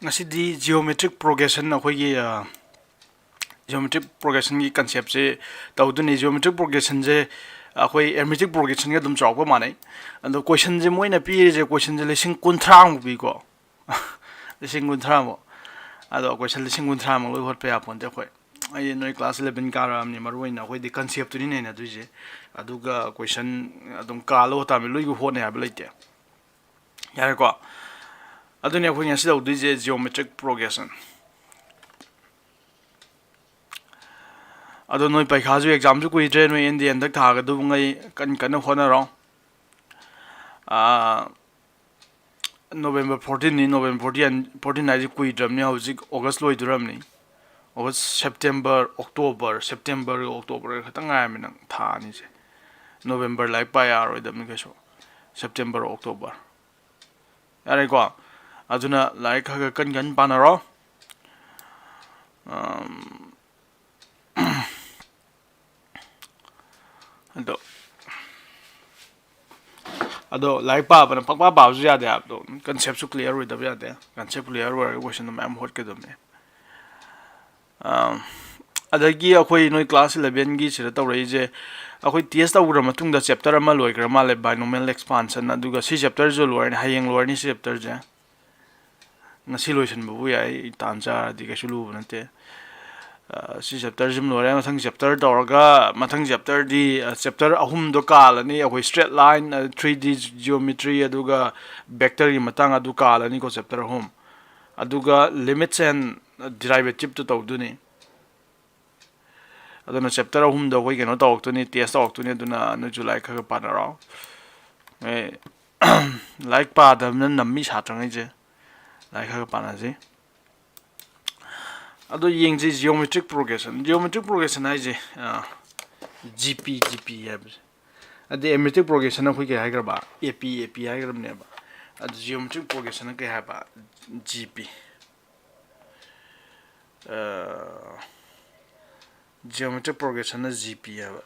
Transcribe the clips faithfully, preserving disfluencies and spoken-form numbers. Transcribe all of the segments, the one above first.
ꯑꯁꯤꯗꯤ geometric progression, ꯑꯩꯈꯣꯏꯒꯤ geometric progressionꯒꯤ conceptꯁꯦ ꯇꯧꯗꯣꯏꯅꯤ꯫ Geometric progressionꯁꯦ ꯑꯩꯈꯣꯏ arithmetic progressionꯒ ꯑꯗꯨꯝ ꯆꯥꯎꯔꯥꯛꯄ ꯃꯥꯟꯅꯩ꯫ ꯑꯗꯣ questionꯁꯦ ꯃꯣꯏꯅ ꯄꯤꯔꯤꯁꯦ, questionꯁꯦ ꯂꯤꯁꯤꯡ ꯀꯨꯟꯊ꯭ꯔꯥꯃꯨꯛ ꯄꯤꯀꯣ꯫ ꯂꯤꯁꯤꯡ ꯀꯨꯟꯊ꯭ꯔꯥꯃꯨꯛ꯫ ꯑꯗꯣ question ꯂꯤꯁꯤꯡ ꯀꯨꯟꯊ꯭ꯔꯥꯃꯨꯛ ꯂꯣꯏ ꯍꯣꯠꯄ ꯌꯥꯄꯣꯟꯇꯦ ꯑꯩꯈꯣꯏ꯫ ꯑꯩ ꯅꯣꯏ class eleven ꯀꯥꯔꯛꯑꯕꯅꯤ, ꯃꯔꯨ ꯑꯣꯏꯅ ꯑꯩꯈꯣꯏꯗꯤ conceptꯇꯨꯅꯤ ꯅꯩꯅꯗꯣꯏꯁꯦ꯫ ꯑꯗꯨꯒ question ꯑꯗꯨꯝ ꯀꯥꯜꯂꯒ ꯇꯥꯃꯤ, ꯂꯣꯏꯒꯤ ꯍꯣꯠꯅ ꯌꯥꯕ ꯂꯩꯇꯦ꯫ ꯌꯥꯔꯦꯀꯣ? ꯑꯗꯨꯅꯤ ꯑꯩꯈꯣꯏ ꯉꯁꯤ ꯇꯧꯗꯣꯏꯁꯦ, geometric progression꯫ ꯑꯗꯣ ꯅꯣꯏ ꯄꯩꯈꯥꯁꯨ, examꯁꯨ ꯀꯨꯏꯗ꯭ꯔꯦ, ꯅꯣꯏ NDA ꯍꯟꯗꯛ ꯊꯥꯒꯗꯧꯕꯉꯩ ꯀꯟ ꯀꯟꯅ ꯍꯣꯠꯅꯔꯣ꯫ ꯑꯥ, November fourteenꯅꯤ, November fourteen, fourteen ꯍꯥꯏꯁꯦ ꯀꯨꯏꯗ꯭ꯔꯕꯅꯤ, ꯍꯧꯖꯤꯛ August ꯂꯣꯏꯗꯣꯔꯕꯅꯤ꯫ August, September, October, September, October ꯈꯛꯇꯪ ꯉꯥꯏꯔꯝꯃꯤ ꯅꯪ ꯊꯥ ꯑꯅꯤꯁꯦ꯫ November ꯂꯥꯏꯔꯤꯛ ꯄꯥ ꯌꯥꯔꯣꯏꯗꯕꯅꯤ ꯀꯩꯁꯨ, September, October꯫ ꯌꯥꯔꯦꯀꯣ? ꯑꯗꯨꯅ ꯂꯥꯏꯔꯤꯛ ꯈꯔ ꯈꯔ ꯀꯟ ꯀꯟ ꯄꯥꯅꯔꯣ꯫ ꯑꯝ, ꯑꯗꯣ, ꯑꯗꯣ ꯂꯥꯏꯔꯤꯛ ꯄꯥꯕꯅ ꯄꯪꯄꯥ ꯄꯥꯕꯁꯨ ꯌꯥꯗꯦ ꯍꯥꯏꯕꯗꯣ, conceptꯁꯨ clear ꯑꯣꯏꯗꯕ ꯌꯥꯗꯦ꯫ Concept clear ꯑꯣꯏꯔꯒ questionꯗꯣ ꯃꯌꯥꯝ ꯍꯣꯠꯀꯗꯕꯅꯦ꯫ ꯑꯝ, ꯑꯗꯒꯤ ꯑꯩꯈꯣꯏ ꯅꯣꯏ class elevenꯒꯤ ꯁꯤꯗ ꯇꯧꯔꯛꯏꯁꯦ, ꯑꯩꯈꯣꯏ test ꯇꯧꯈ꯭ꯔ ꯃꯇꯨꯡꯗ chapter ꯑꯃ ꯂꯣꯏꯈ꯭ꯔ ꯃꯥꯜꯂꯦ, binomial expansion꯫ ꯑꯗꯨꯒ ꯁꯤ chapterꯁꯨ ꯂꯣꯏꯔꯅꯤ, ꯍꯌꯦꯡ ꯂꯣꯏꯔꯅꯤ ꯁꯤ chapterꯁꯦ꯫ ꯉꯁꯤ ꯂꯣꯏꯁꯤꯟꯕꯕꯨ ꯌꯥꯏ, ꯇꯥꯟ ꯆꯥꯔꯗꯤ ꯀꯩꯁꯨ ꯂꯨꯕ ꯅꯠꯇꯦ꯫ ꯑ, ꯁꯤ chapterꯁꯤꯃ ꯂꯣꯏꯔꯦ꯫ ꯃꯊꯪ chapter ꯇꯧꯔꯒ, ꯃꯊꯪ chapterꯗꯤ, ꯑ, chapter ꯑꯍꯨꯝꯗꯣ ꯀꯥꯜꯂꯅꯤ꯫ ꯑꯩꯈꯣꯏ straight line, ꯑ, three D geometry, ꯑꯗꯨꯒ vectorꯒꯤ ꯃꯇꯥꯡ ꯑꯗꯨ ꯀꯥꯜꯂꯅꯤꯀꯣ, chapter ꯑꯍꯨꯝ꯫ ꯑꯗꯨꯒ limits and derivativeꯇꯨ ꯇꯧꯗꯣꯏꯅꯤ꯫ ꯑꯗꯨꯅ chapter ꯑꯍꯨꯝꯗ ꯑꯩꯈꯣꯏ ꯀꯩꯅꯣ ꯇꯧꯔꯛꯇꯣꯏꯅꯤ, test ꯇꯧꯔꯛꯇꯣꯏꯅꯤ꯫ ꯑꯗꯨꯅ ꯅꯣꯏꯁꯨ ꯂꯥꯏꯔꯤꯛ ꯈꯔ ꯈꯔ ꯄꯥꯅꯔꯣ꯫ ꯑꯦ, ꯂꯥꯏꯔꯤꯛ ꯄꯥꯗꯕꯅ ꯅꯝꯃꯤ ꯁꯥꯇ꯭ꯔꯉꯩꯁꯦ꯫ ꯂꯥꯏꯔꯤꯛ ꯈꯔ ꯈꯔ ꯄꯥꯅꯁꯤ꯫ ꯑꯗꯣ ꯌꯦꯡꯁꯤ, geometric progression꯫ Geometric progression ꯍꯥꯏꯁꯦ, ꯑ, GP, GP ꯍꯥꯏꯕꯁꯦ꯫ ꯑꯗꯩ arithmetic progression ꯑꯩꯈꯣꯏ ꯀꯩ ꯍꯥꯏꯈ꯭ꯔꯕ? AP, AP ꯍꯥꯏꯈ꯭ꯔꯕꯅꯦꯕ꯫ ꯑꯗꯨ geometric progressionꯅ ꯀꯩ ꯍꯥꯏꯕ? GP꯫ ꯑ, geometric progressionꯅ GP ꯍꯥꯏꯕ꯫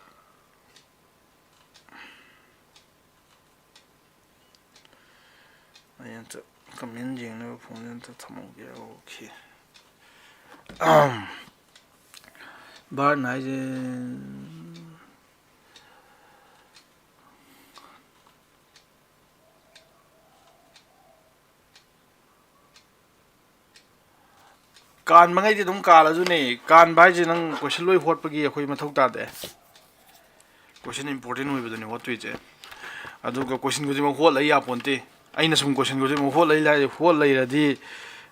ꯑꯩ ꯑꯝꯇ ꯀꯃꯦꯟ ꯌꯦꯡꯅꯕ ꯐꯣꯟꯁꯦ ꯑꯝꯇ ꯊꯝꯍꯧꯒꯦ꯫ ꯑꯣꯀꯦ꯫ ꯕꯥꯔꯟ ꯍꯥꯏꯁꯦ ꯀꯥꯟꯕꯉꯩꯗꯤ ꯑꯗꯨꯝ ꯀꯥꯜꯂꯁꯨꯅꯦ꯫ ꯀꯥꯟꯕ ꯍꯥꯏꯁꯦ ꯅꯪ ꯀꯣꯏꯁꯟ ꯂꯣꯏ ꯍꯣꯠꯄꯒꯤ ꯑꯩꯈꯣꯏ ꯃꯊꯧ ꯇꯥꯗꯦ꯫ ꯀꯣꯏꯁꯟ ꯏꯝꯄꯣꯔꯇꯦꯟ ꯑꯣꯏꯕꯗꯨꯅꯦ ꯍꯣꯠꯇꯣꯏꯁꯦ꯫ ꯑꯗꯨꯒ ꯀꯣꯏꯁꯟ ꯈꯨꯗꯤꯡꯃꯛ ꯍꯣꯠ ꯂꯩ ꯌꯥꯄꯣꯟꯇꯦ꯫ ꯑꯩꯅ ꯁꯨꯝ ꯀꯣꯏꯁꯟ ꯈꯨꯗꯤꯡꯃꯛ ꯍꯣꯠ ꯂꯩ ꯂꯥꯏ-, ꯍꯣꯠ ꯂꯩꯔꯗꯤ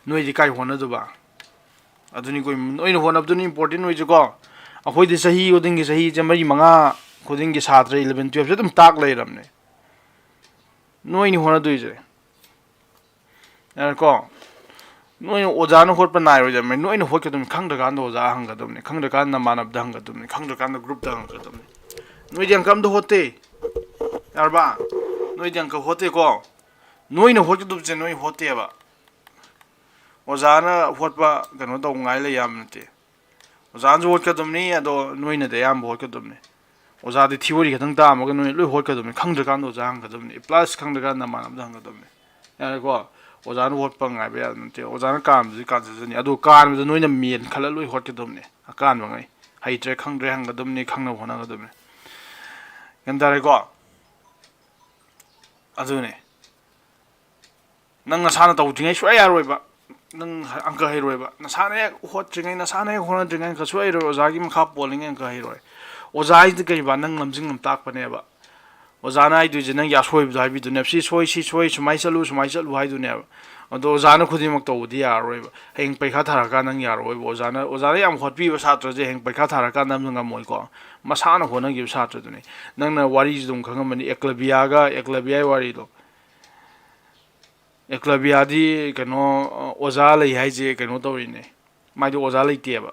ꯅꯣꯏꯗꯤ ꯀꯥꯏ ꯍꯣꯠꯅꯗꯕ? ꯑꯗꯨꯅꯤ ꯀꯣꯏ-, ꯅꯣꯏꯅ ꯍꯣꯠꯅꯕꯗꯨꯅ ꯏꯝꯄꯣꯔꯇꯦꯟ ꯑꯣꯏꯁꯦꯀꯣ꯫ ꯑꯩꯈꯣꯏꯗꯤ ꯆꯍꯤ ꯈꯨꯗꯤꯡꯒꯤ, ꯆꯍꯤꯁꯦ ꯃꯔꯤ ꯃꯉꯥ ꯈꯨꯗꯤꯡꯒꯤ ꯁꯥꯇ꯭ꯔ ꯏꯂꯚꯦꯟ ꯇꯨꯌꯦꯜꯞꯁꯦ ꯑꯗꯨꯝ ꯇꯥꯛ ꯂꯩꯔꯕꯅꯦ꯫ ꯅꯣꯏꯅꯤ ꯍꯣꯠꯅꯗꯣꯏꯁꯦ꯫ ꯌꯥꯔꯦꯀꯣ? ꯅꯣꯏꯅ ꯑꯣꯖꯥꯅ ꯍꯣꯠꯄ ꯅꯥꯏꯔꯣꯏꯗꯕꯅꯤ꯫ ꯅꯣꯏꯅ ꯍꯣꯠꯀꯗꯕꯅꯤ꯫ ꯈꯪꯗ꯭ꯔꯀꯥꯟꯗ ꯑꯣꯖꯥ ꯍꯪꯒꯗꯕꯅꯤ꯫ ꯈꯪꯗ꯭ꯔꯀꯥꯟꯗ ꯅꯃꯥꯟꯅꯕꯗ ꯍꯪꯒꯗꯕꯅꯤ꯫ ꯈꯪꯗ꯭ꯔꯀꯥꯟꯗ ꯒ꯭ꯔꯨꯞꯇ ꯍꯪꯒꯗꯕꯅꯤ꯫ ꯅꯣꯏꯗꯤ ꯑꯪꯀ ꯑꯝꯇ ꯍꯣꯠꯇꯦ꯫ ꯌꯥꯔꯕ? ꯅꯣꯏꯗꯤ ꯑꯪꯀ ꯍꯣꯠꯇꯦꯀꯣ? ꯅꯣꯏꯅ ꯍꯣꯠꯀꯗꯕꯁꯦ ꯅꯣꯏ ꯍꯣꯠꯇꯦꯕ꯫ ꯑꯣꯖꯥꯅ ꯍꯣꯠꯄ ꯀꯩꯅꯣ ꯇꯧꯉꯥꯏ ꯂꯩ ꯌꯥꯕ ꯅꯠꯇꯦ꯫ ꯑꯣꯖꯥꯅꯁꯨ ꯍꯣꯠꯀꯗꯕꯅꯤ, ꯑꯗꯣ ꯅꯣꯏꯅꯗꯤ ꯑꯌꯥꯝꯕ ꯍꯣꯠꯀꯗꯕꯅꯤ꯫ ꯑꯣꯖꯥꯗꯤ ꯊꯤꯑꯣꯔꯤ ꯈꯛꯇꯪ ꯇꯥꯛꯑꯝꯃꯒ ꯅꯣꯏꯅ ꯂꯣꯏ ꯍꯣꯠꯀꯗꯕꯅꯤ꯫ ꯈꯪꯗ꯭ꯔꯀꯥꯟꯗ ꯑꯣꯖꯥ ꯍꯪꯒꯗꯕꯅꯤ, ꯄ꯭ꯂꯁ ꯈꯪꯗ꯭ꯔꯀꯥꯟꯗ ꯅꯃꯥꯟꯅꯕꯗ ꯍꯪꯒꯗꯕꯅꯤ꯫ ꯌꯥꯔꯦꯀꯣ? ꯑꯣꯖꯥꯅ ꯍꯣꯠꯄ ꯉꯥꯏꯕ ꯌꯥꯕ ꯅꯠꯇꯦ꯫ ꯑꯣꯖꯥꯅ ꯀꯥꯟꯕꯗꯨꯗꯤ ꯀꯥꯟꯖꯖꯅꯤ, ꯑꯗꯣ ꯀꯥꯟꯕꯗꯣ ꯅꯣꯏꯅ ꯃꯦꯟ ꯈꯜꯂ ꯂꯣꯏ ꯍꯣꯠꯀꯗꯕꯅꯤ꯫ ꯑꯀꯥꯟꯕꯉꯩ ꯍꯩꯇ꯭ꯔꯦ ꯈꯪꯗ꯭ꯔꯦ ꯍꯪꯒꯗꯕꯅꯤ, ꯈꯪꯅꯕ ꯍꯣꯠꯅꯒꯗꯕꯅꯤ꯫ ꯒ꯭ꯌꯥꯟ ꯇꯥꯔꯦꯀꯣ? ꯑꯗꯨꯅꯦ꯫ ꯅꯪ ꯅꯁꯥꯅ ꯇꯧꯗ꯭ꯔꯤꯉꯩ ꯁꯨꯡꯌꯥ ꯌꯥꯔꯣꯏꯕ꯫ ꯅꯪ ꯑꯪꯀ ꯍꯩꯔꯣꯏꯕ꯫ ꯅꯁꯥꯅ ꯍꯦꯛ ꯍꯣꯠꯇ꯭ꯔꯤꯉꯩ, ꯅꯁꯥꯅ ꯍꯦꯛ ꯍꯣꯠꯅꯗ꯭ꯔꯤꯉꯩ ꯑꯪꯀ ꯁꯨꯡꯌꯥ ꯍꯩꯔꯣꯏ꯫ ꯑꯣꯖꯥꯒꯤ ꯃꯈꯥ ꯄꯣꯜꯂꯤꯉꯩ ꯑꯪꯀ ꯍꯩꯔꯣꯏ꯫ ꯑꯣꯖꯥ ꯍꯥꯏꯁꯤꯗꯤ ꯀꯔꯤꯕ? ꯅꯪ ꯂꯝꯖꯤꯡ ꯂꯝꯇꯥꯛꯄꯅꯦꯕ꯫ ꯑꯣꯖꯥꯅ ꯍꯥꯏꯗꯣꯏꯁꯦ ꯅꯪꯒꯤ ꯑꯁꯣꯏꯕꯗꯣ ꯍꯥꯏꯕꯤꯗꯣꯏꯅꯦꯕ꯫ "ꯁꯤ ꯁꯣꯏ, ꯁꯤ ꯁꯣꯏ, ꯁꯨꯃꯥꯏꯅ ꯆꯠꯂꯨ, ꯁꯨꯃꯥꯏꯅ ꯆꯠꯂꯨ" ꯍꯥꯏꯗꯣꯏꯅꯦꯕ꯫ ꯑꯗꯣ ꯑꯣꯖꯥꯅ ꯈꯨꯗꯤꯡꯃꯛ ꯇꯧꯕꯗꯤ ꯌꯥꯔꯔꯣꯏꯕ꯫ ꯍꯌꯦꯡ ꯄꯩꯈꯥ ꯊꯥꯔꯀꯥꯟꯗ ꯅꯪ ꯌꯥꯔꯔꯣꯏꯕ꯫ ꯑꯣꯖꯥꯅ, ꯑꯣꯖꯥꯅ ꯌꯥꯝ ꯍꯣꯠꯄꯤꯕ ꯁꯥꯇ꯭ꯔꯁꯦ ꯍꯌꯦꯡ ꯄꯩꯈꯥ ꯊꯥꯔꯀꯥꯟꯗ ꯑꯝꯇ ꯉꯝꯃꯣꯏꯀꯣ꯫ ꯃꯁꯥꯅ ꯍꯣꯠꯅꯈꯤꯕ ꯁꯥꯇ꯭ꯔꯗꯨꯅꯤ꯫ ꯅꯪꯅ ꯋꯥꯔꯤꯁꯨ ꯑꯗꯨꯝ ꯈꯪꯉꯝꯃꯅꯤ, ꯑꯦꯀꯂꯕꯤꯌꯥꯒ, ꯑꯦꯀꯂꯕꯤꯌꯥꯒꯤ ꯋꯥꯔꯤꯗꯣ꯫ ꯑꯦꯀꯂꯕꯤꯌꯥꯗꯤ ꯀꯩꯅꯣ, ꯑꯣꯖꯥ ꯂꯩ ꯍꯥꯏꯁꯦ ꯀꯩꯅꯣ ꯇꯧꯔꯤꯅꯦ꯫ ꯃꯥꯏꯗꯤ ꯑꯣꯖꯥ ꯂꯩꯇꯦꯕ꯫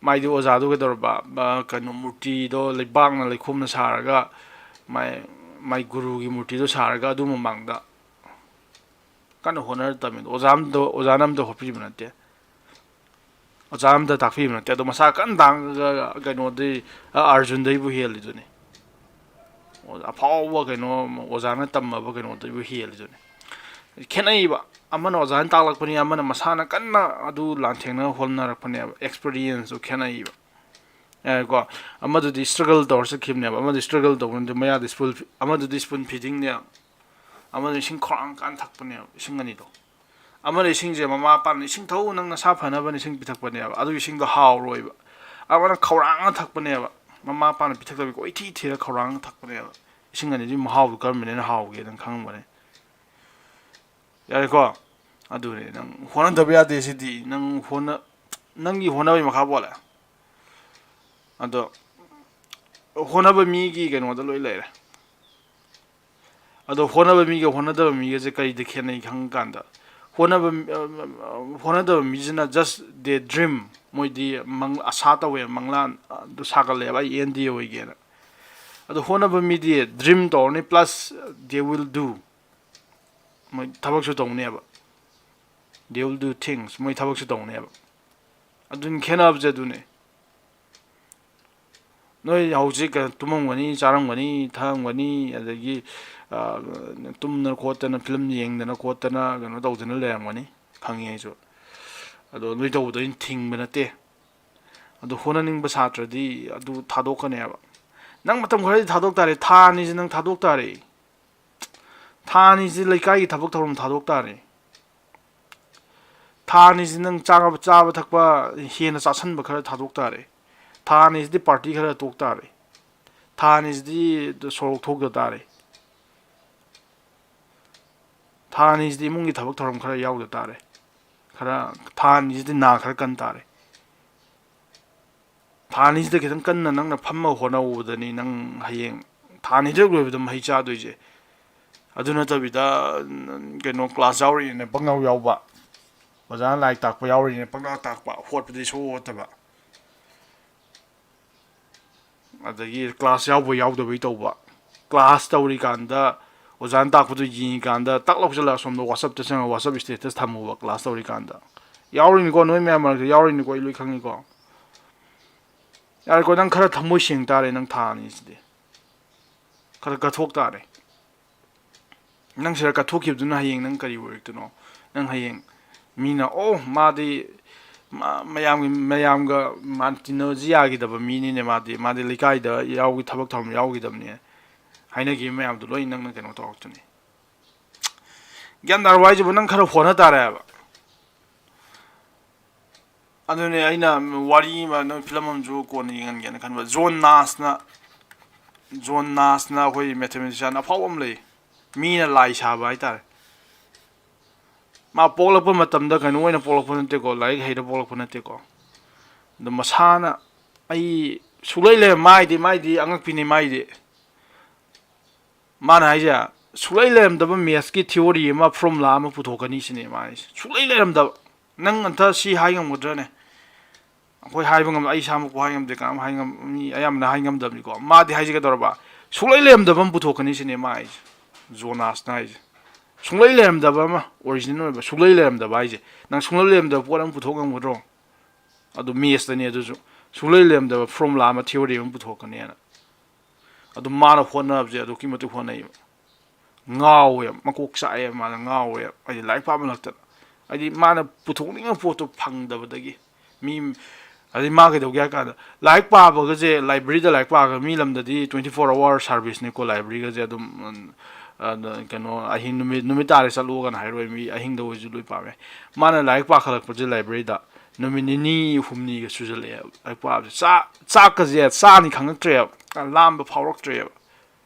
ꯃꯥꯏꯗꯤ ꯑꯣꯖꯥꯗꯣ ꯀꯩꯗꯧꯔꯕ, ꯃ-, ꯀꯩꯅꯣ, ꯃꯨꯔꯇꯤꯗꯣ ꯂꯩꯕꯥꯛꯅ ꯂꯩꯈꯣꯝꯅ ꯁꯥꯔꯒ, ꯃꯥꯏ, ꯃꯥꯏ ꯒꯨꯔꯨꯒꯤ ꯃꯨꯔꯇꯤꯗꯣ ꯁꯥꯔꯒ ꯑꯗꯨ ꯃꯃꯥꯡꯗ ꯀꯟꯅ ꯍꯣꯠꯅꯔ ꯇꯝꯃꯤꯗꯣ꯫ ꯑꯣꯖꯥ ꯑꯝꯗ, ꯑꯣꯖꯥꯅ ꯑꯝꯇ ꯍꯣꯠꯄꯤꯕ ꯅꯠꯇꯦ꯫ ꯑꯣꯖꯥ ꯑꯝꯇ ꯇꯥꯛꯄꯤꯕ ꯅꯠꯇꯦ꯫ ꯑꯗꯣ ꯃꯁꯥ ꯀꯟꯅ ꯇꯥꯡꯉꯒ ꯀꯩꯅꯣꯗꯤ, ꯑ, ꯑꯥꯔꯖꯨꯟꯗꯩꯕꯨ ꯍꯦꯜꯂꯤꯗꯨꯅꯤ꯫ ꯑꯣ-, ꯑꯐꯥꯎꯕ ꯀꯩꯅꯣ, ꯑꯣꯖꯥꯅ ꯇꯝꯃꯕ ꯀꯩꯅꯣꯗꯩꯕꯨ ꯍꯦꯜꯂꯤꯗꯨꯅꯤ꯫ ꯈꯦꯠꯅꯩꯕ꯫ ꯑꯃꯅ ꯑꯣꯖꯥꯅ ꯇꯥꯛꯂꯛꯄꯅꯤ, ꯑꯃꯅ ꯃꯁꯥꯅ ꯀꯟꯅ ꯑꯗꯨ ꯂꯥꯟꯊꯦꯡꯅ ꯍꯣꯠꯅꯔꯛꯄꯅꯦꯕ꯫ ꯑꯦꯛꯁꯄꯤꯔꯤꯌꯦꯟꯁꯇꯣ ꯈꯦꯠꯅꯩꯕ꯫ ꯌꯥꯔꯦꯀꯣ? ꯑꯃꯗꯨꯗꯤ ꯁ꯭ꯇ꯭ꯔꯒꯜ ꯇꯧꯔ ꯆꯠꯈꯤꯕꯅꯦꯕ, ꯑꯃꯗꯤ ꯁ꯭ꯇ꯭ꯔꯒꯜ ꯇꯧꯕ ꯅꯠꯇꯦ, ꯃꯌꯥꯗ ꯁ꯭ꯄꯨꯟ, ꯑꯃꯗꯨꯗꯤ ꯁ꯭ꯄꯨꯟ ꯐꯤꯗꯤꯡꯅꯦꯕ꯫ ꯑꯃꯗꯨꯅ ꯏꯁꯤꯡ ꯈꯧꯔꯥꯡ ꯀꯥꯟ ꯊꯛꯄꯅꯦꯕ, ꯏꯁꯤꯡ ꯑꯅꯤꯗꯣ꯫ ꯑꯃꯅ ꯏꯁꯤꯡꯁꯦ ꯃꯃꯥ ꯃꯄꯥꯅ "ꯏꯁꯤꯡ ꯊꯛꯎ, ꯅꯪ ꯅꯁꯥ ꯐꯅꯕꯅ" ꯏꯁꯤꯡ ꯄꯤꯊꯛꯄꯅꯦꯕ, ꯑꯗꯨ ꯏꯁꯤꯡꯗꯣ ꯍꯥꯎꯔꯣꯏꯕ꯫ ꯑꯃꯅ ꯈꯧꯔꯥꯡꯅ ꯊꯛꯄꯅꯦꯕ, ꯃꯃꯥ ꯃꯄꯥꯅ ꯄꯤꯊꯛꯇꯕꯤ ꯀꯣꯏꯊꯤ ꯊꯤꯔ ꯈꯧꯔꯥꯡꯅ ꯊꯛꯄꯅꯦꯕ꯫ ꯏꯁꯤꯡ ꯑꯅꯤꯗꯨꯒꯤ ꯃꯍꯥꯎꯗꯣ ꯀꯔꯝꯕꯅ ꯍꯦꯟꯅ ꯍꯥꯎꯒꯦ ꯅꯪ ꯈꯪꯉꯝꯒꯅꯤ꯫ ꯌꯥꯔꯦꯀꯣ? ꯑꯗꯨꯅꯦ, ꯅꯪ ꯍꯣꯠꯅꯗꯕ ꯌꯥꯗꯦ ꯁꯤꯗꯤ꯫ ꯅꯪ ꯍꯣꯠꯅ-, ꯅꯪꯒꯤ ꯍꯣꯠꯅꯕꯒꯤ ꯃꯈꯥ ꯄꯣꯜꯂꯦ꯫ ꯑꯗꯣ ꯍꯣꯠꯅꯕ ꯃꯤꯒꯤ ꯀꯩꯅꯣꯗ ꯂꯣꯏ ꯂꯩꯔꯦ꯫ ꯑꯗꯣ ꯍꯣꯠꯅꯕ ꯃꯤꯒ ꯍꯣꯠꯅꯗꯕ ꯃꯤꯒꯁꯦ ꯀꯔꯤꯗ ꯈꯦꯠꯅꯩ ꯈꯪꯀꯥꯟꯗ, ꯍꯣꯠꯅꯕ, ꯍꯣꯠꯅꯗꯕ ꯃꯤꯁꯤꯅ just they dream, ꯃꯣꯏꯗꯤ ꯃꯪ-, ꯑꯁꯥ ꯇꯧꯋꯦ, ꯃꯪꯂꯥꯟ ꯑꯗꯨ ꯁꯥꯒꯠꯂꯦꯕ, "ꯑꯩ ꯑꯦꯟ ꯗꯤ ꯑꯣꯏꯒꯦꯅ"꯫ ꯑꯗꯣ ꯍꯣꯠꯅꯕ ꯃꯤꯗꯤ dream ꯇꯧꯔꯅꯤ, plus they will do, ꯃꯣꯏ ꯊꯕꯛꯁꯨ ꯇꯧꯅꯦꯕ, they will do things, ꯃꯣꯏ ꯊꯕꯛꯁꯨ ꯇꯧꯅꯦꯕ꯫ ꯑꯗꯨꯅꯤ ꯈꯦꯠꯅꯕꯁꯦ, ꯑꯗꯨꯅꯤ꯫ ꯅꯣꯏ ꯍꯧꯖꯤꯛ ꯀꯩꯅꯣ ꯇꯨꯝꯃꯝꯒꯅꯤ, ꯆꯥꯔꯝꯒꯅꯤ, ꯊꯛꯑꯝꯒꯅꯤ, ꯑꯗꯒꯤ, ꯑ, ꯇꯨꯝꯗꯅ ꯈꯣꯠꯇꯅ, ꯐꯤꯂꯝ ꯌꯦꯡꯗꯅ ꯈꯣꯠꯇꯅ, ꯀꯩꯅꯣ ꯇꯧꯗꯅ ꯂꯩꯔꯝꯒꯅꯤ, ꯈꯪꯉꯤ ꯑꯩꯁꯨ꯫ ꯑꯗꯣ ꯅꯣꯏ ꯇꯧꯕꯗꯣ ꯑꯩꯅ ꯊꯤꯡꯕ ꯅꯠꯇꯦ꯫ ꯑꯗꯣ ꯍꯣꯠꯅꯅꯤꯡꯕ ꯁꯥꯇ꯭ꯔꯗꯤ ꯑꯗꯨ ꯊꯥꯗꯣꯛꯀꯅꯦꯕ꯫ ꯅꯪ ꯃꯇꯝ ꯈꯔꯗꯤ ꯊꯥꯗꯣꯛ ꯇꯥꯔꯦ, ꯊꯥ ꯑꯅꯤꯁꯤ ꯅꯪ ꯊꯥꯗꯣꯛ ꯇꯥꯔꯦ꯫ ꯊꯥ ꯑꯅꯤꯁꯤ ꯂꯩꯀꯥꯏꯒꯤ ꯊꯕꯛ ꯊꯧꯔꯝ ꯊꯥꯗꯣꯛ ꯇꯥꯔꯦ꯫ ꯊꯥ ꯑꯅꯤꯁꯤ ꯅꯪ ꯆꯥꯕ, ꯆꯥꯕ ꯊꯛꯄ ꯍꯦꯟꯅ ꯆꯥꯁꯟꯕ ꯈꯔ ꯊꯥꯗꯣꯛ ꯇꯥꯔꯦ꯫ ꯊꯥ ꯑꯅꯤꯁꯤꯗꯤ ꯄꯥꯔꯇꯤ ꯈꯔ ꯇꯣꯛ ꯇꯥꯔꯦ꯫ ꯊꯥ ꯑꯅꯤꯁꯤꯗꯤ ꯁꯣꯔꯣꯛ ꯊꯣꯛꯇ ꯇꯥꯔꯦ꯫ ꯊꯥ ꯑꯅꯤꯁꯤꯗꯤ ꯏꯃꯨꯡꯒꯤ ꯊꯕꯛ ꯊꯧꯔꯝ ꯈꯔ ꯌꯥꯎꯗ ꯇꯥꯔꯦ꯫ ꯈꯔ, ꯊꯥ ꯑꯅꯤꯁꯤꯗꯤ ꯅꯥ ꯈꯔ ꯀꯟ ꯇꯥꯔꯦ꯫ ꯊꯥ ꯑꯅꯤꯁꯤꯗ ꯈꯤꯇꯪ ꯀꯟꯅ ꯅꯪꯅ ꯐꯝꯃ ꯍꯣꯠꯅꯍꯧꯕꯗꯅꯤ ꯅꯪ ꯍꯌꯦꯡ ꯊꯥ ꯑꯅꯤꯗꯨ ꯍꯦꯛ ꯂꯣꯏꯕꯗ ꯃꯍꯩ ꯆꯥꯗꯣꯏꯁꯦ꯫ ꯑꯗꯨ ꯅꯠꯇꯕꯤꯗ, ꯀꯩꯅꯣ, ꯀ꯭ꯂꯥꯁ ꯌꯥꯎꯔꯤꯅ ꯄꯪꯌꯥꯎ ꯌꯥꯎꯕ, ꯑꯣꯖꯥꯅ ꯂꯥꯏꯔꯤꯛ ꯇꯥꯛꯄ ꯌꯥꯎꯔꯤꯅ ꯄꯪꯇꯥꯛ ꯇꯥꯛꯄ, ꯍꯣꯠꯄꯗꯤ ꯁꯨꯡꯍꯣꯠ ꯍꯣꯠꯇꯕ, ꯑꯗꯒꯤ ꯀ꯭ꯂꯥꯁ ꯌꯥꯎꯕ ꯌꯥꯎꯗꯕꯩ ꯇꯧꯕ, ꯀ꯭ꯂꯥꯁ ꯇꯧꯔꯤꯀꯥꯟꯗ ꯑꯣꯖꯥꯅ ꯇꯥꯛꯄꯗꯨ ꯌꯦꯡꯉꯤꯀꯥꯟꯗ ꯇꯛ ꯂꯧꯁꯤꯜꯂꯒ ꯑꯁꯣꯝꯗ WhatsApp-ꯇ ꯆꯪꯉꯒ WhatsApp status ꯊꯝꯃꯨꯕ, ꯀ꯭ꯂꯥꯁ ꯇꯧꯔꯤꯀꯥꯟꯗ꯫ ꯌꯥꯎꯔꯤꯅꯤꯀꯣ, ꯅꯣꯏ ꯃꯌꯥꯝ ꯃꯔꯛꯇ ꯌꯥꯎꯔꯤꯅꯤꯀꯣ, ꯑꯩ ꯂꯣꯏ ꯈꯪꯉꯤꯀꯣ꯫ ꯌꯥꯔꯦꯀꯣ, ꯅꯪ ꯈꯔ ꯊꯃꯣꯏ ꯁꯦꯡ ꯇꯥꯔꯦ, ꯅꯪ ꯊꯥ ꯑꯅꯤꯁꯤꯗꯤ ꯈꯔ ꯀꯠꯊꯣꯛ ꯇꯥꯔꯦ꯫ ꯅꯪ ꯁꯤꯗ ꯀꯠꯊꯣꯛꯈꯤꯕꯗꯨꯅ ꯍꯌꯦꯡ ꯅꯪ ꯀꯔꯤ ꯑꯣꯏꯔꯛꯇꯣꯏꯅꯣ? ꯅꯪ ꯍꯌꯦꯡ ꯃꯤꯅ, "ꯑꯣ, ꯃꯥꯗꯤ ꯃꯥ-, ꯃꯌꯥꯝꯒꯤ, ꯃꯌꯥꯝꯒ ꯃꯥ ꯇꯤꯟꯅꯕꯁꯤ ꯌꯥꯈꯤꯗꯕ ꯃꯤꯅꯤꯅꯦ, ꯃꯥꯗꯤ, ꯃꯥꯗꯤ ꯂꯩꯀꯥꯏꯗ ꯌꯥꯎꯒꯤ-, ꯊꯕꯛ ꯊꯧꯔꯝ ꯌꯥꯎꯈꯤꯗꯕꯅꯦ" ꯍꯥꯏꯅꯈꯤꯕ ꯃꯌꯥꯝꯗꯣ ꯂꯣꯏ ꯅꯪꯅ ꯀꯩꯅꯣ ꯇꯧꯔꯛꯇꯣꯏꯅꯤ꯫ ꯒ꯭ꯌꯥꯟ ꯇꯥꯔꯕ ꯍꯥꯏꯁꯤꯕꯨ? ꯅꯪ ꯈꯔ ꯍꯣꯠꯅ ꯇꯥꯔꯦꯕ꯫ ꯑꯗꯨꯅꯦ ꯑꯩꯅ ꯋꯥꯔꯤ ꯑꯃ, ꯅꯣꯏ ꯐꯤꯂꯝ ꯑꯃꯁꯨ ꯀꯣꯟꯅ ꯌꯦꯡꯍꯟꯒꯦꯅ ꯈꯟꯕ꯫ ꯖꯣꯟ ꯅꯥꯁꯅ, ꯖꯣꯟ ꯅꯥꯁꯅ ꯑꯩꯈꯣꯏ ꯃꯦꯊꯃꯦꯇꯤꯁꯤꯌꯥꯟ ꯑꯐꯥꯎꯕ ꯑꯃ ꯂꯩ꯫ ꯃꯤꯅ ꯂꯥꯏ ꯁꯥꯕ ꯍꯥꯏꯇꯥꯔꯦ꯫ ꯃꯥ ꯄꯣꯛꯂꯛꯄ ꯃꯇꯝꯗ ꯀꯩꯅꯣ ꯑꯣꯏꯅ ꯄꯣꯛꯂꯛꯄ ꯅꯠꯇꯦꯀꯣ, ꯂꯥꯏꯔꯤꯛ ꯍꯩꯔ ꯄꯣꯛꯂꯛꯄ ꯅꯠꯇꯦꯀꯣ꯫ ꯑꯗꯣ ꯃꯁꯥꯅ, ꯑꯩ ꯁꯨꯛꯂꯩ ꯂꯩꯔꯝ-, ꯃꯥꯏꯗꯤ, ꯃꯥꯏꯗꯤ ꯑꯉꯛꯄꯤꯅꯤ ꯃꯥꯏꯗꯤ꯫ ꯃꯥꯅ ꯍꯥꯏꯁꯦ, ꯁꯨꯛꯂꯩ ꯂꯩꯔꯝꯗꯕ ꯃꯦꯠꯁꯀꯤ ꯊꯤꯑꯣꯔꯤ ꯑꯃ, ꯐꯣꯔꯃꯨꯂꯥ ꯑꯃ ꯄꯨꯊꯣꯛꯀꯅꯤ ꯁꯤꯅꯦ ꯃꯥ ꯍꯥꯏꯁꯦ꯫ ꯁꯨꯛꯂꯩ ꯂꯩꯔꯝꯗꯕ꯫ ꯅꯪ ꯑꯝꯇ ꯁꯤ ꯍꯥꯏ ꯉꯝꯒꯗ꯭ꯔꯅꯦ? ꯑꯩꯈꯣꯏ ꯍꯥꯏꯕ ꯉꯝ-, ꯑꯩ ꯏꯁꯥꯃꯛꯄꯨ ꯍꯥꯏ ꯉꯝꯗꯦ, ꯀꯅꯥꯝ ꯍꯥꯏ ꯉꯝ-, ꯃꯤ ꯑꯌꯥꯝꯕꯅ ꯍꯥꯏ ꯉꯝꯗꯕꯅꯤꯀꯣ꯫ ꯃꯥꯗꯤ ꯍꯥꯏꯁꯦ ꯀꯩꯗꯧꯔꯕ? ꯁꯨꯛꯂꯩ ꯂꯩꯔꯝꯗꯕ ꯑꯃ ꯄꯨꯊꯣꯛꯀꯅꯤ ꯁꯤꯅꯦ ꯃꯥ ꯍꯥꯏꯁꯦ, ꯖꯣꯅꯥꯁꯅ ꯍꯥꯏꯁꯦ꯫ ꯁꯨꯡꯂꯩ ꯂꯩꯔꯝꯗꯕ ꯑꯃ, ꯑꯣꯔꯤꯖꯤꯅꯦꯜ ꯑꯣꯏꯕ, ꯁꯨꯡꯂꯩ ꯂꯩꯔꯝꯗꯕ ꯍꯥꯏꯁꯦ꯫ ꯅꯪ ꯁꯨꯡꯂꯩ ꯂꯩꯔꯝꯗꯕ ꯄꯣꯠ ꯑꯃ ꯄꯨꯊꯣꯛ ꯉꯝꯒꯗ꯭ꯔꯣ? ꯑꯗꯨ ꯃꯦꯠꯁꯇꯅꯤ ꯑꯗꯨꯁꯨ꯫ ꯁꯨꯡꯂꯩ ꯂꯩꯔꯝꯗꯕ ꯐꯣꯔꯃꯨꯂꯥ ꯑꯃ, ꯊꯤꯑꯣꯔꯤ ꯑꯃ ꯄꯨꯊꯣꯛꯀꯅꯦꯅ꯫ ꯑꯗꯨ ꯃꯥꯅ ꯍꯣꯠꯅꯕꯁꯦ ꯑꯗꯨꯛꯀꯤ ꯃꯇꯤꯛ ꯍꯣꯠꯅꯩꯕ꯫ ꯉꯥꯎꯋꯦꯕ, ꯃꯀꯣꯛ ꯆꯥꯛꯑꯦꯕ, ꯃꯥꯅ ꯉꯥꯎꯋꯦꯕ꯫ ꯍꯥꯏꯗꯤ ꯂꯥꯏꯔꯤꯛ ꯄꯥꯃꯜꯂꯛꯇꯅ꯫ ꯍꯥꯏꯗꯤ ꯃꯥꯅ ꯄꯨꯊꯣꯛꯅꯤꯡꯕ ꯄꯣꯠꯇꯣ ꯐꯪꯗꯕꯗꯒꯤ꯫ ꯃꯤ, ꯑꯗꯩ ꯃꯥ ꯀꯩꯗꯧꯒꯦ ꯍꯥꯏ ꯀꯥꯟꯗ, ꯂꯥꯏꯔꯤꯛ ꯄꯥꯕꯒꯁꯦ, ꯂꯥꯏꯕ꯭ꯔꯦꯔꯤꯗ ꯂꯥꯏꯔꯤꯛ ꯄꯥꯕ, ꯃꯤ ꯂꯝꯗꯗꯤ twenty four hour service ꯅꯤꯀꯣ ꯂꯥꯏꯕ꯭ꯔꯦꯔꯤꯒꯁꯦ ꯑꯗꯨꯝ, ꯎꯝ, ꯑꯗ, ꯀꯩꯅꯣ, ꯑꯍꯤꯡ, ꯅꯨꯃꯤꯠ, ꯅꯨꯃꯤꯠ ꯇꯥꯔꯦ ꯆꯠꯂꯣꯒꯅ ꯍꯥꯏꯔꯣꯏ, ꯃꯤ ꯑꯍꯤꯡꯗ ꯑꯣꯏꯁꯨ ꯂꯣꯏ ꯄꯥꯝꯃꯦ꯫ ꯃꯥꯅ ꯂꯥꯏꯔꯤꯛ ꯄꯥꯈꯠꯂꯛꯄꯁꯦ ꯂꯥꯏꯕ꯭ꯔꯦꯔꯤꯗ ꯅꯨꯃꯤꯠ ꯅꯤꯅꯤ ꯍꯨꯝꯅꯤꯒ ꯁꯨꯖꯜꯂꯛꯑꯦꯕ ꯂꯥꯏꯔꯤꯛ ꯄꯥꯕꯁꯦ꯫ ꯆꯥ-, ꯆꯥꯛꯀꯁꯦ ꯆꯥꯅꯤ ꯈꯪꯉꯛꯇ꯭ꯔꯦꯕ, ꯂꯥꯝꯕ ꯐꯥꯎꯔꯛꯇ꯭ꯔꯦꯕ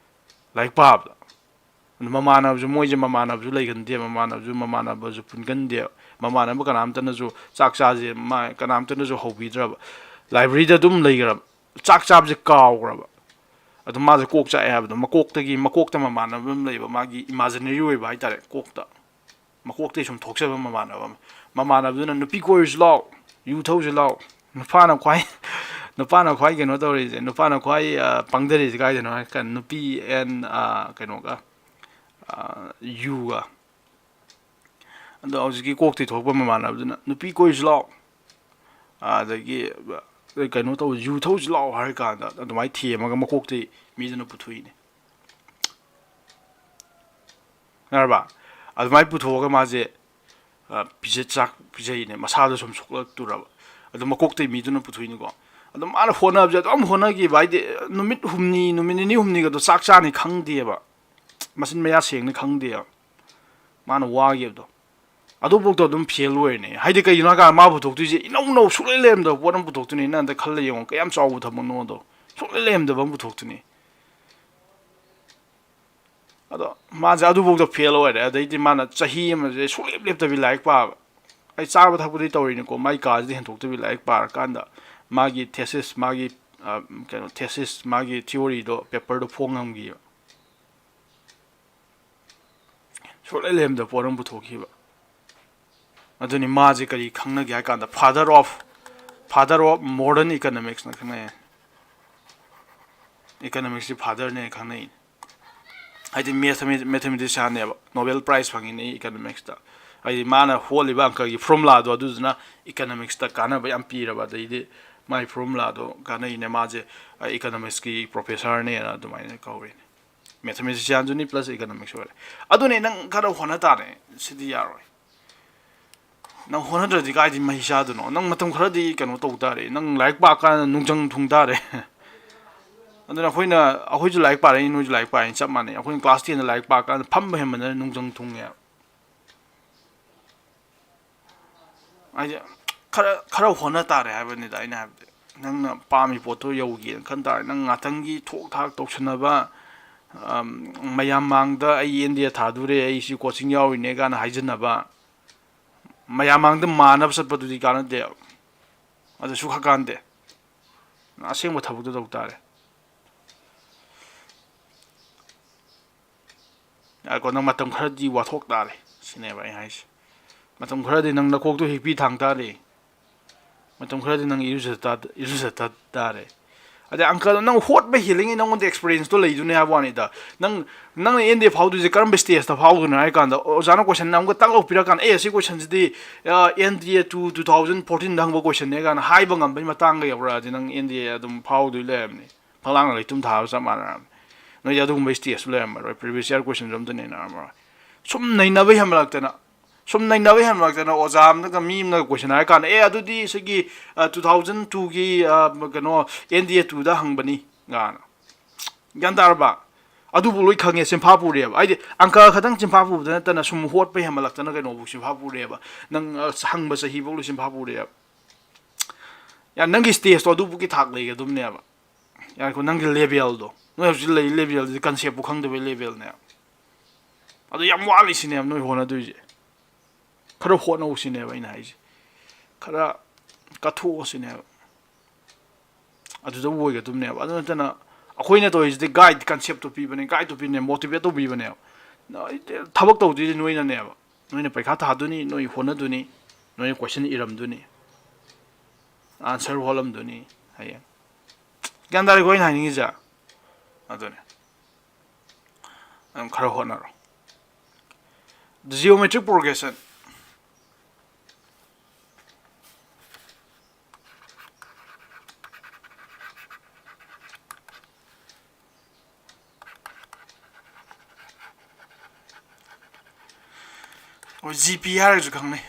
ꯂꯥꯏꯔꯤꯛ ꯄꯥꯕꯗ꯫ ꯑꯗꯨ ꯃꯃꯥꯟꯅꯕꯁꯨ, ꯃꯣꯏꯁꯦ ꯃꯃꯥꯟꯅꯕꯁꯨ ꯂꯩꯒꯟꯗꯦ, ꯃꯃꯥꯟꯅꯕꯁꯨ, ꯃꯃꯥꯟꯅꯕꯁꯨ ꯄꯨꯟꯒꯟꯗꯦ꯫ ꯃꯃꯥꯟꯅꯕ ꯀꯅꯥꯝꯇꯅꯁꯨ ꯆꯥꯛ ꯆꯥꯁꯦ, ꯃꯥ ꯀꯅꯥꯝꯇꯅꯁꯨ ꯍꯧꯕꯤꯗ꯭ꯔꯕ꯫ ꯂꯥꯏꯕ꯭ꯔꯦꯔꯤꯗ ꯑꯗꯨꯝ ꯂꯩꯈ꯭ꯔꯕ, ꯆꯥꯛ ꯆꯥꯕꯁꯦ ꯀꯥꯎꯈ꯭ꯔꯕ꯫ ꯑꯗꯨ ꯃꯥꯁꯦ ꯀꯣꯛ ꯆꯥꯛꯑꯦ ꯍꯥꯏꯕꯗꯣ, ꯃꯀꯣꯛꯇꯒꯤ, ꯃꯀꯣꯛꯇ ꯃꯃꯥꯟꯅꯕ ꯑꯃ ꯂꯩꯕ, ꯃꯥꯒꯤ ꯏꯃꯥꯖꯤꯅꯔꯤ ꯑꯣꯏꯕ ꯍꯥꯏꯇꯥꯔꯦ, ꯀꯣꯛꯇ꯫ ꯃꯀꯣꯛꯇꯒꯤ ꯁꯨꯝ ꯊꯣꯛꯆꯕ ꯃꯃꯥꯟꯅꯕ ꯑꯃ꯫ ꯃꯃꯥꯟꯅꯕꯗꯨꯅ, "ꯅꯨꯄꯤ ꯀꯣꯏꯔꯨꯁꯤ ꯂꯥꯛꯑꯣ, ꯌꯨ ꯊꯧꯁꯤ ꯂꯥꯛꯑꯣ"꯫ ꯅꯨꯄꯥꯅ ꯈ꯭ꯋꯥꯏ, ꯅꯨꯄꯥꯅ ꯈ꯭ꯋꯥꯏ ꯀꯩꯅꯣ ꯇꯧꯔꯤꯁꯦ, ꯅꯨꯄꯥꯅ ꯈ꯭ꯋꯥꯏ, ꯑ, ꯄꯪꯊꯔꯤꯁꯦ ꯀꯥꯏꯗꯅꯣ ꯍꯥꯏꯔꯀꯥꯟꯗ, ꯅꯨꯄꯤ ꯑꯦꯟ, ꯑ, ꯀꯩꯅꯣꯒ, ꯑ, ꯌꯨꯒ꯫ ꯑꯗꯣ ꯍꯧꯖꯤꯛꯀꯤ ꯀꯣꯛꯇꯒꯤ ꯊꯣꯛꯄ ꯃꯃꯥꯟꯅꯕꯗꯨꯅ, "ꯅꯨꯄꯤ ꯀꯣꯏꯔꯨꯁꯤ ꯂꯥꯛꯑꯣ", ꯑꯗꯒꯤ, ꯑ, ꯀꯩꯅꯣ ꯇꯧ, "ꯌꯨ ꯊꯧꯁꯤ ꯂꯥꯛꯑꯣ" ꯍꯥꯏꯔ ꯀꯥꯟꯗ ꯑꯗꯨꯃꯥꯏꯅ ꯊꯦꯝꯃꯒ ꯃꯀꯣꯛꯇꯒꯤ ꯃꯤꯗꯨꯅ ꯄꯨꯊꯣꯛꯏꯅꯦ꯫ ꯈꯪꯉꯕ? ꯑꯗꯨꯃꯥꯏꯅ ꯄꯨꯊꯣꯛꯑꯒ ꯃꯥꯁꯦ, ꯄꯤꯖ ꯆꯥꯛ ꯄꯤꯖꯩꯅꯦ, ꯃꯁꯥꯗꯣ ꯁꯨꯝ ꯁꯣꯛꯂꯛꯇꯣꯔꯕ꯫ ꯑꯗꯨ ꯃꯀꯣꯛꯇꯩ ꯃꯤꯗꯨꯅ ꯄꯨꯊꯣꯛꯏꯅꯤꯀꯣ꯫ ꯑꯗꯨ ꯃꯥꯅ ꯍꯣꯠꯅꯕꯁꯦ ꯑꯗꯨꯝ ꯍꯣꯠꯅꯈꯤꯕ ꯍꯥꯏꯗꯤ, ꯅꯨꯃꯤꯠ ꯍꯨꯝꯅꯤ, ꯅꯨꯃꯤꯠ ꯅꯤꯅꯤ ꯍꯨꯝꯅꯤꯒꯗꯣ ꯆꯥꯛ ꯆꯥꯅꯤ ꯈꯪꯗꯦꯕ, ꯃꯆꯤꯟ ꯃꯌꯥ ꯁꯦꯡꯅ ꯈꯪꯗꯦꯕ, ꯃꯥꯅ ꯋꯥꯈꯤꯕꯗꯣ꯫ ꯑꯗꯨꯐꯥꯎꯗ ꯑꯗꯨꯝ ꯐꯦꯜ ꯑꯣꯏꯔꯤꯅꯦ꯫ ꯍꯥꯏꯗꯤ ꯀꯩꯒꯤꯅꯣ ꯍꯥꯏꯀꯥꯟꯗ ꯃꯥ ꯄꯨꯊꯣꯛꯇꯣꯏꯁꯦ ꯏꯅꯧ ꯅꯧ ꯁꯨꯡꯂꯩ ꯂꯩꯔꯝꯗꯕ ꯄꯣꯠ ꯑꯃ ꯄꯨꯊꯣꯛꯇꯣꯏꯅꯦ꯫ ꯅꯪ ꯑꯝꯇ ꯈꯜꯂ ꯌꯦꯡꯉꯣ, ꯀꯌꯥꯝ ꯆꯥꯎꯕ ꯊꯕꯛꯅꯣꯗꯣ꯫ ꯁꯨꯡꯂꯩ ꯂꯩꯔꯝꯗꯕ ꯑꯃ ꯄꯨꯊꯣꯛꯇꯣꯏꯅꯦ꯫ ꯑꯗꯣ ꯃꯥꯁꯦ ꯑꯗꯨꯐꯥꯎꯗ ꯐꯦꯜ ꯑꯣꯏꯔꯦ꯫ ꯑꯗꯩꯗꯤ ꯃꯥꯅ ꯆꯍꯤ ꯑꯃꯁꯦ ꯁꯨꯡꯂꯦꯞ ꯂꯦꯞꯇꯕꯤ ꯂꯥꯏꯔꯤꯛ ꯄꯥꯕ꯫ ꯑꯩ ꯆꯥꯕ ꯊꯛꯄꯗꯤ ꯇꯧꯔꯤꯅꯤꯀꯣ, ꯃꯥꯏ ꯀꯥꯁꯤꯗꯤ ꯍꯦꯟꯗꯣꯛꯇꯕꯤ ꯂꯥꯏꯔꯤꯛ ꯄꯥꯔꯀꯥꯟꯗ ꯃꯥꯒꯤ ꯊꯦꯁꯤꯁ, ꯃꯥꯒꯤ, ꯑ, ꯀꯩꯅꯣ, ꯊꯦꯁꯤꯁ, ꯃꯥꯒꯤ ꯊꯤꯑꯣꯔꯤꯗꯣ, ꯄꯦꯄꯔꯗꯣ ꯐꯣꯡ ꯉꯝꯈꯤꯕ꯫ ꯁꯨꯡꯂꯩ ꯂꯩꯔꯝꯗꯕ ꯄꯣꯠ ꯑꯃ ꯄꯨꯊꯣꯛꯈꯤꯕ꯫ ꯑꯗꯨꯅꯤ ꯃꯥꯁꯦ ꯀꯔꯤ ꯈꯪꯅꯒꯦ ꯍꯥꯏ ꯀꯥꯟꯗ, father of, father of modern economicsꯅ ꯈꯪꯅꯩ꯫ Economicsꯀꯤ fatherꯅꯦ ꯈꯪꯅꯩ꯫ ꯍꯥꯏꯗꯤ mathemati-, mathematicianꯅꯦꯕ, Nobel Prize ꯐꯪꯉꯤꯅꯦ economicsꯇ꯫ ꯍꯥꯏꯗꯤ ꯃꯥꯅ ꯍꯣꯠꯂꯤꯕ ꯑꯪꯀꯒꯤ formulaꯗꯣ, ꯑꯗꯨꯗꯨꯅ economicsꯇ ꯀꯥꯟꯅꯕ ꯌꯥꯝ ꯄꯤꯔꯕ꯫ ꯑꯗꯩꯗꯤ ꯃꯥꯏ formulaꯗꯣ ꯀꯥꯟꯅꯩꯅꯦ, ꯃꯥꯁꯦ economicsꯀꯤ professorꯅꯦꯅ ꯑꯗꯨꯃꯥꯏꯅ ꯀꯧꯔꯤꯅꯦ꯫ Mathematicianꯁꯨꯅꯤ plus economics ꯑꯣꯏꯔꯦ꯫ ꯑꯗꯨꯅꯦ, ꯅꯪ ꯈꯔ ꯍꯣꯠꯅ ꯇꯥꯔꯦ, ꯁꯤꯗꯤ ꯌꯥꯔꯣꯏ꯫ ꯅꯪ ꯍꯣꯠꯅꯗ꯭ꯔꯗꯤ ꯀꯥꯏꯗꯤ ꯃꯍꯩ ꯆꯥꯗꯣꯏꯅꯣ? ꯅꯪ ꯃꯇꯝ ꯈꯔꯗꯤ ꯀꯩꯅꯣ ꯇꯧ ꯇꯥꯔꯦ, ꯅꯪ ꯂꯥꯏꯔꯤꯛ ꯄꯥꯀꯥꯟꯗ ꯅꯨꯡꯖꯪ ꯊꯨꯡ ꯇꯥꯔꯦ꯫ ꯑꯗꯨꯅ ꯑꯩꯈꯣꯏꯅ, ꯑꯩꯈꯣꯏꯁꯨ ꯂꯥꯏꯔꯤꯛ ꯄꯥꯔꯛꯏ, ꯅꯣꯏꯁꯨ ꯂꯥꯏꯔꯤꯛ ꯄꯥꯔꯛꯏ, ꯆꯞ ꯃꯥꯟꯅꯩ꯫ ꯑꯩꯈꯣꯏꯅ class tenꯗ ꯂꯥꯏꯔꯤꯛ ꯄꯥꯀꯥꯟꯗ ꯐꯝꯕ ꯍꯦꯟꯃꯟꯗꯅ ꯅꯨꯡꯖꯪ ꯊꯨꯡꯉꯦ꯫ ꯍꯥꯏꯗꯤ ꯈꯔ, ꯈꯔ ꯍꯣꯠꯅ ꯇꯥꯔꯦ ꯍꯥꯏꯕꯅꯤꯗ ꯑꯩꯅ ꯍꯥꯏꯕꯗꯤ꯫ ꯅꯪꯅ ꯄꯥꯝꯃꯤ ꯄꯣꯠꯇꯣ ꯌꯧꯒꯦꯅ ꯈꯟ ꯇꯥꯔꯦ, ꯅꯪ ꯉꯥꯛꯇꯪꯒꯤ ꯊꯣꯛ ꯊꯥꯛ ꯇꯧꯁꯟꯅꯕ, ꯑꯝ, ꯃꯌꯥꯝ ꯃꯥꯡꯗ "ꯑꯩ NDA ꯊꯥꯗꯣꯔꯦ, ꯑꯩ ꯁꯤ coaching ꯌꯥꯎꯔꯤꯅꯦ" ꯀꯥꯏꯅ ꯍꯥꯏꯖꯟꯅꯕ, ꯃꯌꯥꯝ ꯃꯥꯡꯗ ꯃꯥꯟꯅꯕ ꯆꯠꯄꯗꯨꯗꯤ ꯀꯥꯟꯅꯗꯦ꯫ ꯑꯗꯨꯁꯨ ꯈꯔ ꯀꯥꯟꯗꯦ꯫ ꯑꯁꯦꯡꯕ ꯊꯕꯛꯇꯣ ꯇꯧ ꯇꯥꯔꯦ꯫ ꯉꯥꯏꯈꯣ, ꯅꯪ ꯃꯇꯝ ꯈꯔꯗꯤ ꯋꯥꯊꯣꯛ ꯇꯥꯔꯦ ꯁꯤꯅꯦꯕ ꯑꯩ ꯍꯥꯏꯁꯦ꯫ ꯃꯇꯝ ꯈꯔꯗꯤ ꯅꯪ ꯅꯀꯣꯛꯇꯣ ꯍꯤꯛꯄꯤ ꯊꯥꯡ ꯇꯥꯔꯦ꯫ ꯃꯇꯝ ꯈꯔꯗꯤ ꯅꯪ ꯏꯔꯨꯖ ꯇꯥ-, ꯏꯔꯨꯖ ꯇꯥ-, ꯇꯥꯔꯦ꯫ ꯑꯗꯩ ꯑꯪꯀꯗꯣ ꯅꯪ ꯍꯣꯠꯄ ꯍꯦꯜꯂꯤꯉꯩ ꯅꯪꯉꯣꯟꯗ experienceꯇꯣ ꯂꯩꯗꯣꯏꯅꯦ ꯍꯥꯏꯕ ꯋꯥꯅꯤꯗ꯫ ꯅꯪ, ꯅꯪꯅ NDA ꯐꯥꯎꯗꯣꯏꯁꯦ ꯀꯔꯝꯕ stageꯇ ꯐꯥꯎꯗꯣꯏꯅꯣ ꯍꯥꯏ ꯀꯥꯟꯗ, ꯑꯣꯖꯥꯅ question ꯑꯃꯒ ꯇꯥꯛ ꯂꯧ ꯄꯤꯔꯀꯥꯟꯗ, "ꯑꯦ, ꯁꯤ questionꯁꯤꯗꯤ, ꯑ, NDA two, two thousand fourteenꯗ ꯍꯪꯕ questionꯅꯦ" ꯀꯥꯏꯅ ꯍꯥꯏꯕ ꯉꯝꯕꯒꯤ ꯃꯇꯥꯡꯒ ꯌꯧꯔꯛꯑꯗꯤ ꯅꯪ NDA ꯑꯗꯨꯝ ꯐꯥꯎꯗꯣꯏ ꯂꯩꯔꯝꯅꯤ꯫ ꯐꯛꯂꯥꯡꯅ ꯂꯩꯇꯨꯝ ꯊꯥꯕ ꯆꯞ ꯃꯥꯟꯅꯔꯝꯅꯤ꯫ ꯅꯣꯏꯗꯤ ꯑꯗꯨꯒꯨꯝꯕ stageꯁꯨ ꯂꯩꯔꯝꯃꯔꯣꯏ, previous year questionꯁꯨ ꯑꯝꯇ ꯅꯩꯅꯔꯝꯃꯔꯣꯏ꯫ ꯁꯨꯝ ꯅꯩꯅꯕ ꯍꯦꯟꯃꯜꯂꯛꯇꯅ ꯁꯨꯝ ꯅꯩꯅꯕ ꯍꯦꯟꯕ ꯃꯔꯛꯇꯅ ꯑꯣꯖꯥ ꯑꯃꯅꯒ, ꯃꯤ ꯑꯃꯅꯒ question ꯍꯥꯏꯔ ꯀꯥꯟꯗ, "ꯑꯦ, ꯑꯗꯨꯗꯤ ꯁꯤꯒꯤ, ꯑ, two thousand two ꯒꯤ, ꯑ, ꯀꯩꯅꯣ, N D A two ꯗ ꯍꯪꯕꯅꯤ" ꯀꯥꯏꯅ꯫ ꯒ꯭ꯌꯥꯟ ꯇꯥꯔꯕ? ꯑꯗꯨꯕꯨ ꯂꯣꯏ ꯈꯪꯉꯦ, ꯆꯤꯟꯐꯥ ꯄꯨꯔꯦꯕ꯫ ꯍꯥꯏꯗꯤ ꯑꯪꯀ ꯈꯛꯇꯪ ꯆꯤꯟꯐꯥ ꯄꯨꯕꯗ ꯅꯠꯇꯅ ꯁꯨꯝ ꯍꯣꯠꯄ ꯍꯦꯟꯃꯜꯂꯛꯇꯅ ꯀꯩꯅꯣꯕꯨ ꯆꯤꯟꯐꯥ ꯄꯨꯔꯦꯕ꯫ ꯅꯪ, ꯑ, ꯍꯪꯕ ꯆꯍꯤꯐꯥꯎ ꯂꯣꯏ ꯆꯤꯟꯐꯥ ꯄꯨꯔꯦꯕ꯫ ꯌꯥ, ꯅꯪꯒꯤ stageꯇꯣ ꯑꯗꯨꯕꯨꯛꯀꯤ ꯊꯥꯛ ꯂꯩꯒꯗꯕꯅꯦꯕ꯫ ꯌꯥꯔꯦꯀꯣ, ꯅꯪꯒꯤ levelꯗꯣ, ꯅꯣꯏ ꯍꯧꯖꯤꯛ ꯂꯩꯔꯤ levelꯗꯨꯗꯤ conceptꯄꯨ ꯈꯪꯗꯕꯩ levelꯅꯦꯕ꯫ ꯑꯗꯨ ꯌꯥꯝ ꯋꯥꯠꯂꯤꯁꯤꯅꯦꯕ ꯅꯣꯏ ꯍꯣꯠꯅꯗꯣꯏꯁꯦ꯫ ꯈꯔ ꯍꯣꯠꯅꯧ ꯁꯤꯅꯦꯕ ꯑꯩꯅ ꯍꯥꯏꯁꯦ꯫ ꯈꯔ ꯀꯠꯊꯣꯛꯑꯣ ꯁꯤꯅꯦꯕ꯫ ꯑꯗꯨꯗ ꯑꯣꯏꯒꯗꯕꯅꯦꯕ꯫ ꯑꯗꯨ ꯅꯠꯇꯅ ꯑꯩꯈꯣꯏꯅ ꯇꯧꯔꯤꯁꯤꯗꯤ guide, conceptꯇꯣ ꯄꯤꯕꯅꯦ, guideꯇꯣ ꯄꯤꯕꯅꯦ, motivate ꯇꯧꯕꯤꯕꯅꯦꯕ꯫ ꯅꯣꯏ ꯊꯕꯛ ꯇꯧꯗꯣꯏꯁꯦ ꯅꯣꯏꯅꯅꯦꯕ꯫ ꯅꯣꯏꯅ ꯄꯩꯈꯥ ꯊꯥꯗꯣꯏꯅꯤ, ꯅꯣꯏ ꯍꯣꯠꯅꯗꯣꯏꯅꯤ, ꯅꯣꯏꯅ question ꯏꯔꯝꯗꯣꯏꯅꯤ, answer ꯍꯣꯜꯂꯝꯗꯣꯏꯅꯤ ꯍꯌꯦꯡ꯫ ꯒ꯭ꯌꯥꯟ ꯇꯥꯔꯦꯀꯣ ꯑꯩꯅ ꯍꯥꯏꯅꯤꯡꯉꯤꯁꯦ? ꯑꯗꯨꯅꯦ꯫ ꯑꯗꯨꯝ ꯈꯔ ꯍꯣꯠꯅꯔꯣ꯫ Geometric progression꯫ ꯍꯣꯏ, G P ꯍꯥꯏꯔꯒꯁꯨ ꯈꯪꯅꯩ꯫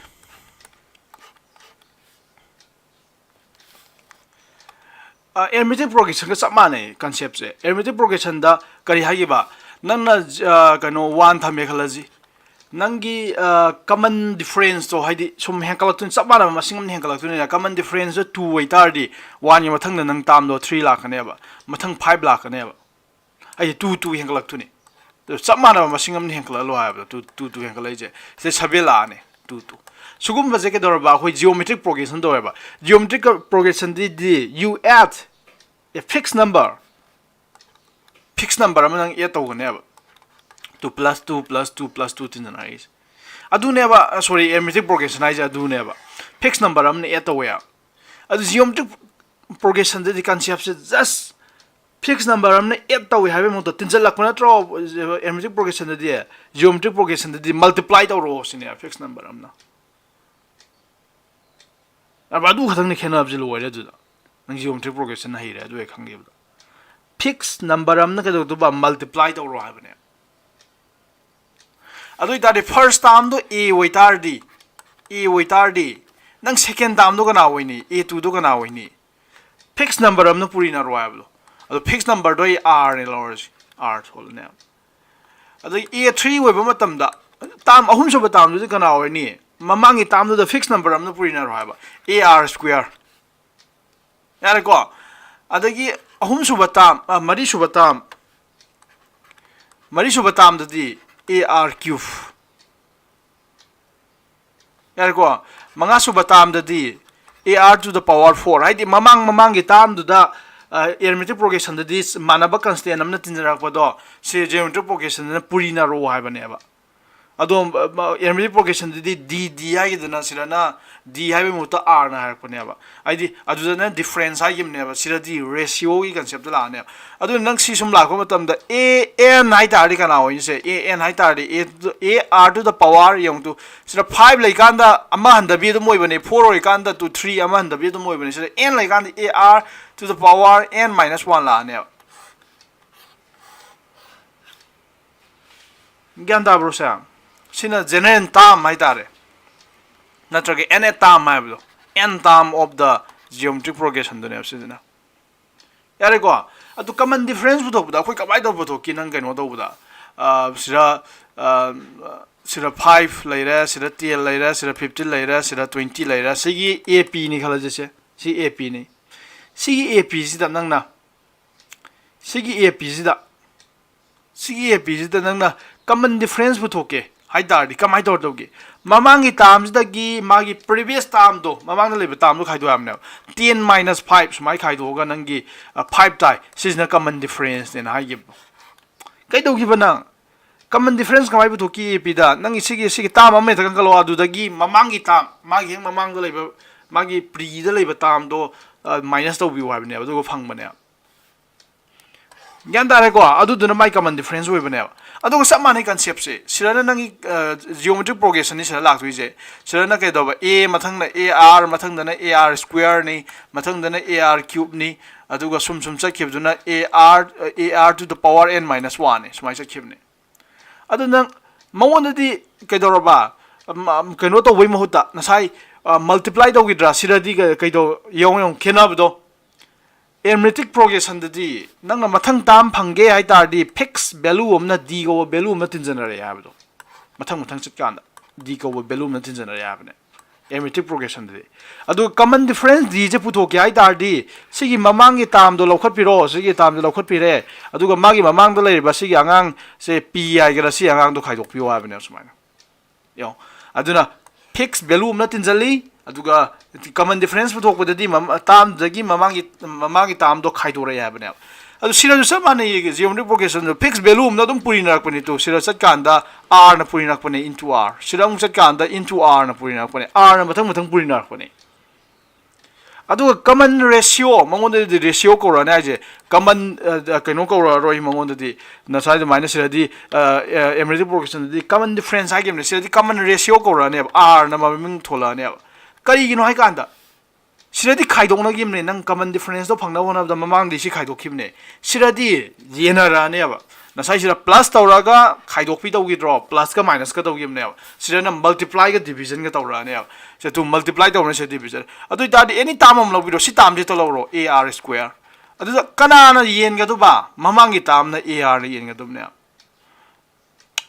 ꯑ, arithmetic progressionꯒ ꯆꯞ ꯃꯥꯟꯅꯩ conceptꯁꯦ꯫ Arithmetic progressionꯗ ꯀꯔꯤ ꯍꯥꯏꯈꯤꯕ? ꯅꯪꯅ, ꯑ, ꯀꯩꯅꯣ, one ꯊꯝꯃꯦ ꯈꯜꯂꯁꯤ꯫ ꯅꯪꯒꯤ, ꯑ, common differenceꯇꯣ, ꯍꯥꯏꯗꯤ ꯁꯨꯝ ꯍꯦꯟꯀꯠꯂꯛꯇꯣꯏꯅꯤ, ꯆꯞ ꯃꯥꯟꯅꯕ ꯃꯁꯤꯡ ꯑꯃꯅ ꯍꯦꯟꯀꯠꯂꯛꯇꯣꯏꯅꯤꯅ, common differenceꯇꯣ two ꯑꯣꯏꯇꯥꯔꯗꯤ, oneꯒꯤ ꯃꯊꯪꯗ ꯅꯪ termꯗꯣ three ꯂꯥꯛꯀꯅꯦꯕ, ꯃꯊꯪ five ꯂꯥꯛꯀꯅꯦꯕ꯫ ꯍꯥꯏꯗꯤ two, two ꯍꯦꯟꯒꯠꯂꯛꯇꯣꯏꯅꯤ꯫ ꯑꯗꯨ ꯆꯞ ꯃꯥꯟꯅꯕ ꯃꯁꯤꯡ ꯑꯃꯅ ꯍꯦꯟꯒꯠꯂꯛꯍꯜꯂꯣ ꯍꯥꯏꯕꯗꯣ, two, two, two ꯍꯦꯟꯒꯠꯂꯛꯏꯁꯦ꯫ ꯁꯤꯗ seven ꯂꯥꯛꯑꯅꯤ, two, two꯫ ꯁꯤꯒꯨꯝꯕꯁꯦ ꯀꯩꯗꯧꯔꯕ? ꯑꯩꯈꯣꯏ geometric progression ꯇꯧꯋꯦꯕ꯫ Geometric progressionꯗꯤ you add a fixed number, fixed number ꯑꯃ ꯅꯪ add ꯇꯧꯒꯅꯦꯕ꯫ Two plus two plus two plus two ꯇꯤꯟꯖꯟꯅꯔꯛꯏꯁꯦ꯫ ꯑꯗꯨꯅꯦꯕ, sorry, arithmetic progression ꯍꯥꯏꯁꯦ ꯑꯗꯨꯅꯦꯕ꯫ Fixed number ꯑꯃꯅ add ꯇꯧꯋꯦ꯫ ꯑꯗꯨ geometric progressionꯗꯗꯤ conceptꯁꯦ just fixed number ꯑꯃꯅ add ꯇꯧꯏ ꯍꯥꯏꯕꯒꯤ ꯃꯍꯨꯠꯇ ꯇꯤꯟꯁꯤꯜꯂꯛꯄ ꯅꯠꯇ꯭ꯔꯣ? Arithmetic progressionꯗꯗꯤ, geometric progressionꯗꯗꯤ multiply ꯇꯧꯔꯛꯑꯣ ꯁꯤꯅꯦ fixed number ꯑꯃꯅ꯫ ꯑꯗꯨ ꯈꯛꯇꯪꯅꯤ ꯈꯦꯠꯅꯕꯁꯦ, ꯂꯣꯏꯔꯦ ꯑꯗꯨꯗ꯫ ꯅꯪ geometric progression ꯍꯩꯔꯦ, ꯑꯗꯨ ꯍꯦꯛ ꯈꯪꯈꯤꯕꯗ꯫ Fixed number ꯑꯃꯅ ꯀꯩꯗꯧꯗꯧꯕ? Multiply ꯇꯧꯔꯣ ꯍꯥꯏꯕꯅꯦ꯫ ꯑꯗꯨ ꯑꯣꯏꯇꯥꯔꯗꯤ first termꯗꯣ a ꯑꯣꯏꯇꯥꯔꯗꯤ, a ꯑꯣꯏꯇꯥꯔꯗꯤ, ꯅꯪ second termꯗꯣ ꯀꯅꯥ ꯑꯣꯏꯅꯤ? A twoꯗꯣ ꯀꯅꯥ ꯑꯣꯏꯅꯤ? Fixed number ꯑꯃꯅ ꯄꯨꯔꯤꯅꯔꯣ ꯍꯥꯏꯕꯗꯣ꯫ ꯑꯗꯣ fixed numberꯗꯣ ꯑꯩ r ꯅꯦ ꯂꯧꯔꯁꯤ, r ꯊꯣꯛꯂꯅꯦꯕ꯫ ꯑꯗꯒꯤ a three ꯑꯣꯏꯕ ꯃꯇꯝꯗ term, ꯑꯍꯨꯝꯁꯨꯕ termꯗꯨꯗꯤ ꯀꯅꯥ ꯑꯣꯏꯅꯤ? ꯃꯃꯥꯡꯒꯤ termꯗꯨꯗ fixed number ꯑꯃꯅ ꯄꯨꯔꯤꯅꯔꯣ ꯍꯥꯏꯕ, a r square꯫ ꯌꯥꯔꯦꯀꯣ? ꯑꯗꯒꯤ ꯑꯍꯨꯝꯁꯨꯕ term, ꯑ, ꯃꯔꯤꯁꯨꯕ term, ꯃꯔꯤꯁꯨꯕ termꯗꯗꯤ a r cube꯫ ꯌꯥꯔꯦꯀꯣ? ꯃꯉꯥꯁꯨꯕ termꯗꯗꯤ a r to the power four, ꯍꯥꯏꯗꯤ ꯃꯃꯥꯡ ꯃꯃꯥꯡꯒꯤ termꯗꯨꯗ, ꯑ, arithmetic progressionꯗꯗꯤ ꯃꯥꯟꯅꯕ constant ꯑꯃꯅ ꯇꯤꯟꯖꯔꯛꯄꯗꯣ, ꯁꯤ geometric progressionꯗꯅ ꯄꯨꯔꯤꯅꯔꯣ ꯍꯥꯏꯕꯅꯦꯕ꯫ ꯑꯗꯣ, ꯑ, arithmetic progressionꯗꯗꯤ d, d ꯍꯥꯏꯒꯤꯗꯅ, ꯁꯤꯗꯅ d ꯍꯥꯏꯕꯒꯤ ꯃꯍꯨꯠꯇ r ꯅ ꯍꯥꯏꯔꯛꯄꯅꯦꯕ꯫ ꯍꯥꯏꯗꯤ ꯑꯗꯨꯗꯅ difference ꯍꯥꯏꯈꯤꯕꯅꯦꯕ, ꯁꯤꯗꯗꯤ ratioꯒꯤ conceptꯇ ꯂꯥꯛꯑꯅꯦꯕ꯫ ꯑꯗꯨꯅ ꯅꯪ ꯁꯤ ꯁꯨꯝ ꯂꯥꯛꯄ ꯃꯇꯝꯗ a n ꯍꯥꯏ ꯇꯥꯔꯗꯤ ꯀꯅꯥ ꯑꯣꯏꯅꯤ? ꯁꯦ, a n ꯍꯥꯏ ꯇꯥꯔꯗꯤ a, a r to the power, ꯌꯦꯡꯉꯨ ꯇꯨ, ꯁꯤꯗ five ꯂꯩꯀꯥꯟꯗ ꯑꯃ ꯍꯟꯊꯕꯤ ꯑꯗꯨꯝ ꯑꯣꯏꯕꯅꯦ, four ꯑꯣꯏꯀꯥꯟꯗ to three ꯑꯃ ꯍꯟꯊꯕꯤ ꯑꯗꯨꯝ ꯑꯣꯏꯕꯅꯦ, ꯁꯤꯗ n ꯂꯩꯀꯥꯟꯗ a r to the power n minus one ꯂꯥꯛꯑꯅꯦꯕ꯫ ꯒ꯭ꯌꯥꯟ ꯇꯥꯕ꯭ꯔꯣ ꯁꯦ? ꯁꯤꯅ general term ꯍꯥꯏꯇꯥꯔꯦ, ꯅꯠꯇ꯭ꯔꯒ n term ꯍꯥꯏꯕꯗꯣ, n term of the geometric progressionꯗꯨꯅꯦꯕ ꯁꯤꯁꯤꯅ꯫ ꯌꯥꯔꯦꯀꯣ? ꯑꯗꯨ common difference ꯄꯨꯊꯣꯛꯄꯗ ꯑꯩꯈꯣꯏ ꯀꯃꯥꯏꯅ ꯇꯧꯔ ꯄꯨꯊꯣꯛꯀꯦ? ꯅꯪ ꯀꯩꯅꯣ ꯇꯧꯕꯗ, ꯑ, ꯁꯤꯗ, ꯑ, ꯁꯤꯗ five ꯂꯩꯔꯦ, ꯁꯤꯗ ten ꯂꯩꯔꯦ, ꯁꯤꯗ fifteen ꯂꯩꯔꯦ, ꯁꯤꯗ twenty ꯂꯩꯔꯦ꯫ ꯁꯤꯒꯤ a p ꯅꯤ ꯈꯜꯂꯁꯦ ꯁꯦ꯫ ꯁꯤ a p ꯅꯤ꯫ ꯁꯤꯒꯤ a p ꯁꯤꯗ ꯅꯪꯅ, ꯁꯤꯒꯤ a p ꯁꯤꯗ, ꯁꯤꯒꯤ a p ꯁꯤꯗ ꯅꯪꯅ common difference ꯄꯨꯊꯣꯛꯀꯦ ꯍꯥꯏ ꯇꯥꯔꯗꯤ ꯀꯃꯥꯏꯅ ꯇꯧꯔ ꯇꯧꯒꯦ? ꯃꯃꯥꯡꯒꯤ termꯁꯤꯗꯒꯤ ꯃꯥꯒꯤ previous termꯗꯣ, ꯃꯃꯥꯡꯗ ꯂꯩꯕ termꯗꯣ ꯈꯥꯏꯗꯣꯛ ꯌꯥꯕꯅꯦꯕ꯫ Ten minus five ꯁꯨꯃꯥꯏꯅ ꯈꯥꯏꯗꯣꯛꯑꯒ ꯅꯪꯒꯤ, ꯑ, five ꯇꯥꯏ꯫ ꯁꯤꯁꯤꯅ common differenceꯅꯦꯅ ꯍꯥꯏꯈꯤꯕꯗꯣ꯫ ꯀꯩꯗꯧꯈꯤꯕ ꯅꯪ? Common difference ꯀꯃꯥꯏꯅ ꯄꯨꯊꯣꯛꯈꯤ a pꯗ? ꯅꯪꯒꯤ ꯁꯤꯒꯤ, ꯁꯤꯒꯤ term ꯑꯃ ꯍꯦꯛꯇ ꯈꯟꯒꯠꯂꯣ, ꯑꯗꯨꯗꯒꯤ ꯃꯃꯥꯡꯒꯤ term, ꯃꯥꯒꯤ ꯍꯦꯛ ꯃꯃꯥꯡꯗ ꯂꯩꯕ, ꯃꯥꯒꯤ preꯗ ꯂꯩꯕ termꯗꯣ, ꯑ, minus ꯇꯧꯕꯤꯌꯨ ꯍꯥꯏꯕꯅꯦꯕ, ꯑꯗꯨꯒ ꯐꯪꯕꯅꯦꯕ꯫ ꯒ꯭ꯌꯥꯟ ꯇꯥꯔꯦꯀꯣ? ꯑꯗꯨꯗꯨꯅ ꯃꯥꯏ common difference ꯑꯣꯏꯕꯅꯦꯕ꯫ ꯑꯗꯨꯒ ꯆꯞ ꯃꯥꯟꯅꯩ conceptꯁꯦ꯫ ꯁꯤꯗꯅ ꯅꯪꯒꯤ, ꯑ, geometric progressionꯅꯤ ꯁꯤꯗ ꯂꯥꯛꯇꯣꯏꯁꯦ꯫ ꯁꯤꯗꯅ ꯀꯩꯗꯧꯕ? A, ꯃꯊꯪꯗ a r, ꯃꯊꯪꯗꯅ a r squareꯅꯤ, ꯃꯊꯪꯗꯅ a r cubeꯅꯤ, ꯑꯗꯨꯒ ꯁꯨꯝ ꯁꯨꯝ ꯆꯠꯈꯤꯕꯗꯨꯅ a r, a r to the power n minus oneꯅꯤ꯫ ꯁꯨꯃꯥꯏꯅ ꯆꯠꯈꯤꯕꯅꯤ꯫ ꯑꯗꯨ ꯅꯪ ꯃꯉꯣꯟꯗꯗꯤ ꯀꯩꯗꯧꯔꯕ? ꯀꯩꯅꯣ ꯇꯧꯕꯩ ꯃꯍꯨꯠꯇ ꯉꯁꯥꯏ ꯃꯜꯇꯤꯄ꯭ꯂꯥꯏ ꯇꯧꯈꯤꯗ꯭ꯔꯥ? ꯁꯤꯗꯗꯤ ꯀꯩꯗꯧ, ꯌꯦꯡꯉꯣ, ꯌꯦꯡꯉꯣ, ꯈꯦꯠꯅꯕꯗꯣ꯫ ꯑꯦꯔꯤꯊꯃꯦꯇꯤꯛ ꯄ꯭ꯔꯣꯒ꯭ꯔꯦꯁꯟꯗꯗꯤ ꯅꯪꯅ ꯃꯊꯪ ꯇꯥꯝ ꯐꯪꯒꯦ ꯍꯥꯏ ꯇꯥꯔꯗꯤ ꯐꯤꯛꯁ ꯚꯦꯂꯨ ꯑꯃꯅ ꯗꯤ ꯀꯧꯕ ꯚꯦꯂꯨ ꯑꯃꯅ ꯇꯤꯟꯖꯟꯅꯔꯛꯑꯦ ꯍꯥꯏꯕꯗꯣ꯫ ꯃꯊꯪ ꯃꯊꯪ ꯆꯠꯀꯥꯟꯗ ꯗꯤ ꯀꯧꯕ ꯚꯦꯂꯨ ꯑꯃꯅ ꯇꯤꯟꯖꯟꯅꯔꯛꯑꯦ ꯍꯥꯏꯕꯅꯦ ꯑꯦꯔꯤꯊꯃꯦꯇꯤꯛ ꯄ꯭ꯔꯣꯒ꯭ꯔꯦꯁꯟꯗꯗꯤ꯫ ꯑꯗꯨꯒ ꯀꯃꯟ ꯗꯤꯐꯔꯦꯟꯁ ꯗꯤꯁꯦ ꯄꯨꯊꯣꯛꯀꯦ ꯍꯥꯏ ꯇꯥꯔꯗꯤ ꯁꯤꯒꯤ ꯃꯃꯥꯡꯒꯤ ꯇꯥꯝꯗꯣ ꯂꯧꯈꯠꯄꯤꯔꯣ, ꯁꯤꯒꯤ ꯇꯥꯝꯗꯣ ꯂꯧꯈꯠꯄꯤꯔꯦ, ꯑꯗꯨꯒ ꯃꯥꯒꯤ ꯃꯃꯥꯡꯗ ꯂꯩꯔꯤꯕ ꯁꯤꯒꯤ ꯑꯉꯥꯡꯁꯦ ꯄꯤ ꯍꯥꯏꯒꯦꯔꯥ, ꯁꯤ ꯑꯉꯥꯡꯗꯣ ꯈꯥꯏꯗꯣꯛꯄꯤꯌꯣ ꯍꯥꯏꯕꯅꯦꯕ ꯁꯨꯃꯥꯏꯅ꯫ ꯌꯦꯡꯉꯣ꯫ ꯑꯗꯨꯅ ꯐꯤꯛꯁ ꯚꯦꯂꯨ ꯑꯃꯅ ꯇꯤꯟꯁꯤꯜꯂꯤ, ꯑꯗꯨꯒ ꯀꯃꯟ ꯗꯤꯐꯔꯦꯟꯁ ꯄꯨꯊꯣꯛꯄꯗꯗꯤ ꯇꯥꯝꯗꯨꯗꯒꯤ ꯃꯃꯥꯡꯒꯤ ꯃꯃꯥꯡꯒꯤ ꯇꯥꯝꯗꯣ ꯈꯥꯏꯗꯣꯔꯛꯑꯦ ꯍꯥꯏꯕꯅꯦꯕ꯫ ꯑꯗꯨ ꯁꯤꯗꯁꯨ ꯆꯞ ꯃꯥꯟꯅꯩꯌꯦ, ꯖꯤꯑꯣꯃꯦꯇ꯭ꯔꯤꯛ ꯄ꯭ꯔꯣꯒ꯭ꯔꯦꯁꯟꯗꯣ ꯐꯤꯛꯁ ꯚꯦꯂꯨ ꯑꯃꯅ ꯑꯗꯨꯝ ꯄꯨꯔꯤꯅꯔꯛꯄꯅꯤ꯫ ꯇꯨ ꯁꯤꯗ ꯆꯠꯀꯥꯟꯗ ꯑꯥꯔꯅ ꯄꯨꯔꯤꯅꯔꯛꯄꯅꯦ ꯏꯟꯇꯨ ꯑꯥꯔ, ꯁꯤꯗ ꯑꯃꯨꯛ ꯆꯠꯀꯥꯟꯗ ꯏꯟꯇꯨ ꯑꯥꯔꯅ ꯄꯨꯔꯤꯅꯔꯛꯄꯅꯦ, ꯑꯥꯔꯅ ꯃꯊꯪ ꯃꯊꯪ ꯄꯨꯔꯤꯅꯔꯛꯄꯅꯦ꯫ ꯑꯗꯨꯒ ꯀꯃꯟ ꯔꯦꯁꯤꯌꯣ, ꯃꯉꯣꯟꯗꯗꯤ ꯔꯦꯁꯤꯌꯣ ꯀꯧꯔꯛꯑꯅꯤ ꯍꯥꯏꯁꯦ꯫ ꯀꯃꯟ ꯀꯩꯅꯣ ꯀꯧꯔꯛꯑꯔꯣꯏ ꯃꯉꯣꯟꯗꯗꯤ꯫ ꯉꯁꯥꯏ ꯑꯗꯨꯃꯥꯏꯅ ꯁꯤꯗꯗꯤ ꯑꯦꯔꯤꯊꯃꯦꯇꯤꯛ ꯄ꯭ꯔꯣꯒ꯭ꯔꯦꯁꯟꯗꯗꯤ ꯀꯃꯟ ꯗꯤꯐꯔꯦꯟꯁ ꯍꯥꯏꯈꯤꯕꯅꯦ, ꯁꯤꯗꯗꯤ ꯀꯃꯟ ꯔꯦꯁꯤꯌꯣ ꯀꯧꯔꯛꯑꯅꯦꯕ, ꯑꯥꯔꯅ ꯃꯃꯤꯡ ꯊꯣꯜꯂꯛꯑꯅꯦꯕ꯫ ꯀꯔꯤꯒꯤꯅꯣ ꯍꯥꯏꯀꯥꯟꯗ ꯁꯤꯗꯗꯤ ꯈꯥꯏꯗꯣꯛꯅꯈꯤꯕꯅꯦ꯫ ꯅꯪ ꯀꯃꯟ ꯗꯤꯐꯔꯦꯟꯁꯇꯣ ꯐꯪꯅꯕ ꯍꯣꯠꯅꯕꯗ ꯃꯃꯥꯡꯗꯤ ꯁꯤ ꯈꯥꯏꯗꯣꯛꯈꯤꯕꯅꯦ, ꯁꯤꯗꯗꯤ ꯌꯦꯟꯅꯔꯛꯑꯅꯦꯕ꯫ ꯉꯁꯥꯏꯁꯤꯗ ꯄ꯭ꯂꯁ ꯇꯧꯔꯒ ꯈꯥꯏꯗꯣꯛꯄꯤ ꯇꯧꯈꯤꯗ꯭ꯔꯣ? ꯄ꯭ꯂꯁꯀ ꯃꯥꯏꯅꯁꯀ ꯇꯧꯈꯤꯕꯅꯦꯕ꯫ ꯁꯤꯗꯅ ꯃꯜꯇꯤꯄ꯭ꯂꯥꯏꯒ ꯗꯤꯚꯤꯖꯟꯒ ꯇꯧꯔꯛꯑꯅꯦꯕ꯫ ꯁꯤꯗ ꯇꯨ ꯃꯜꯇꯤꯄ꯭ꯂꯥꯏ ꯇꯧꯔꯅꯤ, ꯁꯤꯗ ꯗꯤꯚꯤꯖꯟ꯫ ꯑꯗꯨ ꯑꯣꯏꯇꯥꯔꯗꯤ ꯑꯦꯅꯤ ꯇꯥꯝ ꯑꯃ ꯂꯧꯕꯤꯔꯣ, ꯁꯤ ꯇꯥꯝꯁꯤ ꯍꯦꯛꯇ ꯂꯧꯔꯣ, ꯑꯦ ꯑꯥꯔ ꯁ꯭ꯀ꯭ꯋꯦꯔ꯫ ꯑꯗꯨꯗ ꯀꯅꯥꯅ ꯌꯦꯟꯒꯗꯧꯕ? ꯃꯃꯥꯡꯒꯤ ꯇꯥꯝꯅ ꯑꯦ ꯑꯥꯔꯅ ꯌꯦꯟꯒꯗꯕꯅꯦꯕ꯫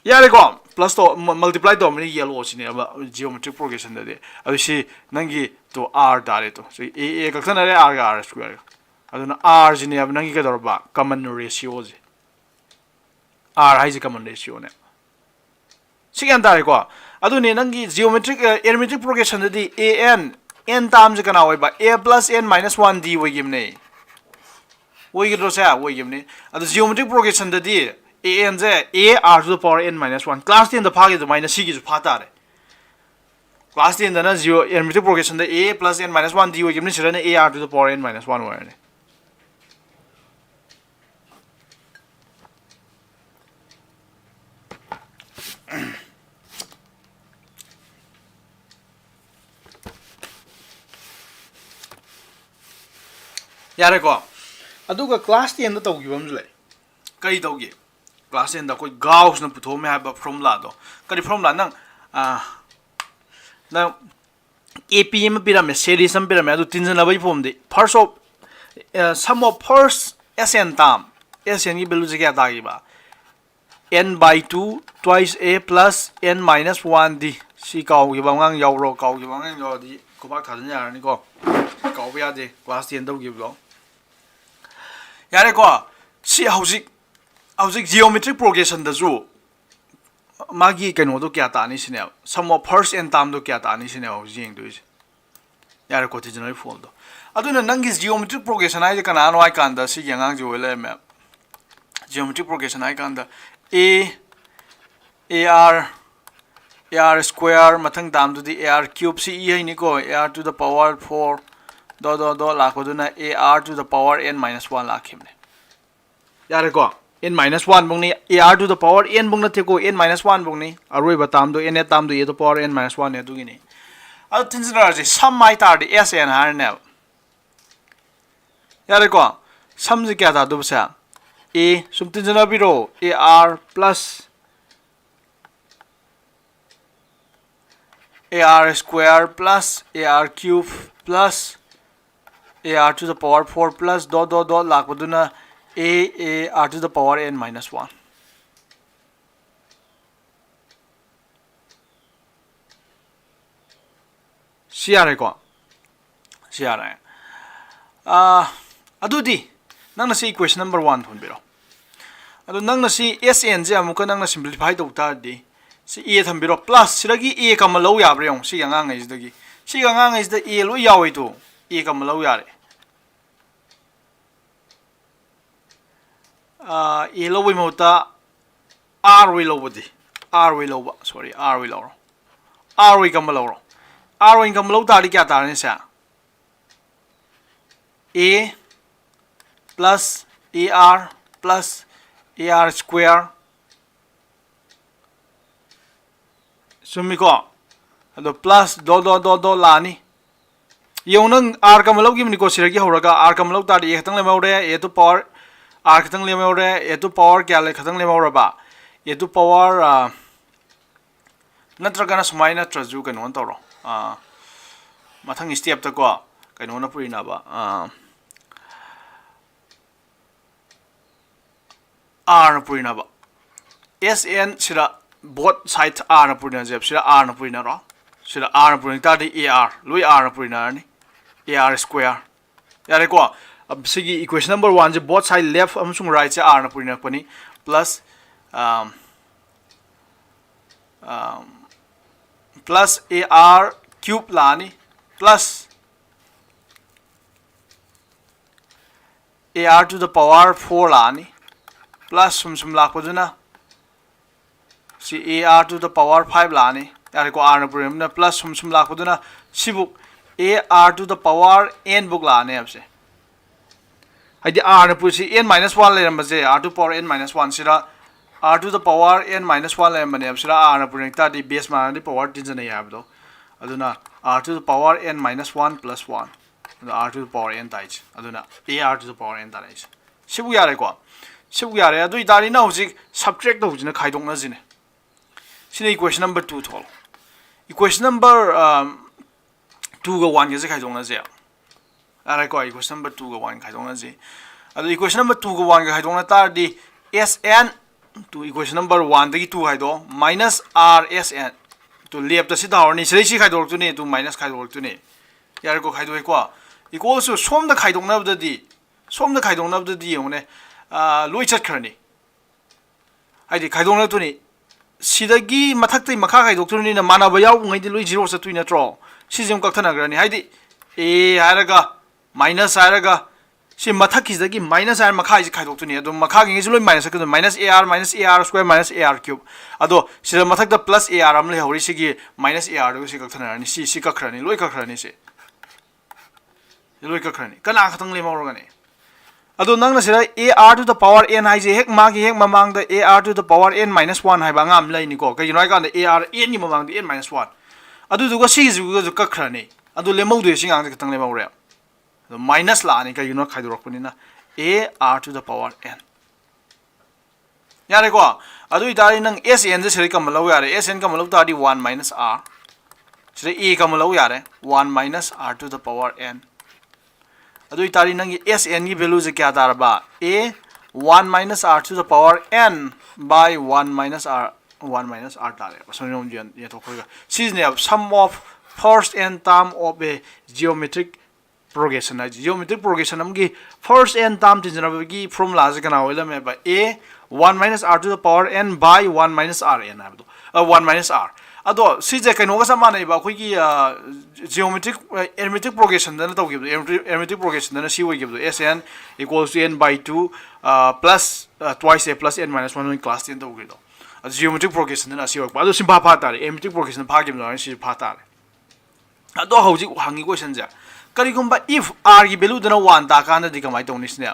ꯌꯥꯔꯦꯀꯣ? ꯄ꯭ꯂꯁ ꯇꯧ, ꯃꯜꯇꯤꯄ꯭ꯂꯥꯏ ꯇꯧꯔꯝꯕꯅꯤ ꯌꯦꯜꯂꯣ ꯁꯤꯅꯦꯕ ꯖꯤꯑꯣꯃꯦꯇ꯭ꯔꯤꯛ ꯄ꯭ꯔꯣꯒ꯭ꯔꯦꯁꯟꯗꯗꯤ꯫ ꯑꯗꯨ ꯁꯤ ꯅꯪꯒꯤ ꯇꯨ ꯑꯥꯔ ꯇꯥꯔꯦ꯫ ꯇꯨ ꯁꯤ ꯑꯦ ꯑꯦ ꯀꯛꯊꯠꯅꯔꯦ, ꯑꯥꯔꯒ ꯑꯥꯔ ꯁ꯭ꯀ꯭ꯋꯦꯔꯒ꯫ ꯑꯗꯨꯅ ꯑꯥꯔꯁꯤꯅꯦꯕ ꯅꯪꯒꯤ ꯀꯩꯗꯧꯔꯕ? ꯀꯃꯟ ꯔꯦꯁꯤꯌꯣꯁꯦ꯫ ꯑꯥꯔ ꯍꯥꯏꯁꯦ ꯀꯃꯟ ꯔꯦꯁꯤꯌꯣꯅꯦ꯫ ꯁꯤ ꯒ꯭ꯌꯥꯟ ꯇꯥꯔꯦꯀꯣ? ꯑꯗꯨꯅꯦ ꯅꯪꯒꯤ ꯖꯤꯑꯣꯃꯦꯇ꯭ꯔꯤꯛ ꯑꯦꯔꯤꯊꯃꯦꯇꯤꯛ ꯄ꯭ꯔꯣꯒ꯭ꯔꯦꯁꯟꯗꯗꯤ ꯑꯦ ꯑꯦꯟ, ꯑꯦꯟ ꯇꯥꯝꯁꯦ ꯀꯅꯥ ꯑꯣꯏꯕ? A plus N minus one D ꯑꯣꯏꯈꯤꯕꯅꯦ꯫ ꯑꯣꯏꯒꯗ꯭ꯔꯣ ꯁꯦ? ꯑꯣꯏꯈꯤꯕꯅꯦ꯫ ꯑꯗꯣ ꯖꯤꯑꯣꯃꯦꯇ꯭ꯔꯤꯛ ꯄ꯭ꯔꯣꯒ꯭ꯔꯦꯁꯟꯗꯗꯤ ꯑꯦ ꯑꯦꯟꯁꯦ A R to the power N minus one. Class ꯇꯦꯟꯗ ꯐꯥꯈꯤ ꯑꯗꯨꯃꯥꯏꯅ ꯁꯤꯒꯤꯁꯨ ꯐꯥ ꯇꯥꯔꯦ꯫ ꯀ꯭ꯂꯥꯁ ꯇꯦꯟꯗꯅ ꯖꯤꯑꯣ ꯑꯦꯔꯤꯊꯃꯦꯇꯤꯛ ꯄ꯭ꯔꯣꯒ꯭ꯔꯦꯁꯟꯗ A plus N minus one D ꯑꯣꯏꯈꯤꯕꯅꯤ, ꯁꯤꯗꯅ A R to the power N minus one ꯑꯣꯏꯔꯅꯤ꯫ ꯌꯥꯔꯦꯀꯣ? ꯑꯗꯨꯒ ꯀ꯭ꯂꯥꯁ ꯇꯦꯟꯗ ꯇꯧꯈꯤꯕ ꯑꯃꯁꯨ ꯂꯩ꯫ ꯀꯔꯤ ꯇꯧꯒꯦ? ꯀ꯭ꯂꯥꯁ ꯇꯦꯟꯗ ꯑꯩꯈꯣꯏ ꯒꯥꯎꯁꯅ ꯄꯨꯊꯣꯛꯑꯝꯃꯦ ꯍꯥꯏꯕ ꯐꯣꯔꯃꯨꯂꯥꯗꯣ꯫ ꯀꯔꯤ ꯐꯣꯔꯃꯨꯂꯥ? ꯅꯪ ꯑꯥ, ꯅꯪ ꯑꯦ ꯄꯤ ꯑꯃ ꯄꯤꯔꯝꯃꯦ, ꯁꯦꯔꯤꯁ ꯑꯃ ꯄꯤꯔꯝꯃꯦ, ꯑꯗꯨ ꯇꯤꯟꯖꯅꯕꯒꯤ ꯐꯣꯝꯗꯤ first of sum of first S N term, S N ꯒꯤ ꯚꯦꯂꯨꯁꯦ ꯀꯌꯥ ꯇꯥꯈꯤꯕ? N by two twice A plus N minus one D꯫ ꯁꯤ ꯀꯥꯎꯈꯤꯕ ꯑꯉꯥꯡ ꯌꯥꯎꯕ꯭ꯔꯣ? ꯀꯥꯎꯈꯤꯕ ꯑꯉꯥꯡ ꯌꯥꯎꯔꯗꯤ ꯈꯨꯕꯥꯛ ꯊꯥꯖꯤꯟ ꯌꯥꯔꯅꯤꯀꯣ꯫ ꯀꯥꯎꯕ ꯌꯥꯗꯦ, ꯀ꯭ꯂꯥꯁ ꯇꯦꯟ ꯇꯧꯈꯤꯕꯗꯣ꯫ ꯌꯥꯔꯦꯀꯣ꯫ ꯁꯤ ꯍꯧꯖꯤꯛ ꯍꯧꯖꯤꯛ geometric progression ꯗꯁꯨ ꯃꯥꯒꯤ ꯀꯩꯅꯣꯗꯣ ꯀꯌꯥ ꯇꯥꯅꯤ ꯁꯤꯅꯦꯕ, sum of first N term ꯗꯣ ꯀꯌꯥ ꯇꯥꯅꯤ ꯁꯤꯅꯦꯕ ꯍꯧꯖꯤꯛ ꯌꯦꯡꯗꯣꯏꯁꯦ꯫ ꯌꯥꯔꯦꯀꯣ, ꯇꯤꯟꯖꯅꯕꯒꯤ ꯐꯣꯝꯗꯣ꯫ ꯑꯗꯨꯅ ꯅꯪꯒꯤ geometric progression ꯍꯥꯏꯁꯦ ꯀꯅꯥꯅꯣ ꯍꯥꯏ ꯀꯥꯟꯗ ꯁꯤꯒꯤ ꯑꯉꯥꯡꯁꯦ ꯑꯣꯏ ꯂꯩꯔꯝꯃꯦ꯫ Geometric progression ꯍꯥꯏ ꯀꯥꯟꯗ A, A R, A R square, ꯃꯊꯪ term ꯗꯨꯗꯤ A R cube, ꯁꯤ E ꯍꯩꯅꯤꯀꯣ, A R to the power four dot dot dot ꯂꯥꯛꯄꯗꯨꯅ A R to the power N minus one ꯂꯥꯛꯈꯤꯕꯅꯦ꯫ ꯌꯥꯔꯦꯀꯣ꯫ N minus one ꯐꯧꯅꯤ, A R to the power N ꯐꯧ ꯅꯠꯇꯦꯀꯣ, N minus one ꯐꯧꯅꯤ꯫ ꯑꯔꯣꯏꯕ term ꯗꯣ, N th term ꯗꯣ A to the power N minus one ꯅꯦ, ꯑꯗꯨꯒꯤꯅꯤ꯫ ꯑꯗꯨ ꯇꯤꯟꯖꯅꯔꯁꯤ, sum ꯍꯥꯏ ꯇꯥꯔꯗꯤ S N ꯍꯥꯏꯔꯅꯦꯕ꯫ ꯌꯥꯔꯦꯀꯣ꯫ Sum ꯁꯦ ꯀꯌꯥ ꯇꯥꯗꯧꯕꯁꯦ? A, ꯁꯨꯝ ꯇꯤꯟꯖꯅꯕꯤꯔꯣ, A R plus A R square plus A R cube plus A R to the power four plus dot dot dot ꯂꯥꯛꯄꯗꯨꯅ A, A R to the power N minus one꯫ ꯁꯤ ꯌꯥꯔꯦꯀꯣ? ꯁꯤ ꯌꯥꯔꯦ꯫ ꯑꯥ, ꯑꯗꯨꯗꯤ ꯅꯪꯅ ꯁꯤ equation number one ꯊꯣꯟꯕꯤꯔꯣ꯫ ꯑꯗꯣ ꯅꯪꯅ ꯁꯤ S N ꯁꯦ ꯑꯃꯨꯛꯀ ꯅꯪꯅ simplify ꯇꯧ ꯇꯥꯔꯗꯤ, ꯁꯤ A ꯊꯝꯕꯤꯔꯣ, plus ꯁꯤꯗꯒꯤ A ꯀꯝꯃ ꯂꯧ ꯌꯥꯕ꯭ꯔꯥ ꯌꯦꯡꯉꯣ꯫ ꯁꯤꯒꯤ ꯑꯉꯥꯡꯉꯩꯁꯤꯗꯒꯤ, ꯁꯤꯒꯤ ꯑꯉꯥꯡꯉꯩꯁꯤꯗ A ꯂꯣꯏ ꯌꯥꯎꯋꯦ ꯇꯨ꯫ A ꯀꯝꯃ ꯂꯧ ꯌꯥꯔꯦ꯫ ꯑꯥ, A ꯂꯧꯕꯩ ꯃꯍꯨꯠꯇ R ꯑꯣꯏ ꯂꯧꯕꯗꯤ, R ꯑꯣꯏ ꯂꯧꯕ, sorry, R ꯑꯣꯏ ꯂꯧꯔꯣ꯫ R ꯑꯣꯏ ꯀꯝꯕ ꯂꯧꯔꯣ꯫ R ꯑꯣꯏ ꯀꯝꯕ ꯂꯧ ꯇꯥꯔꯗꯤ ꯀꯌꯥ ꯇꯥꯔꯅꯤ ꯁꯦ? A plus A R plus A R square꯫ ꯆꯨꯝꯃꯤꯀꯣ? ꯑꯗꯣ plus dot dot dot dot ꯂꯥꯛꯑꯅꯤ꯫ ꯌꯦꯡꯉꯨ, ꯅꯪ R ꯀꯝꯃ ꯂꯧꯈꯤꯕꯅꯤꯀꯣ, ꯁꯤꯗꯒꯤ ꯍꯧꯔꯒ R ꯀꯝꯃ ꯂꯧ ꯇꯥꯔꯗꯤ A ꯈꯛꯇꯪ ꯂꯦꯝꯍꯧꯔꯦ, A to power R ꯈꯤꯇꯪ ꯂꯦꯝꯍꯧꯔꯦ꯫ A to power ꯀꯌꯥ ꯂꯩ? ꯈꯤꯇꯪ ꯂꯦꯝꯍꯧꯔꯕ? A to power, ꯑ, ꯅꯠꯇ꯭ꯔꯒꯅ ꯁꯨꯃꯥꯏꯅ ꯅꯠꯇ꯭ꯔꯁꯨ ꯀꯩꯅꯣ ꯇꯧꯔꯣ, ꯑ, ꯃꯊꯪ step ꯇꯀꯣ ꯀꯩꯅꯣꯅ ꯄꯨꯔꯤꯅꯕ, ꯑ, R ꯅ ꯄꯨꯔꯤꯅꯕ꯫ S N ꯁꯤꯗ both side R ꯅ ꯄꯨꯔꯤꯅꯁꯦꯕ꯫ ꯁꯤꯗ R ꯅ ꯄꯨꯔꯤꯅꯔꯣ꯫ ꯁꯤꯗ R ꯅ ꯄꯨꯔꯤ ꯇꯥꯔꯗꯤ A R, ꯂꯣꯏ R ꯅ ꯄꯨꯔꯤꯅꯔꯅꯤ꯫ A R square꯫ ꯌꯥꯔꯦꯀꯣ? ꯑ, ꯁꯤꯒꯤ equation number one ꯁꯦ both side left ꯑꯃꯁꯨꯡ right ꯁꯦ R ꯅ ꯄꯨꯔꯤꯅꯔꯛꯄꯅꯤ꯫ Plus, um, um, plus A R cube ꯂꯥꯛꯑꯅꯤ, plus A R to the power four ꯂꯥꯛꯑꯅꯤ, plus ꯁꯨꯝ ꯁꯨꯝ ꯂꯥꯛꯄꯗꯨꯅ ꯁꯤ A R to the power five ꯂꯥꯛꯑꯅꯤ꯫ ꯌꯥꯔꯦꯀꯣ? R ꯅ ꯄꯨꯔꯤꯕꯅꯤꯅ plus ꯁꯨꯝ ꯁꯨꯝ ꯂꯥꯛꯄꯗꯨꯅ ꯁꯤꯕꯨ A R to the power n book ꯂꯥꯛꯑꯅꯤ ꯍꯥꯏꯕꯁꯦ꯫ ꯍꯥꯏꯗꯤ R ꯅ ꯄꯨꯔꯤꯁꯤ n minus one ꯂꯩꯔꯝꯕꯁꯦ, R to power n minus one ꯁꯤꯗ R to the power n minus one ꯂꯩꯔꯝꯕꯅꯦꯕ꯫ ꯁꯤꯗ R ꯅ ꯄꯨꯔꯤ ꯇꯥꯔꯗꯤ base ꯃꯥꯟꯅꯔꯗꯤ power ꯇꯤꯟꯖꯟꯅꯩ ꯍꯥꯏꯕꯗꯣ꯫ ꯑꯗꯨꯅ R to the power n minus one plus one, ꯑꯗꯨ R to the power n ꯇꯥꯏꯁꯦ꯫ ꯑꯗꯨꯅ A R to the power n ꯇꯥꯔꯛꯏꯁꯦ꯫ ꯁꯤꯕꯨ ꯌꯥꯔꯦꯀꯣ? ꯁꯤꯕꯨ ꯌꯥꯔꯦ꯫ ꯑꯗꯨ ꯑꯣꯏꯇꯥꯔꯗꯤ ꯅꯪ ꯍꯧꯖꯤꯛ subtract ꯇꯧꯕꯁꯤꯅ ꯈꯥꯏꯗꯣꯛꯅꯁꯤꯅꯦ꯫ ꯁꯤꯅ equation number two ꯊꯣꯛꯂꯣ꯫ Equation number, um, two ꯒ one ꯒꯁꯦ ꯈꯥꯏꯗꯣꯛꯅꯁꯦ꯫ ꯌꯥꯔꯦꯀꯣ? Equation number two ꯒ one ꯈꯥꯏꯗꯣꯛꯅꯁꯦ꯫ ꯑꯗꯣ equation number two ꯒ one ꯒ ꯈꯥꯏꯗꯣꯛꯅ ꯇꯥꯔꯗꯤ S N to equation number one ꯗꯒꯤ two ꯈꯥꯏꯗꯣꯛꯑꯣ, minus R S N꯫ Two left ꯇ ꯁꯤ ꯇꯥꯍꯧꯔꯅꯤ, ꯁꯤꯗꯩ ꯁꯤ ꯈꯥꯏꯗꯣꯔꯛꯇꯣꯏꯅꯤ, ꯇꯨ minus ꯈꯥꯏꯗꯣꯔꯛꯇꯣꯏꯅꯤ꯫ ꯌꯥꯔꯦꯀꯣ? ꯈꯥꯏꯗꯣꯛꯑꯦꯀꯣ? Equals to ꯁꯣꯝꯗ ꯈꯥꯏꯗꯣꯛꯅꯕꯗꯗꯤ, ꯁꯣꯝꯗ ꯈꯥꯏꯗꯣꯛꯅꯕꯗꯗꯤ ꯌꯦꯡꯉꯨꯅꯦ, ꯑꯥ, ꯂꯣꯏ ꯆꯠꯈ꯭ꯔꯅꯤ꯫ ꯍꯥꯏꯗꯤ ꯈꯥꯏꯗꯣꯛꯅꯔꯛꯇꯣꯏꯅꯤ꯫ ꯁꯤꯗꯒꯤ ꯃꯊꯛꯇꯩ ꯃꯈꯥ ꯈꯥꯏꯗꯣꯛꯇꯣꯏꯅꯤꯅ ꯃꯥꯟꯅꯕ ꯌꯥꯎꯕꯉꯩꯗꯤ ꯂꯣꯏ zero ꯆꯠꯇꯣꯏ ꯅꯠꯇ꯭ꯔꯣ? ꯁꯤꯁꯦ ꯑꯃꯨꯛ ꯀꯛꯊꯠꯅꯈ꯭ꯔꯅꯤ꯫ ꯍꯥꯏꯗꯤ A ꯍꯥꯏꯔꯒ minus ꯍꯥꯏꯔꯒ ꯁꯤ ꯃꯊꯛꯀꯤꯁꯤꯗꯒꯤ minus ꯍꯥꯏꯔ ꯃꯈꯥꯒꯤꯁꯦ ꯈꯥꯏꯗꯣꯛꯇꯣꯏꯅꯤ꯫ ꯑꯗꯣ ꯃꯈꯥꯒꯤꯉꯩꯁꯦ ꯂꯣꯏ minus ꯆꯠꯀꯗꯣꯏꯅꯤ꯫ Minus A R, minus A R square, minus A R cube꯫ ꯑꯗꯣ ꯁꯤꯗ ꯃꯊꯛꯇ plus A R ꯑꯃ ꯂꯩꯍꯧꯔꯤ꯫ ꯁꯤꯒꯤ minus A R ꯗꯨꯒ ꯁꯤ ꯀꯛꯊꯠꯅꯔꯅꯤ꯫ ꯁꯤ, ꯁꯤ ꯀꯛꯈ꯭ꯔꯅꯤ꯫ ꯂꯣꯏ ꯀꯛꯈ꯭ꯔꯅꯤ ꯁꯤ꯫ ꯂꯣꯏ ꯀꯛꯈ꯭ꯔꯅꯤ꯫ ꯀꯅꯥ ꯈꯛꯇꯪ ꯂꯦꯝꯍꯧꯔꯒꯅꯤ? ꯑꯗꯣ ꯅꯪꯅ ꯁꯤꯗ A R to the power n ꯍꯥꯏꯁꯦ ꯍꯦꯛ ꯃꯥꯒꯤ ꯍꯦꯛ ꯃꯃꯥꯡꯗ A R to the power n minus one ꯍꯥꯏꯕ ꯑꯉꯥꯡ ꯑꯃ ꯂꯩꯅꯤꯀꯣ꯫ ꯀꯩꯒꯤꯅꯣ ꯍꯥꯏꯀꯥꯟꯗ A R n ꯒꯤ ꯃꯃꯥꯡꯗ n minus one꯫ ꯑꯗꯨꯗꯨꯒ ꯁꯤꯒꯤꯁꯤꯒꯁꯨ ꯀꯛꯈ꯭ꯔꯅꯤ꯫ ꯑꯗꯨ ꯂꯦꯝꯍꯧꯗꯣꯏꯁꯦ ꯁꯤ ꯑꯉꯥꯡꯁꯦ ꯈꯛꯇꯪ ꯂꯦꯝꯍꯧꯔꯦ꯫ ꯑꯗꯣ minus ꯂꯥꯛꯑꯅꯤ, ꯀꯩꯒꯤꯅꯣ ꯈꯥꯏꯗꯣꯔꯛꯄꯅꯤꯅ꯫ a r to the power n꯫ ꯌꯥꯔꯦꯀꯣ? ꯑꯗꯨ ꯑꯣꯏꯇꯥꯔꯗꯤ ꯅꯪ S N ꯁꯦ ꯁꯤꯗ common ꯂꯧ ꯌꯥꯔꯦ꯫ S N common ꯂꯧ ꯇꯥꯔꯗꯤ one minus r꯫ ꯁꯤꯗ a common ꯂꯧ ꯌꯥꯔꯦ, one minus r to the power n꯫ ꯑꯗꯨ ꯑꯣꯏꯇꯥꯔꯗꯤ ꯅꯪꯒꯤ S N ꯒꯤ value ꯁꯦ ꯀꯌꯥ ꯇꯥꯔꯕ? A, one minus r to the power n by one minus r, one minus r ꯇꯥꯔꯦꯕ꯫ ꯁꯨꯝ ꯁꯨꯝ ꯌꯦꯟ-, ꯌꯦꯟꯊꯣꯛꯈ꯭ꯔꯒ ꯁꯤꯁꯤꯅꯦꯕ sum of first n term of a geometric progression ꯍꯥꯏꯁꯦ꯫ Geometric progression ꯑꯃꯒꯤ first n term ꯇꯤꯟꯖꯅꯕꯒꯤ formula ꯁꯦ ꯀꯅꯥ ꯑꯣꯏꯔꯝꯃꯦꯕ? A, one minus r to the power n by one minus r n ꯍꯥꯏꯕꯗꯣ, one minus r꯫ ꯑꯗꯣ ꯁꯤꯁꯦ ꯀꯩꯅꯣꯒ ꯆꯞ ꯃꯥꯟꯅꯩꯕ, ꯑꯩꯈꯣꯏꯒꯤ geometric, arithmetic progression ꯗꯅ ꯇꯧꯈꯤꯕꯗꯣ, arithmetic, arithmetic progression ꯗꯅ ꯁꯤ ꯑꯣꯏꯈꯤꯕꯗꯣ, S N equals to n by two plus twice a plus n minus one ꯅꯣꯏ class ten ꯇꯧꯈꯤꯕꯗꯣ꯫ ꯑꯗꯨ geometric progression ꯗꯅ ꯑꯁꯤ ꯑꯣꯏꯔꯛꯄ꯫ ꯑꯗꯣ ꯁꯤ ꯐꯥ ꯐꯥ ꯇꯥꯔꯦ, arithmetic progression ꯗ ꯐꯥꯈꯤꯕꯗꯣ ꯁꯤ ꯐꯥ ꯇꯥꯔꯦ꯫ ꯑꯗꯣ ꯍꯧꯖꯤꯛ ꯍꯪꯉꯤ question ꯁꯦ, ꯀꯔꯤꯒꯨꯝꯕ if r ꯒꯤ value ꯗꯨꯅ one ꯇꯥꯀꯥꯟꯗꯗꯤ ꯀꯃꯥꯏꯅ ꯇꯧꯅꯤ ꯁꯤꯅꯦ?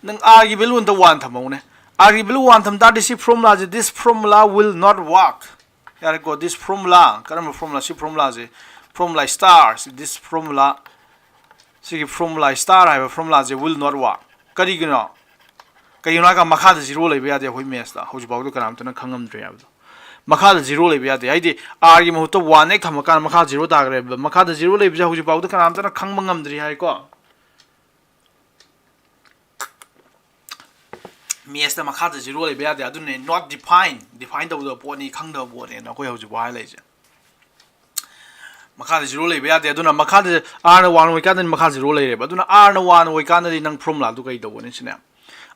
ꯅꯪ r ꯒꯤ value ꯑꯝꯇ one ꯊꯝꯍꯧꯅꯦ꯫ R ꯒꯤ value one ꯊꯝ ꯇꯥꯔꯗꯤ ꯁꯤ formula say, this formula will not work꯫ ꯌꯥꯔꯦꯀꯣ, this formula, ꯀꯔꯝꯕ formula? ꯁꯤ formula say, formula star, this formula, ꯁꯤꯒꯤ formula star ꯍꯥꯏꯕ formula say will not work꯫ ꯀꯔꯤꯒꯤꯅꯣ? ꯀꯩꯒꯤꯅꯣ ꯍꯥꯏꯔꯒ ꯃꯈꯥꯗ zero ꯂꯩꯕ ꯌꯥꯗꯦ ꯑꯩꯈꯣꯏ maths ꯇ꯫ ꯍꯧꯖꯤꯛꯐꯥꯎꯗ ꯀꯅꯥꯝꯇꯅ ꯈꯪꯉꯝꯗ꯭ꯔꯤ ꯍꯥꯏꯕꯗꯣ꯫ ꯃꯈꯥꯗ zero ꯂꯩꯕ ꯌꯥꯗꯦ꯫ ꯍꯥꯏꯗꯤ r ꯒꯤ ꯃꯍꯨꯠꯇ one ꯍꯦꯛ ꯊꯝꯃꯀꯥꯟꯗ ꯃꯈꯥ zero ꯇꯥꯈ꯭ꯔꯦꯕ꯫ ꯃꯈꯥꯗ zero ꯂꯩꯕꯁꯦ ꯍꯧꯖꯤꯛꯐꯥꯎꯗ ꯀꯅꯥꯝꯇꯅ ꯈꯪꯕ ꯉꯝꯗ꯭ꯔꯤ ꯍꯥꯏꯀꯣ꯫ Maths ꯇ ꯃꯈꯥꯗ zero ꯂꯩꯕ ꯌꯥꯗꯦ꯫ ꯑꯗꯨꯅꯦ not define, define ꯇꯧꯗꯕ ꯄꯣꯠꯅꯤ, ꯈꯪꯗꯕ ꯄꯣꯠꯅꯦꯅ ꯑꯩꯈꯣꯏ ꯍꯧꯖꯤꯛꯐꯥꯎ ꯍꯥꯏ ꯂꯩꯁꯦ꯫ ꯃꯈꯥꯗ zero ꯂꯩꯕ ꯌꯥꯗꯦ꯫ ꯑꯗꯨꯅ ꯃꯈꯥꯗ r ꯅ one ꯑꯣꯏꯀꯥꯟꯗꯗꯤ ꯃꯈꯥ zero ꯂꯩꯔꯦꯕ꯫ ꯑꯗꯨꯅ r ꯅ one ꯑꯣꯏꯀꯥꯟꯗꯗꯤ ꯅꯪ formula ꯗꯨ ꯀꯩ ꯇꯧꯕꯅꯤ ꯁꯤꯅꯦ?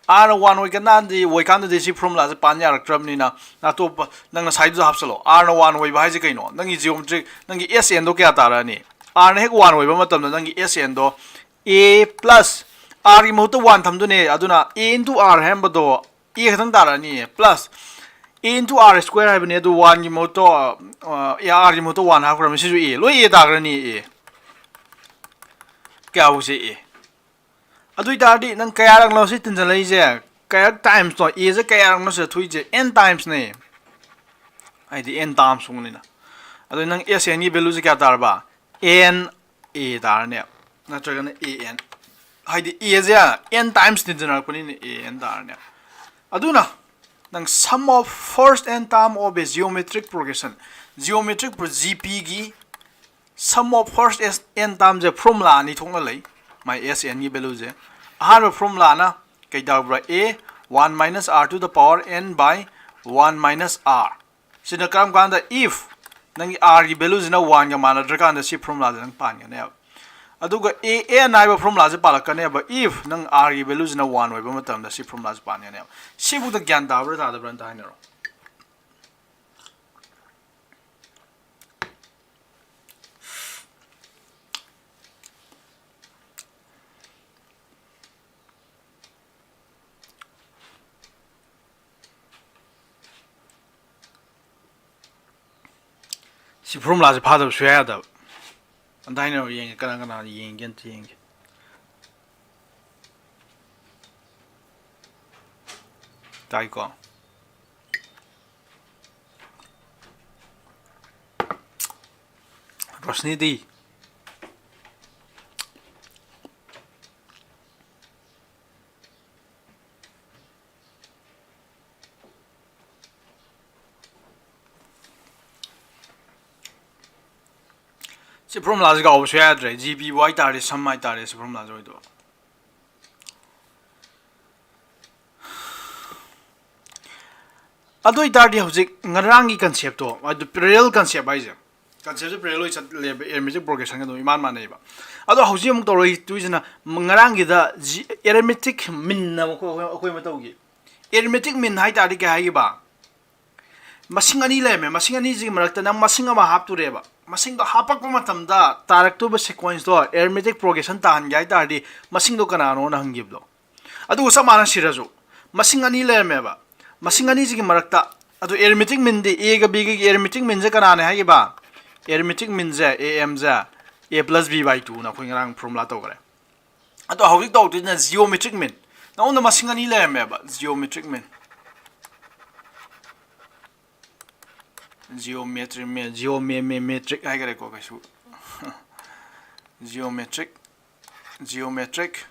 R ꯅ one ꯑꯣꯏꯀꯥꯟꯗꯗꯤ, ꯑꯣꯏꯀꯥꯟꯗꯗꯤ ꯁꯤ formula ꯁꯦ ꯄꯥꯟ ꯌꯥꯔꯛꯇ꯭ꯔꯕꯅꯤꯅ ꯑꯇꯣꯞꯄ ꯅꯪ ꯉꯁꯥꯏꯗꯨꯗ ꯍꯥꯞꯆꯜꯂꯣ꯫ R ꯅ one ꯑꯣꯏꯕ ꯍꯥꯏꯁꯦ ꯀꯩꯅꯣ? ꯅꯪꯒꯤ geometric, ꯅꯪꯒꯤ S N ꯗꯣ ꯀꯌꯥ ꯇꯥꯔꯛꯑꯅꯤ? R ꯅ ꯍꯦꯛ one ꯑꯣꯏꯕ ꯃꯇꯝꯗ ꯅꯪꯒꯤ S N ꯗꯣ a plus, r ꯒꯤ ꯃꯍꯨꯠꯇ one ꯊꯝꯗꯣꯏꯅꯦ꯫ ꯑꯗꯨꯅ a into r ꯍꯥꯏꯔꯝꯕꯗꯣ a ꯈꯛꯇꯪ ꯇꯥꯔꯛꯑꯅꯤ, plus a into r square ꯍꯥꯏꯕꯅꯦ꯫ ꯑꯗꯨ one ꯒꯤ ꯃꯍꯨꯠꯇ, ꯑ, r ꯒꯤ ꯃꯍꯨꯠꯇ one ꯍꯥꯞꯈ꯭ꯔꯕꯅꯤ꯫ ꯁꯤꯁꯨ a, ꯂꯣꯏ a ꯇꯥꯈ꯭ꯔꯅꯤ, a꯫ ꯀꯌꯥ ꯍꯧꯁꯦ a? ꯑꯗꯨ ꯑꯣꯏꯇꯥꯔꯗꯤ ꯅꯪ ꯀꯌꯥꯔꯛꯅꯣ ꯁꯤ ꯇꯤꯟꯁꯤꯜꯂꯛꯏꯁꯦ? ꯀꯌꯥꯔꯛ times ꯅꯣ? A ꯁꯦ ꯀꯌꯥꯔꯛꯅꯣ ꯁꯤꯗ ꯊꯣꯛꯏꯁꯦ? N times ꯅꯦ꯫ ꯍꯥꯏꯗꯤ n terms ꯁꯨꯡꯕꯅꯤꯅ꯫ ꯑꯗꯨ ꯅꯪ S N ꯒꯤ value ꯁꯦ ꯀꯌꯥ ꯇꯥꯔꯕ? N A ꯇꯥꯔꯅꯦꯕ, ꯅꯠꯇ꯭ꯔꯒꯅ A N꯫ ꯍꯥꯏꯗꯤ ꯑꯦꯁꯦ n times ꯇꯤꯟꯖꯟꯅꯔꯛꯄꯅꯤꯅ a n ꯇꯥꯔꯅꯦ꯫ ꯑꯗꯨꯅ ꯅꯪ sum of first n term of a geometric progression, geometric G P ꯒꯤ sum of first n termꯁꯦ formula ꯑꯅꯤ ꯊꯣꯛꯅ ꯂꯩ꯫ My S N ꯒꯤ valueꯁꯦ, ꯑꯍꯥꯟꯕ formulaꯅ ꯀꯩ ꯇꯧꯕ꯭ꯔꯥ? A one minus r to the power n by one minus r꯫ ꯁꯤꯅ ꯀꯔꯝ ꯀꯥꯟꯗ? If ꯅꯪꯒꯤ r ꯒꯤ valueꯁꯤꯅ one ꯒ ꯃꯥꯟꯅꯗ꯭ꯔꯀꯥꯟꯗ ꯁꯤ formulaꯁꯦ ꯅꯪ ꯄꯥꯟꯒꯅꯦꯕ꯫ ꯑꯗꯨꯒ a n ꯍꯥꯏꯕ formulaꯁꯦ ꯄꯥꯜꯂꯛꯀꯅꯦꯕ, if ꯅꯪ r ꯒꯤ valueꯁꯤꯅ one ꯑꯣꯏꯕ ꯃꯇꯝꯗ ꯁꯤ formulaꯁꯦ ꯄꯥꯟꯒꯅꯦꯕ꯫ ꯁꯤꯕꯨꯛꯇ ꯒ꯭ꯌꯥꯟ ꯇꯥꯕ꯭ꯔꯥ ꯇꯥꯗꯕ꯭ꯔꯥ ꯑꯝꯇ ꯍꯥꯏꯅꯔꯣ꯫ ꯁꯤ formulaꯁꯦ ꯐꯥꯗꯕ ꯁꯨꯡꯌꯥ ꯌꯥꯗꯕ꯫ ꯑꯝꯇ ꯍꯥꯏꯅꯔꯣ ꯌꯦꯡꯒꯦ, ꯀꯅꯥ ꯀꯅꯥ ꯌꯦꯡꯒꯦ ꯑꯝꯇ ꯌꯦꯡꯒꯦ꯫ ꯇꯥꯏꯀꯣ? ꯔꯣꯁꯅꯤꯗꯤ? ꯁꯤ formulaꯁꯤ ꯀꯥꯎꯕ ꯁꯨꯡꯌꯥ ꯌꯥꯗ꯭ꯔꯦ꯫ G P ꯕꯨ ꯍꯥꯏꯇꯥꯔꯗꯤ sum ꯍꯥꯏꯇꯥꯔꯦ ꯁꯤ formulaꯁꯤ ꯑꯣꯏꯗꯣꯏꯕ꯫ ꯑꯗꯨ ꯑꯣꯏꯇꯥꯔꯗꯤ ꯍꯧꯖꯤꯛ ꯉꯔꯥꯡꯒꯤ conceptꯇꯣ, ꯑꯗꯨ parallel concept ꯍꯥꯏꯁꯦ, conceptꯁꯦ parallel ꯑꯣꯏ ꯆꯠꯂꯦꯕ, arithmetic progressionꯒ ꯑꯗꯨꯝ ꯏꯃꯥꯟ ꯃꯥꯟꯅꯩꯕ꯫ ꯑꯗꯣ ꯍꯧꯖꯤꯛ ꯑꯃꯨꯛ ꯇꯧꯔꯛꯇꯣꯏꯁꯤꯅ, ꯉꯔꯥꯡꯒꯤꯗ G-, arithmetic meanꯅ ꯑꯩꯈꯣꯏ, ꯑꯩꯈꯣꯏ ꯃꯇꯧꯒꯤ arithmetic mean ꯍꯥꯏ ꯇꯥꯔꯗꯤ ꯀꯩ ꯍꯥꯏꯈꯤꯕ? ꯃꯁꯤꯡ ꯑꯅꯤ ꯂꯩꯔꯝꯃꯦ꯫ ꯃꯁꯤꯡ ꯑꯅꯤꯁꯤꯒꯤ ꯃꯔꯛꯇ ꯅꯪ ꯃꯁꯤꯡ ꯑꯃ ꯍꯥꯞꯇꯣꯔꯦꯕ꯫ ꯃꯁꯤꯡꯗꯣ ꯍꯥꯞꯄꯛꯄ ꯃꯇꯝꯗ ꯇꯥꯔꯛꯇꯣꯏꯕ sequenceꯇꯣ arithmetic progression ꯇꯥꯍꯟꯒꯦ ꯍꯥꯏ ꯇꯥꯔꯗꯤ ꯃꯁꯤꯡꯗꯣ ꯀꯅꯥꯅꯣꯅ ꯍꯪꯈꯤꯕꯗꯣ꯫ ꯑꯗꯨꯒ ꯆꯞ ꯃꯥꯟꯅ ꯁꯤꯗꯁꯨ ꯃꯁꯤꯡ ꯑꯅꯤ ꯂꯩꯔꯝꯃꯦꯕ꯫ ꯃꯁꯤꯡ ꯑꯅꯤꯁꯤꯒꯤ ꯃꯔꯛꯇ, ꯑꯗꯨ arithmetic meanꯗꯤ, Aꯒ Bꯒꯒꯤ arithmetic meanꯁꯦ ꯀꯅꯥꯅꯦ ꯍꯥꯏꯈꯤꯕ? Arithmetic meanꯁꯦ, A M say, A plus B by twoꯅ ꯑꯩꯈꯣꯏ ꯉꯔꯥꯡ formula ꯇꯧꯈ꯭ꯔꯦ꯫ ꯑꯗꯣ ꯍꯧꯖꯤꯛ ꯇꯧꯗꯣꯏꯁꯤꯅ geometric mean꯫ ꯅꯉꯣꯟꯗ ꯃꯁꯤꯡ ꯑꯅꯤ ꯂꯩꯔꯝꯃꯦꯕ, geometric mean꯫ Geometric mean, geometric ꯍꯥꯏꯈꯔꯦꯀꯣ ꯀꯩꯁꯨ꯫ Geometric, geometric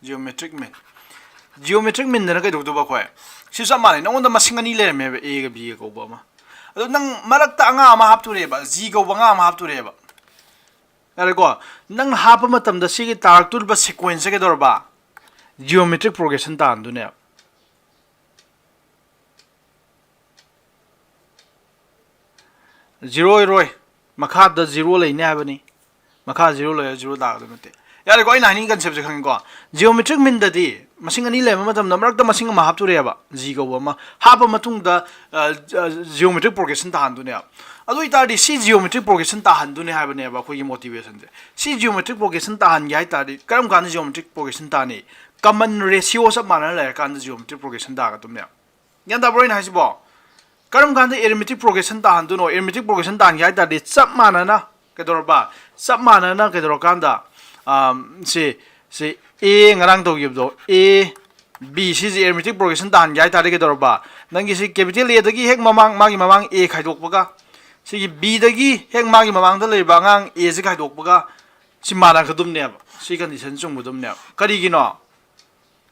Geometric mean. Geometric mean ꯗꯅ ꯀꯩꯗꯧꯗꯣꯏꯕ ꯑꯩꯈꯣꯏ? ꯁꯤ ꯆꯞ ꯃꯥꯟꯅꯩ꯫ ꯅꯉꯣꯟꯗ ꯃꯁꯤꯡ ꯑꯅꯤ ꯂꯩꯔꯝꯃꯦꯕ, A ꯒ B ꯒ ꯀꯧꯕ ꯑꯃ꯫ ꯑꯗꯣ ꯅꯪ ꯃꯔꯛꯇ ꯑꯉꯥꯡ ꯑꯃ ꯍꯥꯞꯇꯣꯔꯦꯕ, G ꯀꯧꯕ ꯑꯉꯥꯡ ꯑꯃ ꯍꯥꯞꯇꯣꯔꯦꯕ꯫ ꯌꯥꯔꯦꯀꯣ? ꯅꯪ ꯍꯥꯞꯄ ꯃꯇꯝꯗ ꯁꯤꯒꯤ ꯇꯥꯔꯛꯇꯣꯔꯤꯕ sequence ꯁꯦ ꯀꯩꯗꯧꯔꯕ? Geometric progression ꯇꯥꯍꯟꯗꯣꯏꯅꯦꯕ꯫ Zero ꯑꯣꯏꯔꯣꯏ, ꯃꯈꯥꯗ zero ꯂꯩꯅꯤ ꯍꯥꯏꯕꯅꯤ꯫ ꯃꯈꯥ zero ꯂꯩꯔ zero ꯇꯥꯒꯗꯕ ꯅꯠꯇꯦ꯫ ꯌꯥꯔꯦꯀꯣ, ꯑꯩꯅ ꯍꯥꯏꯅꯤꯡꯉꯤ concept ꯁꯦ ꯈꯪꯉꯤꯀꯣ? Geometric mean ꯗꯗꯤ ꯃꯁꯤꯡ ꯑꯅꯤ ꯂꯩꯔꯝꯕ ꯃꯇꯝꯗ ꯃꯔꯛꯇ ꯃꯁꯤꯡ ꯑꯃ ꯍꯥꯞꯇꯣꯔꯦꯕ, G ꯀꯧꯕ ꯑꯃ꯫ ꯍꯥꯞꯄ ꯃꯇꯨꯡꯗ, ꯑ, ꯑ, geometric progression ꯇꯥꯍꯟꯗꯣꯏꯅꯦꯕ꯫ ꯑꯗꯨ ꯑꯣꯏꯇꯥꯔꯗꯤ ꯁꯤ geometric progression ꯇꯥꯍꯟꯗꯣꯏꯅꯦ ꯍꯥꯏꯕꯅꯦꯕ ꯑꯩꯈꯣꯏꯒꯤ motivation ꯁꯦ꯫ ꯁꯤ geometric progression ꯇꯥꯍꯟꯒꯦ ꯍꯥꯏ ꯇꯥꯔꯗꯤ ꯀꯔꯝ ꯀꯥꯟꯗ geometric progression ꯇꯥꯅꯤ? Common ratio ꯆꯞ ꯃꯥꯟꯅꯅ ꯂꯩꯔꯀꯥꯟꯗ geometric progression ꯇꯥꯒꯗꯕꯅꯦꯕ꯫ ꯒ꯭ꯌꯥꯟ ꯇꯥꯕ꯭ꯔꯣ ꯑꯩꯅ ꯍꯥꯏꯁꯤꯕꯣ? ꯀꯔꯝ ꯀꯥꯟꯗ arithmetic progression ꯇꯥꯍꯟꯗꯣꯏꯅꯣ? Arithmetic progression ꯇꯥꯍꯟꯒꯦ ꯍꯥꯏ ꯇꯥꯔꯗꯤ ꯆꯞ ꯃꯥꯟꯅꯅ ꯀꯩꯗꯧꯔꯕ? ꯆꯞ ꯃꯥꯟꯅꯅ ꯀꯩꯗꯧꯔꯀꯥꯟꯗ, ꯑꯝ, ꯁꯤ, ꯁꯤ A ꯉꯔꯥꯡ ꯇꯧꯈꯤꯕꯗꯣ, A, B, ꯁꯤꯁꯦ arithmetic progression ꯇꯥꯍꯟꯒꯦ ꯍꯥꯏ ꯇꯥꯔꯗꯤ ꯀꯩꯗꯧꯔꯕ? ꯅꯪꯒꯤ ꯁꯤ capital A ꯗꯒꯤ ꯍꯦꯛ ꯃꯃꯥꯡ, ꯃꯥꯒꯤ ꯃꯃꯥꯡ A ꯈꯥꯏꯗꯣꯛꯄꯒ, ꯁꯤꯒꯤ B ꯗꯒꯤ ꯍꯦꯛ ꯃꯥꯒꯤ ꯃꯃꯥꯡꯗ ꯂꯩꯔꯤꯕ ꯑꯉꯥꯡ A ꯁꯤ ꯈꯥꯏꯗꯣꯛꯄꯒ, ꯁꯤ ꯃꯥꯟꯅꯒꯗꯕꯅꯦꯕ꯫ ꯁꯤ condition ꯆꯨꯝꯒꯗꯕꯅꯦꯕ꯫ ꯀꯔꯤꯒꯤꯅꯣ?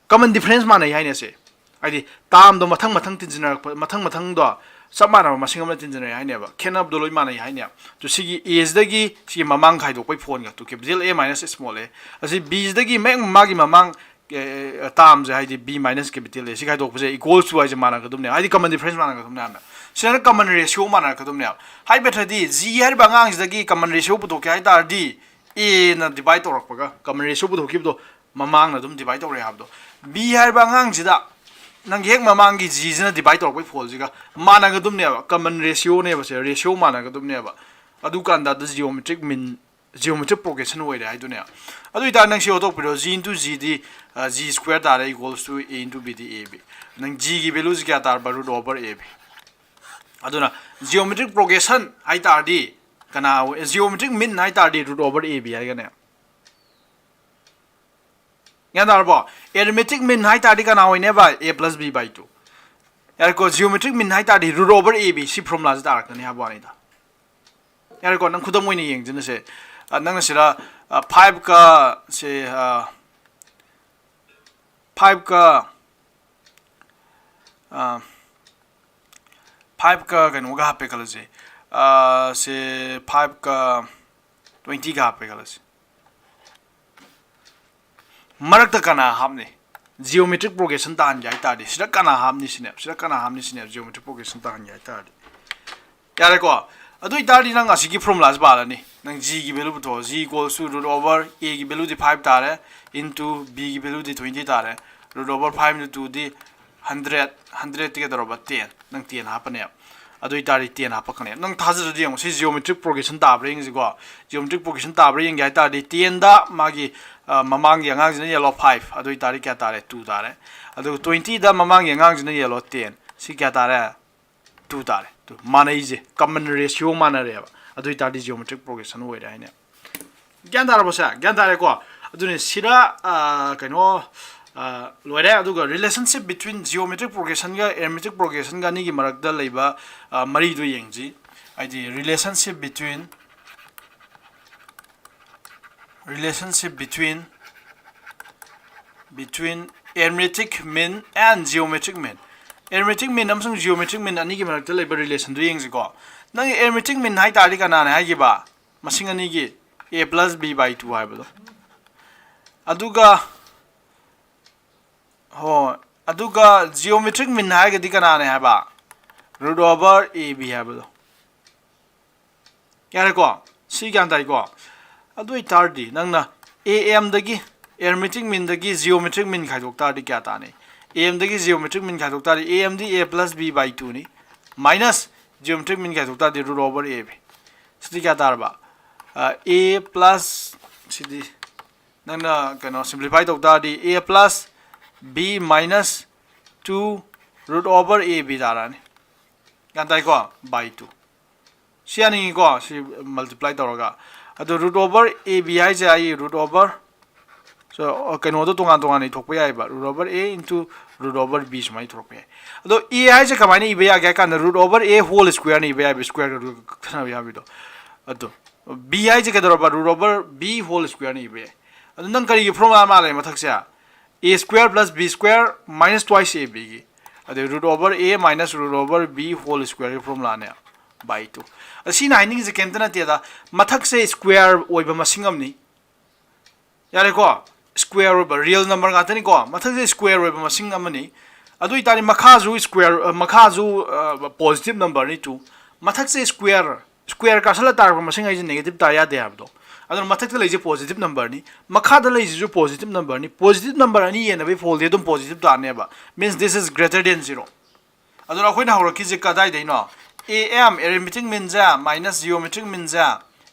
Common difference ꯃꯥꯟꯅꯩ ꯍꯥꯏꯅꯦ ꯁꯦ꯫ ꯍꯥꯏꯗꯤ term ꯗꯣ ꯃꯊꯪ ꯃꯊꯪ ꯇꯤꯟꯁꯤꯟꯅꯔꯛꯄ, ꯃꯊꯪ ꯃꯊꯪꯗꯣ ꯆꯞ ꯃꯥꯟꯅꯕ ꯃꯁꯤꯡ ꯑꯃꯅ ꯇꯤꯟꯁꯤꯟꯅꯔꯦ ꯍꯥꯏꯅꯦꯕ꯫ ꯈꯦꯠꯅꯕꯗꯣ ꯂꯣꯏ ꯃꯥꯟꯅꯩ ꯍꯥꯏꯅꯦꯕ꯫ ꯑꯗꯨ ꯁꯤꯒꯤ A ꯁꯤꯗꯒꯤ ꯁꯤꯒꯤ ꯃꯃꯥꯡ ꯈꯥꯏꯗꯣꯛꯄꯒꯤ ꯐꯣꯟꯒ, two capital A minus small a꯫ ꯑꯁꯤ B ꯁꯤꯗꯒꯤ ꯃꯌꯥꯝ ꯃꯥꯒꯤ ꯃꯃꯥꯡ, ꯑꯦ, term ꯁꯦ, ꯍꯥꯏꯗꯤ B minus capital A ꯁꯤ ꯈꯥꯏꯗꯣꯛꯄꯁꯦ equals to ꯍꯥꯏꯁꯦ ꯃꯥꯟꯅꯒꯗꯕꯅꯦ꯫ ꯍꯥꯏꯗꯤ common difference ꯃꯥꯟꯅꯒꯗꯕꯅꯦ ꯍꯥꯏꯕ꯫ ꯁꯤꯗꯅ common ratio ꯃꯥꯟꯅꯔꯛꯀꯗꯕꯅꯦꯕ꯫ ꯍꯥꯏꯕꯗꯤ ꯁꯤ G ꯍꯥꯏꯔꯤꯕ ꯑꯉꯥꯡꯁꯤꯗꯒꯤ common ratio ꯄꯨꯊꯣꯛꯀꯦ ꯍꯥꯏ ꯇꯥꯔꯗꯤ A ꯅ divide ꯇꯧꯔꯛꯄꯒ common ratio ꯄꯨꯊꯣꯛꯈꯤꯕꯗꯣ ꯃꯃꯥꯡꯅ ꯑꯗꯨꯝ divide ꯇꯧꯔꯦ ꯍꯥꯏꯕꯗꯣ꯫ B ꯍꯥꯏꯔꯤꯕ ꯑꯉꯥꯡꯁꯤꯗ ꯅꯪꯒꯤ ꯍꯦꯛ ꯃꯃꯥꯡꯒꯤ G ꯁꯤꯅ divide ꯇꯧꯔꯛꯄꯒꯤ ꯐꯣꯜꯁꯤꯒ ꯃꯥꯟꯅꯒꯗꯕꯅꯦꯕ, common ratio ꯅꯦꯕ ꯁꯦ, ratio ꯃꯥꯟꯅꯒꯗꯕꯅꯦꯕ꯫ ꯑꯗꯨꯀꯥꯟꯗ ꯑꯗꯨ geometric mean, geometric progression ꯑꯣꯏꯔꯦ ꯍꯥꯏꯗꯨꯅꯦꯕ꯫ ꯑꯗꯨ ꯑꯣꯏꯇꯥꯔꯗꯤ ꯅꯪ ꯁꯤ ꯑꯣꯟꯊꯣꯛꯄꯤꯔꯣ, G into G ꯗꯤ, ꯑ, G square ꯇꯥꯔꯦ, equals to A into B D A B꯫ ꯅꯪ G ꯒꯤ value ꯁꯤ ꯀꯌꯥ ꯇꯥꯔꯕ? Root over A B꯫ ꯑꯗꯨꯅ geometric progression ꯍꯥꯏ ꯇꯥꯔꯗꯤ ꯀꯅꯥ ꯑꯣꯏ? Geometric mean ꯍꯥꯏ ꯇꯥꯔꯗꯤ root over A B ꯍꯥꯏꯒꯅꯦ꯫ ꯒ꯭ꯌꯥꯟ ꯇꯥꯔꯕꯣ? Arithmetic mean ꯍꯥꯏ ꯇꯥꯔꯗꯤ ꯀꯅꯥ ꯑꯣꯏꯅꯦꯕ? A plus B by two꯫ ꯌꯥꯔꯦꯀꯣ, geometric mean ꯍꯥꯏ ꯇꯥꯔꯗꯤ root over A B, ꯁꯤ formula ꯁꯤ ꯇꯥꯔꯛꯀꯅꯤ ꯍꯥꯏꯕ ꯋꯥꯅꯤꯗ꯫ ꯌꯥꯔꯦꯀꯣ, ꯅꯪ ꯈꯨꯗꯝ ꯑꯣꯏꯅ ꯌꯦꯡꯁꯤꯅꯁꯦ꯫ ꯑ, ꯅꯪꯅ ꯁꯤꯗ, ꯑ, five ꯀ ꯁꯦ, ꯑ, ꯐꯥꯏꯚꯀ ꯐꯥꯏꯚꯀ ꯀꯩꯅꯣꯒ ꯍꯥꯞꯄꯦ ꯈꯜꯂꯁꯦ, ꯑꯥ, ꯁꯦ ꯐꯥꯏꯚꯀ ꯇ꯭ꯋꯦꯟꯇꯤꯒ ꯍꯥꯞꯄꯦ ꯈꯜꯂꯁꯦ꯫ ꯃꯔꯛꯇ ꯀꯅꯥ ꯍꯥꯞꯅꯤ? Geometric progression ꯇꯥꯍꯟꯒꯦ ꯍꯥꯏ ꯇꯥꯔꯗꯤ ꯁꯤꯗ ꯀꯅꯥ ꯍꯥꯞꯅꯤ ꯁꯤꯅꯦ, ꯁꯤꯗ ꯀꯅꯥ ꯍꯥꯞꯅꯤ ꯁꯤꯅꯦ, geometric progression ꯇꯥꯍꯟꯒꯦ ꯍꯥꯏ ꯇꯥꯔꯗꯤ꯫ ꯌꯥꯔꯦꯀꯣ? ꯑꯗꯨ ꯑꯣꯏꯇꯥꯔꯗꯤ ꯅꯪ ꯑꯁꯤꯒꯤ formulaꯁꯤ ꯄꯥꯜꯂꯅꯤ꯫ ꯅꯪ g ꯒꯤ value ꯄꯨꯊꯣꯛꯑꯣ꯫ G equals to root over a ꯒꯤ value ꯗꯤ five ꯇꯥꯔꯦ, into b ꯒꯤ value ꯗꯤ twenty ꯇꯥꯔꯦ꯫ Root over five into two ꯗꯤ hundred, hundred ꯇꯤ ꯀꯩꯗꯧꯔꯕ? Ten꯫ ꯅꯪ ten ꯍꯥꯞꯄꯅꯦꯕ꯫ ꯑꯗꯨ ꯑꯣꯏꯇꯥꯔꯗꯤ ten ꯍꯥꯞꯄꯛꯀꯅꯦꯕ꯫ ꯅꯪ ꯊꯥꯖꯗ꯭ꯔꯗꯤ ꯌꯦꯡꯉꯣ꯫ ꯁꯤ geometric progression ꯇꯥꯕ꯭ꯔꯥ ꯌꯦꯡꯁꯤꯀꯣ꯫ Geometric progression ꯇꯥꯕ꯭ꯔꯥ ꯌꯦꯡꯒꯦ ꯍꯥꯏ ꯇꯥꯔꯗꯤ tenꯗ ꯃꯥꯒꯤ, ꯑ, ꯃꯃꯥꯡꯒꯤ ꯑꯉꯥꯡꯁꯤꯅ ꯌꯦꯜꯂꯣ five꯫ ꯑꯗꯨ ꯑꯣꯏꯇꯥꯔꯗꯤ ꯀꯌꯥ ꯇꯥꯔꯦ? Two ꯇꯥꯔꯦ꯫ ꯑꯗꯨꯒ twentyꯗ ꯃꯃꯥꯡꯒꯤ ꯑꯉꯥꯡꯁꯤꯅ ꯌꯦꯜꯂꯣ ten꯫ ꯁꯤ ꯀꯌꯥ ꯇꯥꯔꯦ? Two ꯇꯥꯔꯦ꯫ Two꯫ ꯃꯥꯟꯅꯩꯁꯦ, common ratio ꯃꯥꯟꯅꯔꯦꯕ꯫ ꯑꯗꯨ ꯑꯣꯏꯇꯥꯔꯗꯤ geometric progression ꯑꯣꯏꯔꯦ ꯍꯥꯏꯅꯦ꯫ ꯒ꯭ꯌꯥꯟ ꯇꯥꯔꯕꯣ ꯁꯦ? ꯒ꯭ꯌꯥꯟ ꯇꯥꯔꯦꯀꯣ? ꯑꯗꯨꯅꯦ ꯁꯤꯗ, ꯑ, ꯀꯩꯅꯣ, ꯑ, ꯂꯣꯏꯔꯦ꯫ ꯑꯗꯨꯒ relationship between geometric progressionꯒ arithmetic progressionꯒ ꯑꯅꯤꯒꯤ ꯃꯔꯛꯇ ꯂꯩꯕ, ꯑ, ꯃꯔꯤꯗꯣ ꯌꯦꯡꯁꯤ꯫ ꯍꯥꯏꯗꯤ relationship between, relationship between, between arithmetic mean and geometric mean꯫ Arithmetic mean ꯑꯃꯁꯨꯡ geometric mean ꯑꯅꯤꯒꯤ ꯃꯔꯛꯇ ꯂꯩꯕ relationꯗꯨ ꯌꯦꯡꯁꯤꯀꯣ꯫ ꯅꯪꯒꯤ arithmetic mean ꯍꯥꯏ ꯇꯥꯔꯗꯤ ꯀꯅꯥꯅꯦ ꯍꯥꯏꯈꯤꯕ? ꯃꯁꯤꯡ ꯑꯅꯤꯒꯤ a plus b by two ꯍꯥꯏꯕꯗꯣ꯫ ꯑꯗꯨꯒ, ꯍꯣꯏ, ꯑꯗꯨꯒ geometric mean ꯍꯥꯏꯔꯒꯗꯤ ꯀꯅꯥꯅꯦ ꯍꯥꯏꯕ? Root over a b ꯍꯥꯏꯕꯗꯣ꯫ ꯌꯥꯔꯦꯀꯣ? ꯁꯤ ꯒ꯭ꯌꯥꯟ ꯇꯥꯏꯀꯣ? ꯑꯗꯨ ꯑꯣꯏꯇꯥꯔꯗꯤ ꯅꯪꯅ a m ꯗꯒꯤ arithmetic meanꯗꯒꯤ geometric mean ꯈꯥꯏꯗꯣꯛ ꯇꯥꯔꯗꯤ ꯀꯌꯥ ꯇꯥꯅꯤ? A m ꯗꯒꯤ geometric mean ꯈꯥꯏꯗꯣꯛ ꯇꯥꯔꯗꯤ a m D a plus b by twoꯅꯤ, minus geometric mean ꯈꯥꯏꯗꯣꯛ ꯇꯥꯔꯗꯤ root over a b꯫ ꯁꯤꯗꯤ ꯀꯌꯥ ꯇꯥꯔꯕ? ꯑ, a plus, ꯁꯤꯗꯤ ꯅꯪꯅ ꯀꯩꯅꯣ simplify ꯇꯧ ꯇꯥꯔꯗꯤ a plus b minus two root over a b ꯇꯥꯔꯛꯑꯅꯤ꯫ ꯒ꯭ꯌꯥꯟ ꯇꯥꯏꯀꯣ? By two꯫ ꯁꯤ ꯌꯥꯅꯤꯡꯉꯤꯀꯣ? ꯁꯤ multiply ꯇꯧꯔꯒ꯫ ꯑꯗꯣ root over a b ꯍꯥꯏꯁꯦ ꯑꯩ root over, so, ꯀꯩꯅꯣꯗꯣ ꯇꯣꯉꯥꯟ ꯇꯣꯉꯥꯟꯅ ꯏꯊꯣꯛꯄ ꯌꯥꯏꯑꯕ, root over a into root over b ꯁꯨꯃꯥꯏꯅ ꯏꯊꯣꯔꯛꯄ ꯌꯥꯏ꯫ ꯑꯗꯣ a ꯍꯥꯏꯁꯦ ꯀꯃꯥꯏꯅ ꯏꯕ ꯌꯥꯒꯦ ꯍꯥꯏ ꯀꯥꯟꯗ root over a whole squareꯅ ꯏꯕ ꯌꯥꯏꯕ, square root ꯀꯛꯊꯅꯕ ꯌꯥꯕꯤꯗꯣ꯫ ꯑꯗꯣ b ꯍꯥꯏꯁꯦ ꯀꯩꯗꯧꯔꯕ? Root over b whole squareꯅ ꯏꯕ ꯌꯥꯏ꯫ ꯑꯗꯣ ꯅꯪ ꯀꯔꯤꯒꯤ formula ꯃꯥꯜꯂꯦ ꯃꯊꯛꯁꯦ? A square plus B square minus twice A B ꯒꯤ, ꯑꯗꯩ root over A minus root over B whole square formula ꯅꯦ, by two꯫ ꯑꯁꯤꯅ ꯍꯥꯏꯅꯤꯡꯉꯤꯁꯦ ꯀꯩꯝꯇ ꯅꯠꯇꯦꯗ, ꯃꯊꯛꯁꯦ square ꯑꯣꯏꯕ ꯃꯁꯤꯡ ꯑꯃꯅꯤ꯫ ꯌꯥꯔꯦꯀꯣ? Square ꯑꯣꯏꯕ real number ꯉꯥꯛꯇꯅꯤꯀꯣ꯫ ꯃꯊꯛꯁꯦ square ꯑꯣꯏꯕ ꯃꯁꯤꯡ ꯑꯃꯅꯤ꯫ ꯑꯗꯨ ꯑꯣꯏꯇꯥꯔꯗꯤ ꯃꯈꯥꯁꯨ square, ꯑ, ꯃꯈꯥꯁꯨ, ꯑ, positive number ꯅꯤ, two꯫ ꯃꯊꯛꯁꯦ square, square ꯀꯥꯁꯜꯂ ꯇꯥꯔꯛꯄ ꯃꯁꯤꯡ ꯍꯥꯏꯁꯦ negative ꯇꯥ ꯌꯥꯗꯦ ꯍꯥꯏꯕꯗꯣ꯫ ꯑꯗꯨꯅ ꯃꯊꯛꯇ ꯂꯩꯁꯦ positive number ꯅꯤ, ꯃꯈꯥꯗ ꯂꯩꯁꯤꯁꯨ positive number ꯅꯤ꯫ Positive number ꯑꯅꯤ ꯌꯦꯟꯅꯕꯒꯤ ꯐꯣꯜꯗꯤ ꯑꯗꯨꯝ positive ꯇꯥꯅꯦꯕ꯫ Means this is greater than zero꯫ ꯑꯗꯨꯅ ꯑꯩꯈꯣꯏꯅ ꯍꯧꯔꯛꯈꯤꯁꯦ ꯀꯗꯥꯏꯗꯩꯅꯣ? A M, arithmetic mean say minus geometric mean say,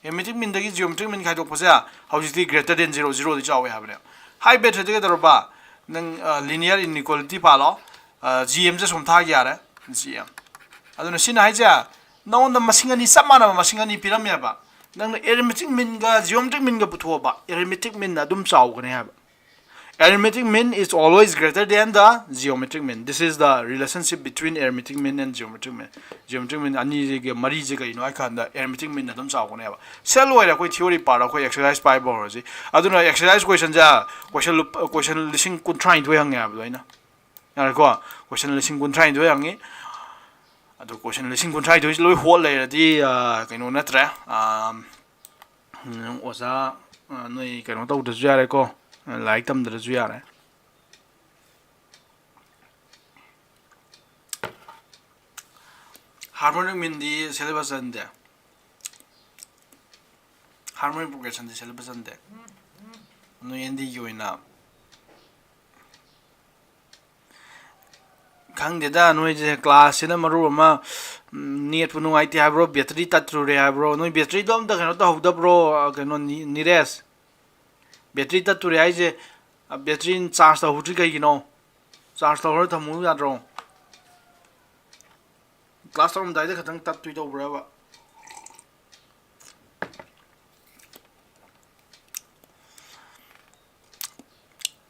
arithmetic mean ꯗꯒꯤ geometric mean ꯈꯥꯏꯗꯣꯛꯄꯁꯦ ꯍꯧꯖꯤꯛꯇꯤ greater than zero, zero ꯗꯤ ꯆꯥꯎꯋꯦ ꯍꯥꯏꯕꯅꯦ꯫ ꯍꯥꯏꯕ ꯃꯦꯊꯠꯇꯤ ꯀꯩꯗꯧꯔꯕ? ꯅꯪ, ꯑ, linear inequality ꯄꯥꯜꯂꯣ꯫ ꯑ, G M ꯁꯦ ꯁꯨꯝ ꯊꯥꯒꯤ ꯌꯥꯔꯦ, G M꯫ ꯑꯗꯨꯅ ꯁꯤꯅ ꯍꯥꯏꯁꯦ ꯅꯉꯣꯟꯗ ꯃꯁꯤꯡ ꯑꯅꯤ, ꯆꯞ ꯃꯥꯟꯅꯕ ꯃꯁꯤꯡ ꯑꯅꯤ ꯄꯤꯔꯝꯃꯦꯕ꯫ ꯅꯪꯅ arithmetic mean ꯒ geometric mean ꯒ ꯄꯨꯊꯣꯛꯑꯕ, arithmetic mean ꯅ ꯑꯗꯨꯝ ꯆꯥꯎꯒꯅꯤ ꯍꯥꯏꯕ꯫ Arithmetic mean is always greater than the geometric mean. This is the relationship between arithmetic mean and geometric mean. Geometric mean ꯑꯅꯤꯁꯤꯒꯤ ꯃꯔꯤꯁꯦ ꯀꯩꯅꯣ ꯍꯥꯏ ꯀꯥꯟꯗ arithmetic mean ꯑꯗꯨꯝ ꯆꯥꯎꯒꯅꯦꯕ꯫ ꯁꯦ ꯂꯣꯏꯔꯦ ꯑꯩꯈꯣꯏ theory part, ꯑꯩꯈꯣꯏ exercise ꯄꯥꯏꯕ ꯍꯧꯔꯁꯤ꯫ ꯑꯗꯨꯅ exercise question ꯁꯦ question ꯂꯨꯞ-, question ꯂꯤꯁꯤꯡ ꯀꯨꯟꯊ꯭ꯔꯥ ꯅꯤꯊꯣꯏ ꯍꯪꯉꯦ ꯍꯥꯏꯕꯗꯣ ꯑꯩꯅ꯫ ꯌꯥꯔꯦꯀꯣ? Question ꯂꯤꯁꯤꯡ ꯀꯨꯟꯊ꯭ꯔꯥ ꯅꯤꯊꯣꯏ ꯍꯪꯉꯤ꯫ ꯑꯗꯣ question ꯂꯤꯁꯤꯡ ꯀꯨꯟꯊ꯭ꯔꯥ ꯅꯤꯊꯣꯏꯁꯤ ꯂꯣꯏ ꯍꯣꯠ ꯂꯩꯔꯗꯤ, ꯑ, ꯀꯩꯅꯣ ꯅꯠꯇ꯭ꯔꯦ꯫ ꯑ, ꯎꯝ, ꯑꯣꯖꯥ, ꯑ, ꯅꯣꯏ ꯀꯩꯅꯣ ꯇꯧꯗ꯭ꯔꯁꯨ ꯌꯥꯔꯦꯀꯣ, ꯂꯥꯏꯔꯤꯛ ꯇꯝꯗ꯭ꯔꯁꯨ ꯌꯥꯔꯦ꯫ Harmonic mean ꯗꯤ syllabus ꯆꯟꯗꯦ꯫ Harmonic progression ꯗꯤ syllabus ꯆꯟꯗꯦ꯫ ꯅꯣꯏ N D ꯒꯤ ꯑꯣꯏꯅ ꯈꯪꯗꯦꯗ, ꯅꯣꯏꯁꯦ class ꯁꯤꯅ ꯃꯔꯨ ꯑꯃ, ꯎꯝ, net ꯄꯨ ꯅꯨꯡꯉꯥꯏꯇꯦ ꯍꯥꯏꯕ꯭ꯔꯣ, battery ꯇꯠꯇ꯭ꯔꯨꯔꯦ ꯍꯥꯏꯕ꯭ꯔꯣ? ꯅꯣꯏ battery ꯗꯣ ꯑꯝꯇ ꯀꯩꯅꯣ ꯇꯧꯍꯧꯗꯕ꯭ꯔꯣ? ꯑ, ꯀꯩꯅꯣ, ꯅꯤ-, ꯅꯤꯔꯦꯁ? Battery ꯇꯠꯇꯣꯔꯦ ꯍꯥꯏꯁꯦ, ꯑ, battery charge ꯇꯧꯍꯧꯗ꯭ꯔꯤ ꯀꯩꯒꯤꯅꯣ? Charge ꯇꯧꯔ ꯊꯝꯃꯨ ꯌꯥꯗ꯭ꯔꯣ? Class ꯇꯧꯔꯝꯗꯥꯏꯗ ꯈꯛꯇꯪ ꯇꯠꯇꯣꯏ ꯇꯧꯕ꯭ꯔꯕ?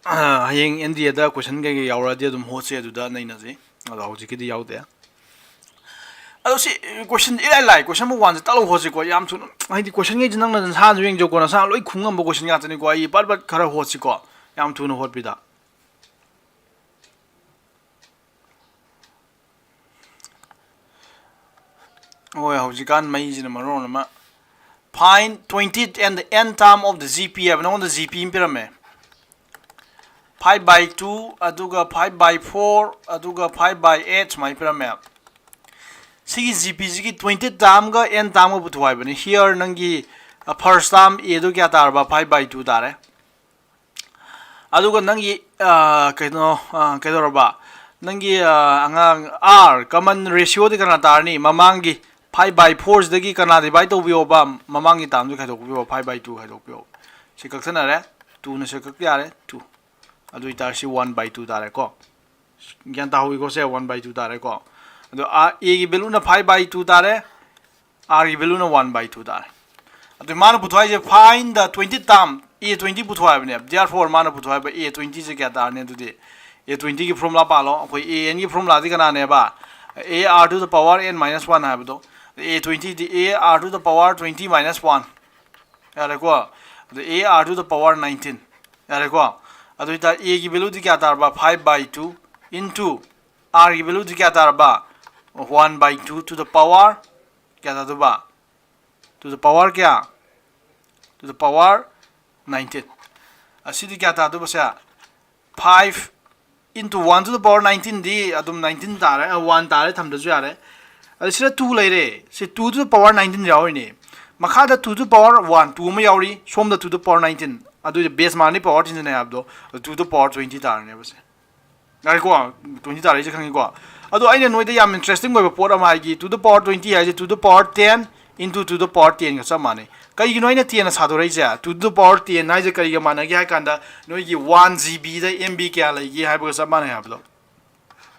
ꯑ, ꯍꯌꯦꯡ N D A the question ꯀꯩꯀꯩ ꯌꯥꯎꯔꯛꯑꯗꯤ ꯑꯗꯨꯝ ꯍꯣꯠꯁꯦ, ꯑꯗꯨꯗ ꯅꯩꯅꯁꯤ꯫ ꯑꯗꯣ ꯍꯧꯖꯤꯛꯀꯤꯗꯤ ꯌꯥꯎꯗꯦ꯫ ꯑꯗꯣ ꯁꯤ question ꯏꯔꯥꯏ ꯂꯥꯏ, question number one ꯁꯦ ꯇꯥꯛꯂꯧ ꯍꯣꯠꯁꯤꯀꯣ, ꯌꯥꯝ ꯊꯨꯅ꯫ ꯍꯥꯏꯗꯤ question ꯈꯩꯁꯦ ꯅꯪꯅ ꯅꯁꯥꯅꯁꯨ ꯌꯦꯡꯖꯧꯀꯣ, ꯅꯁꯥꯅ ꯂꯣꯏ ꯈꯨꯝ ꯉꯝꯕ question ꯉꯥꯛꯇꯅꯤꯀꯣ꯫ ꯑꯩ ꯄꯠ ꯄꯠ ꯈꯔ ꯍꯣꯠꯁꯤꯀꯣ, ꯌꯥꯝ ꯊꯨꯅ ꯍꯣꯠꯄꯤꯗ꯫ ꯍꯣꯏ, ꯍꯧꯖꯤꯛꯀꯥꯟ ꯃꯩꯁꯤꯅ ꯃꯔꯣꯟ ꯑꯃ꯫ Find twentieth and the nth term of the G P ꯍꯥꯏꯕ, ꯅꯉꯣꯟꯗ G P ꯑꯃ ꯄꯤꯔꯝꯃꯦ꯫ Five by two, ꯑꯗꯨꯒ five by four, ꯑꯗꯨꯒ five by eight ꯁꯨꯃꯥꯏꯅ ꯄꯤꯔꯝꯃꯦ꯫ ꯁꯤꯒꯤ G P ꯁꯤꯒꯤ twentieth termꯒ nth termꯒ ꯄꯨꯊꯣꯛ ꯍꯥꯏꯕꯅꯤ꯫ Here ꯅꯪꯒꯤ first term Aꯗꯣ ꯀꯌꯥ ꯇꯥꯔꯕ? Five by two ꯇꯥꯔꯦ꯫ ꯑꯗꯨꯒ ꯅꯪꯒꯤ ꯀꯩꯅꯣ, ꯀꯩꯗꯧꯔꯕ? ꯅꯪꯒꯤ ꯑꯉꯥꯡ R common ratioꯗꯤ ꯀꯅꯥ ꯇꯥꯔꯅꯤ? ꯃꯃꯥꯡꯒꯤ five by four ꯁꯤꯗꯒꯤ ꯀꯅꯥ divide ꯇꯧꯕꯤꯌꯣꯕ? ꯃꯃꯥꯡꯒꯤ termꯗꯨ ꯈꯥꯏꯗꯣꯛꯄꯤꯌꯣ, five by two ꯈꯥꯏꯗꯣꯛꯄꯤꯌꯣ꯫ ꯁꯤ ꯀꯛꯊꯅꯔꯦ꯫ Twoꯅ ꯁꯤ ꯀꯛ ꯌꯥꯔꯦ, two꯫ ꯑꯗꯨ ꯑꯣꯏꯇꯥꯔꯁꯤ one by two ꯇꯥꯔꯦꯀꯣ꯫ ꯒ꯭ꯌꯥꯟ ꯇꯥꯍꯧꯋꯤꯀꯣ? ꯁꯦ one by two ꯇꯥꯔꯦꯀꯣ꯫ ꯑꯗꯣ Aꯒꯤ valueꯅ five by two ꯇꯥꯔꯦ, Rꯒꯤ valueꯅ one by two ꯇꯥꯔꯦ꯫ ꯑꯗꯨ ꯃꯥꯅ ꯄꯨꯊꯣꯛ ꯍꯥꯏꯁꯦ, find the twentieth term, A twenty ꯄꯨꯊꯣꯛ ꯍꯥꯏꯕꯅꯦꯕ꯫ Therefore ꯃꯥꯅ ꯄꯨꯊꯣꯛ ꯍꯥꯏꯕ A twentyꯁꯦ ꯀꯌꯥ ꯇꯥꯔꯅꯤ? ꯑꯗꯨꯗꯤ A twentyꯒꯤ formula ꯄꯥꯜꯂꯣ꯫ ꯑꯩꯈꯣꯏ Anꯒꯤ formulaꯗꯤ ꯀꯅꯥꯅꯦꯕ? A r to the power n minus one ꯍꯥꯏꯕꯗꯣ꯫ A twentyꯗꯤ A r to the power twenty minus one꯫ ꯌꯥꯔꯦꯀꯣ? ꯑꯗꯨ A r to the power nineteen꯫ ꯌꯥꯔꯦꯀꯣ? ꯑꯗꯨ ꯑꯣꯏꯇꯥꯔꯗꯤ Aꯒꯤ valueꯗꯤ ꯀꯌꯥ ꯇꯥꯔꯕ? Five by two into Rꯒꯤ valueꯗꯤ ꯀꯌꯥ ꯇꯥꯔꯕ? One by two to the power ꯀꯌꯥ ꯇꯥꯗꯣꯏꯕ? To the power ꯀꯌꯥ? To the power nineteen꯫ ꯑꯁꯤꯗꯤ ꯀꯌꯥ ꯇꯥꯗꯣꯏꯕꯁꯦ? Five into one to the power nineteenꯗꯤ ꯑꯗꯨꯝ nineteen ꯇꯥꯔꯦ, one ꯇꯥꯔꯦ, ꯊꯝꯗ꯭ꯔꯁꯨ ꯌꯥꯔꯦ꯫ ꯑꯗ ꯁꯤꯗ two ꯂꯩꯔꯦ, ꯁꯤ two to the power nineteen ꯌꯥꯎꯔꯤꯅꯦ꯫ ꯃꯈꯥꯗ two to the power one, two ꯑꯃ ꯌꯥꯎꯔꯤ, ꯁꯣꯝꯗ two to the power nineteen꯫ ꯑꯗꯨꯗꯤ base ꯃꯥꯟꯅꯤ, power ꯇꯤꯟꯖꯟꯅꯩ ꯍꯥꯏꯕꯗꯣ꯫ ꯑꯗꯨ two to the power twenty ꯇꯥꯔꯅꯦꯕ ꯁꯦ꯫ ꯉꯥꯏꯈꯣ, twenty ꯇꯥꯔꯛꯏꯁꯦ ꯈꯪꯉꯤꯀꯣ? ꯑꯗꯣ ꯑꯩꯅ ꯅꯣꯏꯗ ꯌꯥꯝ interesting ꯑꯣꯏꯕ ꯄꯣꯠ ꯑꯃ ꯍꯥꯏꯒꯦ꯫ Two to the power twenty ꯍꯥꯏꯁꯦ two to the power ten into two to the power tenꯒ ꯆꯞ ꯃꯥꯟꯅꯩ꯫ ꯀꯩꯒꯤꯅꯣ ꯑꯩꯅ tenꯅ ꯁꯥꯗꯣꯔꯛꯏꯁꯦ? Two to the power ten ꯍꯥꯏꯁꯦ ꯀꯔꯤꯒ ꯃꯥꯟꯅꯒꯦ ꯍꯥꯏ ꯀꯥꯟꯗ, ꯅꯣꯏꯒꯤ one G Bꯗ M B ꯀꯌꯥ ꯂꯩꯒꯦ ꯍꯥꯏꯕꯒ ꯆꯞ ꯃꯥꯟꯅꯩ ꯍꯥꯏꯕꯗꯣ꯫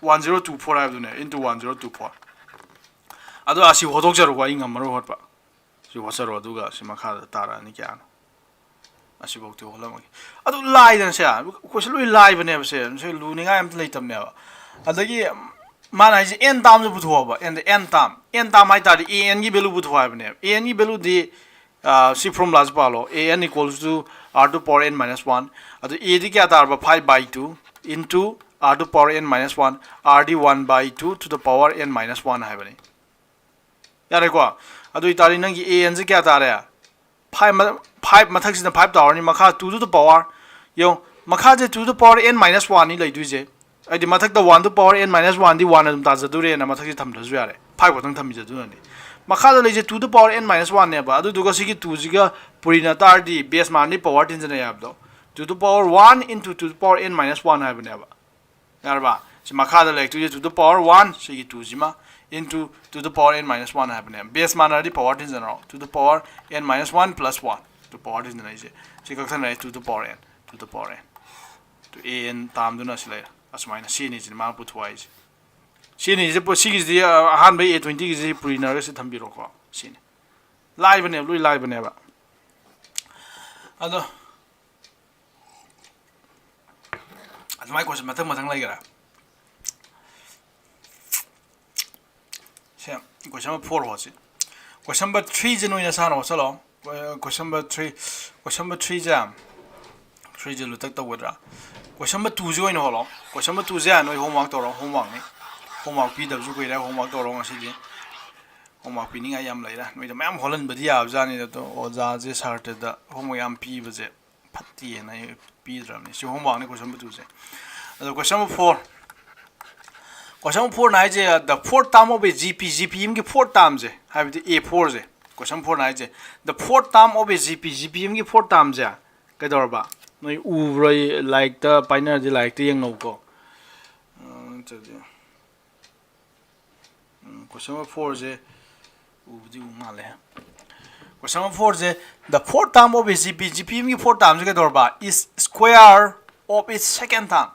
One zero two four ꯍꯥꯏꯕꯗꯨꯅꯦ, into one zero two four꯫ ꯑꯗꯣ ꯑꯁꯤ ꯍꯣꯠꯇꯣꯛꯆꯔꯣꯀꯣ, ꯑꯩ ꯉꯝꯃꯔꯣꯏ ꯍꯣꯠꯄ꯫ ꯁꯤ ꯍꯣꯠꯆꯔꯣ, ꯑꯗꯨꯒ ꯁꯤ ꯃꯈꯥꯗ ꯇꯥꯔꯛꯑꯅꯤ ꯀꯌꯥꯅꯣ꯫ ꯑꯁꯤꯐꯧꯗꯤ ꯍꯣꯠꯂꯝꯃꯒꯦ꯫ ꯑꯗꯨ ꯂꯥꯏꯗꯅ ꯁꯦ, question ꯂꯣꯏ ꯂꯥꯏꯕꯅꯦꯕ ꯁꯦ, ꯁꯤ ꯂꯨꯅꯤꯡꯉꯥꯏ ꯑꯝꯇ ꯂꯩꯇꯕꯅꯦꯕ꯫ ꯑꯗꯒꯤ ꯃꯥꯅ ꯍꯥꯏꯁꯦ n termꯁꯨ ꯄꯨꯊꯣꯛꯑꯣꯕ, n, n term, n term ꯍꯥꯏ ꯇꯥꯔꯗꯤ Anꯒꯤ value ꯄꯨꯊꯣꯛꯑꯣ ꯍꯥꯏꯕꯅꯦꯕ꯫ Anꯒꯤ valueꯗꯤ, ꯑ, ꯁꯤ formulaꯁꯤ ꯄꯥꯜꯂꯣ, An equals to r to the power n minus one꯫ ꯑꯗꯨ Aꯗꯤ ꯀꯌꯥ ꯇꯥꯔꯕ? Five by two into r to the power n minus one, Rꯗꯤ one by two to the power n minus one ꯍꯥꯏꯕꯅꯤ꯫ ꯌꯥꯔꯦꯀꯣ? ꯑꯗꯨ ꯑꯣꯏꯇꯥꯔꯗꯤ ꯅꯪꯒꯤ ꯑꯦ ꯑꯦꯟꯁꯦ ꯀꯌꯥ ꯇꯥꯔꯦ? ꯐꯥꯏꯚ ꯐꯥꯏꯚ ꯃꯊꯛꯁꯤꯅ ꯐꯥꯏꯚ ꯇꯥꯔꯅꯤ, ꯃꯈꯥ two to the power, ꯌꯦꯡꯉꯣ, ꯃꯈꯥꯁꯦ two to the power n minus one ꯅꯤ ꯂꯩꯗꯣꯏꯁꯦ꯫ ꯍꯥꯏꯗꯤ ꯃꯊꯛꯇ one to the power n minus one D one ꯑꯗꯨꯝ ꯇꯥꯖꯗꯣꯔꯦꯅ ꯃꯊꯛꯁꯤ ꯊꯝꯗ꯭ꯔꯁꯨ ꯌꯥꯔꯦ, ꯐꯥꯏꯚ ꯈꯛꯇꯪ ꯊꯝꯕꯤꯖꯗꯣꯏꯅꯅꯤ꯫ ꯃꯈꯥꯗ ꯂꯩꯁꯦ two to the power n minus one ꯅꯦꯕ꯫ ꯑꯗꯨꯗꯨꯒ ꯁꯤꯒꯤ two ꯁꯤꯒ ꯄꯨꯔꯤꯅ ꯇꯥꯔꯗꯤ ꯕꯦꯁ ꯃꯥꯟꯗꯤ ꯄꯋꯥꯔ ꯇꯤꯟꯖꯅꯩ ꯍꯥꯏꯕꯗꯣ, two to the power one into two to the power n minus one ꯍꯥꯏꯕꯅꯦꯕ꯫ ꯌꯥꯔꯕ? ꯁꯤ ꯃꯈꯥꯗ ꯂꯩꯔꯛꯇꯣꯏꯁꯦ two to the power one, ꯁꯤꯒꯤ two ꯁꯤꯃ, into two to the power n minus one ꯍꯥꯏꯕꯅꯦ꯫ ꯕꯦꯁ ꯃꯥꯟꯅꯔꯗꯤ ꯄꯋꯥꯔ ꯇꯤꯟꯖꯅꯔꯣ, two to the power n minus one plus one꯫ Two power ꯇꯤꯟꯖꯅꯔꯤꯁꯦ ꯁꯤ ꯀꯛꯊꯠꯅꯔꯦ, two to the power n, two to the power n꯫ Two A N ꯇꯥꯝꯗꯨꯅ ꯁꯤ ꯂꯩꯔꯦ꯫ ꯑꯁꯨꯃꯥꯏꯅ ꯁꯤꯅꯤ, ꯁꯤꯅꯤ ꯃꯥꯅ ꯄꯨꯊꯣꯛ ꯍꯥꯏꯁꯦ꯫ ꯁꯤꯅꯤꯁꯦ ꯄꯨ-, ꯁꯤꯒꯤꯁꯤꯗꯤ, ꯑ, ꯑꯍꯥꯟꯕ ꯑꯦ ꯇ꯭ꯋꯦꯟꯇꯤꯒꯤꯁꯤ ꯄꯨꯔꯤꯅꯔꯒ ꯁꯤ ꯊꯝꯕꯤꯔꯣꯀꯣ꯫ ꯁꯤꯅꯤ꯫ ꯂꯥꯏꯕꯅꯦꯕ, ꯂꯣꯏ ꯂꯥꯏꯕꯅꯦꯕ꯫ ꯑꯗꯣ ꯑꯗꯨꯃꯥꯏꯅ ꯀꯣꯏꯁꯟ ꯃꯊꯪ ꯃꯊꯪ ꯂꯩꯈꯔꯦ꯫ ꯁꯦ, ꯀꯣꯏꯁꯟ ꯅꯝꯕꯔ ꯐꯣꯔ ꯍꯣꯠꯁꯤ꯫ ꯀꯣꯏꯁꯟ ꯅꯝꯕꯔ ꯊ꯭ꯔꯤꯁꯦ ꯅꯣꯏ ꯅꯁꯥꯅ ꯍꯣꯠꯆꯜꯂꯣ꯫ ꯀꯣꯏꯁꯟ ꯅꯝꯕꯔ ꯊ꯭ꯔꯤ, ꯀꯣꯏꯁꯟ ꯅꯝꯕꯔ ꯊ꯭ꯔꯤꯁꯦ, ꯊ꯭ꯔꯤꯁꯦ ꯂꯨꯇꯛ ꯇꯧꯒꯗ꯭ꯔꯥ? ꯀꯣꯏꯁꯟ ꯅꯝꯕꯔ ꯇꯨꯁꯦ ꯑꯣꯏꯅ ꯍꯣꯠꯂꯣ꯫ ꯀꯣꯏꯁꯟ ꯅꯝꯕꯔ ꯇꯨꯁꯦ ꯅꯣꯏ ꯍꯣꯝꯋꯥꯛ ꯇꯧꯔꯣ, ꯍꯣꯝꯋꯥꯛꯅꯤ꯫ ꯍꯣꯝꯋꯥꯛ ꯄꯤꯗꯕꯁꯨ ꯀꯨꯏꯔꯦ, ꯍꯣꯝꯋꯥꯛ ꯇꯧꯔꯣ ꯉꯁꯤꯗꯤ꯫ ꯍꯣꯝꯋꯥꯛ ꯄꯤꯅꯤꯡꯉꯥꯏ ꯌꯥꯝ ꯂꯩꯔꯦ꯫ ꯅꯣꯏꯗ ꯃꯌꯥꯝ ꯍꯣꯜꯍꯟꯕꯗꯤ ꯌꯥꯕꯖꯥꯠꯅꯤꯗ, ꯑꯗꯣ ꯑꯣꯖꯥꯁꯦ ꯁꯥꯇ꯭ꯔꯗ ꯍꯣꯝꯋꯥꯛ ꯌꯥꯝ ꯄꯤꯕꯁꯦ ꯐꯠꯇꯦꯅ ꯑꯩ ꯄꯤꯗ꯭ꯔꯕꯅꯤ꯫ ꯁꯤ ꯍꯣꯝꯋꯥꯛꯅꯤ ꯀꯣꯏꯁꯟ ꯅꯝꯕꯔ ꯇꯨꯁꯦ꯫ ꯑꯗꯣ ꯀꯣꯏꯁꯟ ꯅꯝꯕꯔ ꯐꯣꯔ, ꯀꯣꯏꯁꯟ ꯅꯝꯕꯔ ꯐꯣꯔꯅ ꯍꯥꯏꯁꯦ the fourth term of a G P, G P ꯑꯃꯒꯤ fourth termꯁꯦ, ꯍꯥꯏꯕꯗꯤ ꯑꯦ ꯐꯣꯔꯁꯦ꯫ ꯀꯣꯏꯁꯟ ꯅꯝꯕꯔ ꯐꯣꯔꯅ ꯍꯥꯏꯁꯦ the fourth term of a G P, G P ꯑꯃꯒꯤ fourth termꯁꯦ ꯀꯩꯗꯧꯔꯕ? ꯅꯣꯏ ꯎꯕ꯭ꯔꯣ? ꯑꯩ ꯂꯥꯏꯔꯤꯛꯇ ꯄꯥꯏꯅꯔꯗꯤ ꯂꯥꯏꯔꯤꯛꯇ ꯌꯦꯡꯅꯧꯀꯣ꯫ ꯑ, ꯅꯠꯇ꯭ꯔꯗꯤ ꯎꯝ, ꯀꯣꯏꯁꯟ ꯅꯝꯕꯔ ꯐꯣꯔꯁꯦ ꯎꯕꯨꯗꯤ ꯎ ꯃꯥꯜꯂꯦ꯫ ꯀꯣꯏꯁꯟ number ꯐꯣꯔꯁꯦ, the fourth term of a G P, G P ꯑꯃꯒꯤ fourth termꯁꯦ ꯀꯩꯗꯧꯔꯕ? Is square of its second term꯫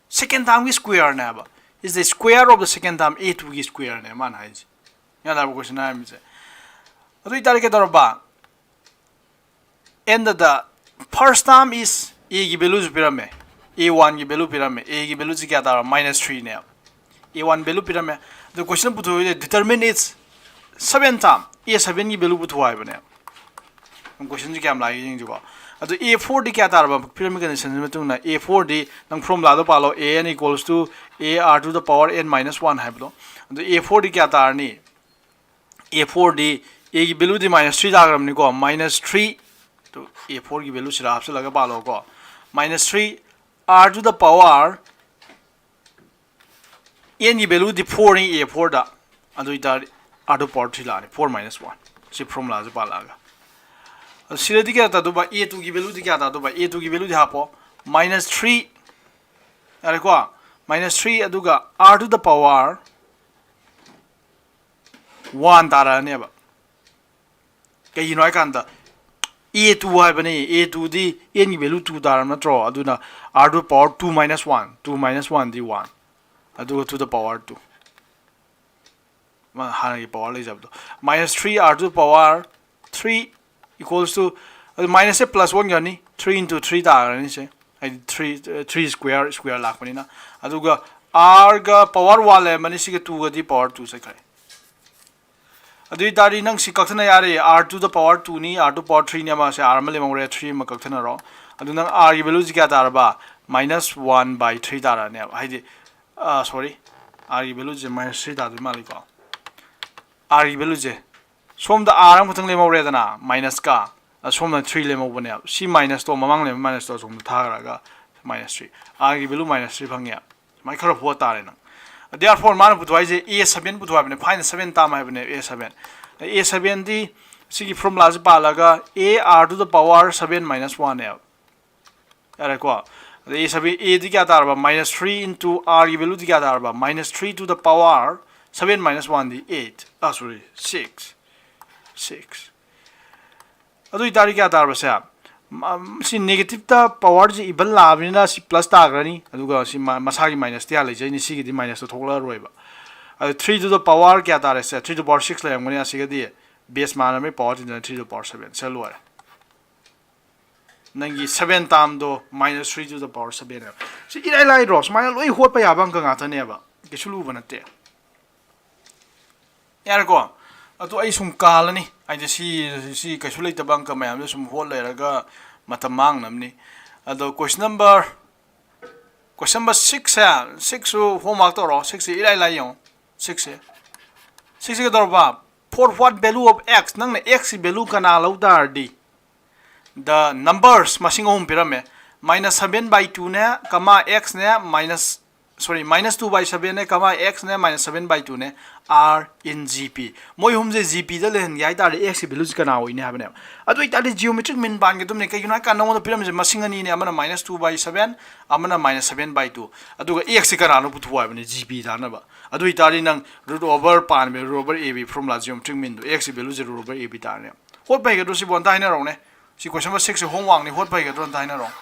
Second termꯒꯤ squareꯅꯦ ꯍꯥꯏꯕ꯫ Is the square of the second term, ꯑꯦ ꯇꯨꯒꯤ squareꯅꯦ ꯃꯥꯅ ꯍꯥꯏꯁꯦ꯫ ꯒ꯭ꯌꯥꯟ ꯇꯥꯔꯕ ꯀꯣꯏꯁꯟ ꯍꯥꯏꯔꯝꯃꯤꯁꯦ? ꯑꯗꯨ ꯑꯣꯏꯇꯥꯔꯗꯤ ꯀꯩꯗꯧꯔꯕ? And the first term is, ꯑꯦꯒꯤ valueꯁꯨ ꯄꯤꯔꯝꯃꯦ, ꯑꯦ ꯋꯥꯟꯒꯤ value ꯄꯤꯔꯝꯃꯦ꯫ ꯑꯦꯒꯤ valueꯁꯤ ꯀꯌꯥ ꯇꯥꯔꯕ? Minus threeꯅꯦꯕ꯫ ꯑꯦ ꯋꯥꯟ value ꯄꯤꯔꯝꯃꯦ꯫ ꯑꯗꯣ ꯀꯣꯏꯁꯟ ꯄꯨꯊꯣꯛꯏꯁꯦ determine its seventh term, ꯑꯦ ꯁꯚꯦꯟꯒꯤ value ꯄꯨꯊꯣꯛꯑꯣ ꯍꯥꯏꯕꯅꯦꯕ꯫ ꯀꯣꯏꯁꯟꯁꯤ ꯀꯌꯥꯝ ꯂꯥꯛꯏ ꯌꯦꯡꯁꯤꯀꯣ꯫ ꯑꯗꯣ ꯑꯦ ꯐꯣꯔꯗꯤ ꯀꯌꯥ ꯇꯥꯔꯕ? ꯄꯤꯔꯝꯃꯤ conditionꯁꯤ ꯃꯇꯨꯡ ꯏꯟꯅ ꯑꯦ ꯐꯣꯔꯗꯤ ꯅꯪ formulaꯗꯣ ꯄꯥꯜꯂꯣ, A N equals to A R to the power n minus one ꯍꯥꯏꯕꯗꯣ꯫ ꯑꯗꯣ ꯑꯦ ꯐꯣꯔꯗꯤ ꯀꯌꯥ ꯇꯥꯔꯅꯤ? A four ꯗꯤ, A ꯒꯤ value ꯗꯤ minus three ꯇꯥꯈ꯭ꯔꯕꯅꯤꯀꯣ, minus three, ꯑꯗꯨ A four ꯒꯤ value ꯁꯤꯗ ꯍꯥꯞꯆꯤꯜꯂꯒ ꯄꯥꯜꯂꯣꯀꯣ, minus three, r to the power n ꯒꯤ value ꯗꯤ four ꯅꯤ A four ꯗ, ꯑꯗꯨ ꯑꯣꯏꯇꯥꯔꯗꯤ r to the power three ꯂꯥꯛꯑꯅꯤ, four minus one꯫ ꯁꯤ formula ꯁꯦ ꯄꯥꯜꯂꯛꯑꯒ, ꯑꯗꯨ ꯁꯤꯗꯗꯤ ꯀꯌꯥ ꯇꯥꯗꯧꯕ? A two ꯒꯤ value ꯗꯤ ꯀꯌꯥ ꯇꯥꯗꯧꯕ? A two ꯒꯤ value ꯗꯤ ꯍꯥꯞꯄꯣ, minus three, ꯌꯥꯔꯦꯀꯣ, minus three, ꯑꯗꯨꯒ r to the power one ꯇꯥꯔꯛꯑꯅꯦꯕ꯫ ꯀꯩꯒꯤꯅꯣ ꯍꯥꯏꯀꯥꯟꯗ A two ꯍꯥꯏꯕꯅꯤ, A two ꯗꯤ n ꯒꯤ value two ꯇꯥꯔꯕ ꯅꯠꯇ꯭ꯔꯣ? ꯑꯗꯨꯅ r to the power two minus one, two minus one D one, ꯑꯗꯨꯒ to the power two, ꯃꯥ ꯍꯥꯟꯅꯒꯤ power ꯂꯩꯖꯕꯗꯣ, minus three r to the power three equals to, ꯑꯗꯨ minus ꯁꯦ plus one ꯒꯅꯤ, three into three ꯇꯥꯈ꯭ꯔꯅꯤ ꯁꯦ, ꯍꯥꯏꯗꯤ three, three square, square ꯂꯥꯛꯄꯅꯤꯅ꯫ ꯑꯗꯨꯒ r ꯒ power one ꯂꯩꯔꯝꯃꯅꯤ, ꯁꯤꯒ two ꯒꯗꯤ power two ꯆꯠꯈ꯭ꯔꯦ꯫ ꯑꯗꯨ ꯑꯣꯏꯇꯥꯔꯗꯤ ꯅꯪ ꯁꯤ ꯀꯛꯊꯠꯅ ꯌꯥꯔꯦ, r to the power two ꯅꯤ, r to the power three ꯅꯤ, ꯑꯃꯁꯦ r ꯑꯃ ꯂꯦꯝꯍꯧꯔꯦ, three ꯑꯃ ꯀꯛꯊꯠꯅꯔꯣ꯫ ꯑꯗꯨ ꯅꯪ r ꯒꯤ value ꯁꯤ ꯀꯌꯥ ꯇꯥꯔꯕ? Minus one by three ꯇꯥꯔꯛꯑꯅꯦꯕ꯫ ꯍꯥꯏꯗꯤ, sorry, r ꯒꯤ value ꯁꯦ minus three ꯇꯥꯗꯣꯏ ꯃꯥꯜꯂꯤꯀꯣ꯫ R ꯒꯤ value ꯁꯦ, ꯁꯣꯝꯗ r ꯑꯃꯈꯛꯇꯪ ꯂꯦꯝꯍꯧꯔꯦꯗꯅ, minus ꯀ, ꯑ, ꯁꯣꯝꯗ three ꯂꯦꯝꯍꯧꯕꯅꯦꯕ꯫ ꯁꯤ minus ꯇꯣ, ꯃꯃꯥꯡ ꯂꯩꯕ minus ꯇꯣ ꯑꯁꯣꯝꯗ ꯊꯥꯈ꯭ꯔꯒ minus three, r ꯒꯤ value minus three ꯐꯪꯉꯦ꯫ ꯁꯨꯃꯥꯏꯅ ꯈꯔ ꯍꯣꯠ ꯇꯥꯔꯦ ꯅꯪ꯫ Therefore ꯃꯥꯅ ꯄꯨꯊꯣꯛ ꯍꯥꯏꯁꯦ A seven ꯄꯨꯊꯣꯛ ꯍꯥꯏꯕꯅꯦ, find seven term ꯍꯥꯏꯕꯅꯦ, A seven꯫ A seven ꯗꯤ ꯁꯤꯒꯤ formula ꯁꯤ ꯄꯥꯜꯂꯒ A r to the power seven minus one ꯅꯦꯕ꯫ ꯌꯥꯔꯦꯀꯣ? ꯑꯗꯩ A seven, A ꯗꯤ ꯀꯌꯥ ꯇꯥꯔꯕ? Minus three into r ꯒꯤ value ꯗꯤ ꯀꯌꯥ ꯇꯥꯔꯕ? Minus three to the power seven minus one D eight, ꯑ, sorry, six, six꯫ ꯑꯗꯨ ꯑꯣꯏꯇꯥꯔꯗꯤ ꯀꯌꯥ ꯇꯥꯔꯕꯁꯦ? ꯁꯤ negative ꯇ power ꯁꯤ even ꯂꯥꯛꯑꯕꯅꯤꯅ ꯁꯤ plus ꯇꯥꯈ꯭ꯔꯅꯤ, ꯑꯗꯨꯒ ꯁꯤ ꯃꯁꯥꯒꯤ minus ꯇꯤ ꯂꯩꯖꯩꯅꯤ, ꯁꯤꯒꯤꯗꯤ minus ꯇꯣ ꯊꯣꯛꯂꯛꯑꯔꯣꯏꯕ꯫ ꯑꯗꯨ three to the power ꯀꯌꯥ ꯇꯥꯔꯦ ꯁꯦ? Three to the power six ꯂꯩꯔꯝꯒꯅꯤ, ꯑꯁꯤꯒꯗꯤ base ꯃꯥꯟꯅꯕꯒꯤ power ꯇꯤꯟꯗꯅ three to the power seven ꯁꯦ ꯂꯣꯏꯔꯦ꯫ ꯅꯪꯒꯤ seven term ꯗꯣ minus three to the power seven ꯍꯥꯏꯕ꯫ ꯁꯤ ꯏꯔꯥꯏ ꯂꯥꯏꯗ꯭ꯔꯣ? ꯁꯨꯃꯥꯏꯅ ꯂꯣꯏ ꯍꯣꯠꯄ ꯌꯥꯕ ꯑꯪꯀ ꯉꯥꯛꯇꯅꯦꯕ, ꯀꯩꯁꯨ ꯂꯨꯕ ꯅꯠꯇꯦ꯫ ꯌꯥꯔꯦꯀꯣ? ꯑꯗꯣ ꯑꯩ ꯁꯨꯝ ꯀꯥꯜꯂꯅꯤ, ꯍꯥꯏꯗꯤ ꯁꯤ, ꯁꯤ ꯀꯩꯁꯨ ꯂꯩꯇꯕ ꯑꯪꯀ ꯃꯌꯥꯝꯁꯦ ꯁꯨꯝ ꯍꯣꯠ ꯂꯩꯔꯒ ꯃꯇꯝ ꯃꯥꯡꯅꯕꯅꯤ꯫ ꯑꯗꯣ question number, question number six ꯁꯦ, six ꯁꯨ homework ꯇꯧꯔꯣ꯫ Six ꯁꯦ ꯏꯔꯥꯏ ꯂꯥꯏ, ꯌꯦꯡꯉꯣ꯫ Six ꯁꯦ, six ꯁꯦ ꯀꯩꯗꯧꯔꯕ? For what value of x, ꯅꯪꯅ x ꯀꯤ value ꯀꯅꯥ ꯂꯧ ꯇꯥꯔꯗꯤ, the numbers, ꯃꯁꯤꯡ ꯑꯍꯨꯝ ꯄꯤꯔꯝꯃꯦ, minus seven by two ꯅꯦ, comma x ꯅꯦ, minus, sorry, minus two by seven ꯅꯦ, comma x ꯅꯦ, minus seven by two ꯅꯦ, are in G P. ꯃꯣꯏ ꯑꯍꯨꯝꯁꯦ G P ꯗ ꯂꯩꯍꯟꯒꯦ ꯍꯥꯏ ꯇꯥꯔꯗꯤ x ꯀꯤ value ꯁꯤ ꯀꯅꯥ ꯑꯣꯏꯅꯤ ꯍꯥꯏꯕꯅꯦꯕ꯫ ꯑꯗꯨ ꯑꯣꯏꯇꯥꯔꯗꯤ geometric mean ꯄꯥꯟꯒꯗꯕꯅꯦ꯫ ꯀꯩꯒꯤꯅꯣ ꯍꯥꯏꯀꯥꯟꯗ ꯅꯉꯣꯟꯗ ꯄꯤꯔꯝꯃꯤꯁꯦ ꯃꯁꯤꯡ ꯑꯅꯤꯅꯦ, ꯑꯃꯅ minus two by seven, ꯑꯃꯅ minus seven by two꯫ ꯑꯗꯨꯒ x ꯁꯤ ꯀꯅꯥꯅꯣ ꯄꯨꯊꯣꯛꯑꯣ ꯍꯥꯏꯕꯅꯦ, G P ꯇꯥꯅꯕ꯫ ꯑꯗꯨ ꯑꯣꯏꯇꯥꯔꯗꯤ ꯅꯪ root over ꯄꯥꯟꯕ, root over A B formula geometric mean ꯗꯣ, x ꯀꯤ value say root over A B ꯇꯥꯔꯅꯦ꯫ ꯍꯣꯠꯄ ꯍꯩꯒꯗ꯭ꯔꯣ ꯁꯤꯕꯣ? ꯑꯝꯇ ꯍꯥꯏꯅꯔꯛꯎꯅꯦ꯫ ꯁꯤ question number six ꯁꯦ homework ꯅꯤ, ꯍꯣꯠꯄ ꯍꯩꯒꯗ꯭ꯔꯣ? ꯑꯝꯇ ꯍꯥꯏꯅꯔꯛꯑꯣ꯫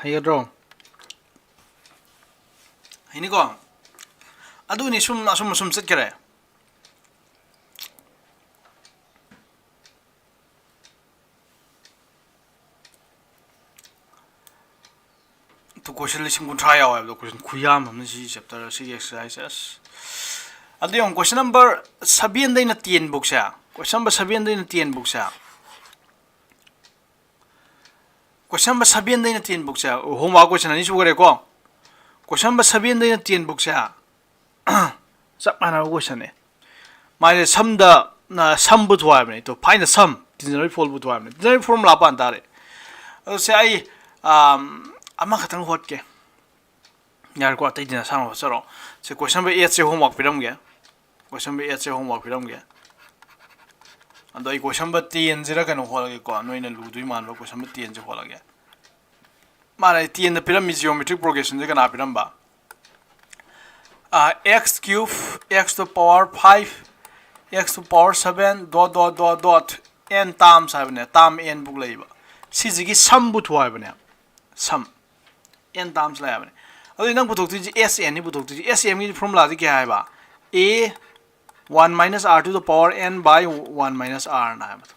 ꯍꯩꯒꯗ꯭ꯔꯣ? ꯍꯩꯅꯤꯀꯣ? ꯑꯗꯨꯅꯤ, ꯁꯨꯝ ꯑꯁꯨꯝ ꯑꯁꯨꯝ ꯆꯠꯈꯔꯦ꯫ ꯑꯗꯨ question ꯂꯤꯁꯤꯡ ꯀꯨꯟꯊ꯭ꯔꯥ ꯌꯥꯎꯋꯦ ꯍꯥꯏꯕꯗꯣ, question ꯈꯨꯌꯥꯝ ꯑꯃꯅ ꯁꯤ chapter ꯑꯁꯤꯒꯤ exercise ꯁꯦ꯫ ꯑꯁ, ꯑꯗꯨ ꯌꯦꯡꯉꯨ, question number seven ꯗꯩꯅ ten ꯕꯨꯛꯁꯦ, question number seven ꯗꯩꯅ ten ꯕꯨꯛꯁꯦ, question number seven ꯗꯩꯅ ten ꯕꯨꯛꯁꯦ, homework question ꯑꯅꯤ ꯁꯨꯈ꯭ꯔꯦꯀꯣ꯫ Question number seven ꯗꯩꯅ ten ꯕꯨꯛꯁꯦ ꯆꯞ ꯃꯥꯟꯅꯕ question ꯅꯦ꯫ ꯃꯥꯁꯦ sum ꯗ, ꯑ, sum ꯄꯨꯊꯣꯛ ꯍꯥꯏꯕꯅꯦ꯫ ꯇꯣ, find the sum, ternary fold ꯄꯨꯊꯣꯛ ꯍꯥꯏꯕꯅꯦ꯫ Ternary formula ꯄꯥꯟ ꯇꯥꯔꯦ꯫ ꯑꯗꯣ ꯁꯦ ꯑꯩ, ꯑꯝ, ꯑꯃꯈꯛꯇꯪ ꯍꯣꯠꯀꯦ꯫ ꯌꯥꯔꯦꯀꯣ, ꯑꯇꯩꯗꯤ ꯅꯁꯥꯅ ꯍꯣꯠꯆꯔꯣ꯫ ꯁꯦ question number eight ꯁꯦ homework ꯄꯤꯔꯝꯒꯦ꯫ Question number eight ꯁꯦ homework ꯄꯤꯔꯝꯒꯦ꯫ ꯑꯗꯣ ꯑꯩ question number ten ꯁꯤꯔ ꯀꯩꯅꯣ ꯍꯣꯠꯂꯒꯦꯀꯣ꯫ ꯅꯣꯏꯅ ꯂꯨꯗꯣꯏ ꯃꯥꯟꯕ question number ten ꯁꯦ ꯍꯣꯠꯂꯒꯦ꯫ ꯃꯥꯅ ten ꯗ ꯄꯤꯔꯝꯃꯤ geometric progression ꯁꯦ ꯀꯅꯥ ꯄꯤꯔꯝꯕ? ꯑꯥ, x cube, x to power five, x to power seven, dot, dot, dot, dot, n terms ꯍꯥꯏꯕꯅꯦ, term n book ꯂꯩꯕ꯫ ꯁꯤꯁꯤꯒꯤ sum ꯄꯨꯊꯣꯛ ꯍꯥꯏꯕꯅꯦ, sum꯫ N terms ꯂꯩ ꯍꯥꯏꯕꯅꯦ꯫ ꯑꯗꯨꯗꯤ ꯅꯪ ꯄꯨꯊꯣꯛꯇꯣꯏꯁꯤ S N ꯅꯤ ꯄꯨꯊꯣꯛꯇꯣꯏꯁꯤ꯫ S M ꯒꯤ formula ꯁꯤ ꯀꯌꯥ ꯍꯥꯏꯕ? A one minus r to the power n by one minus r ꯅ ꯍꯥꯏꯕꯗꯣ꯫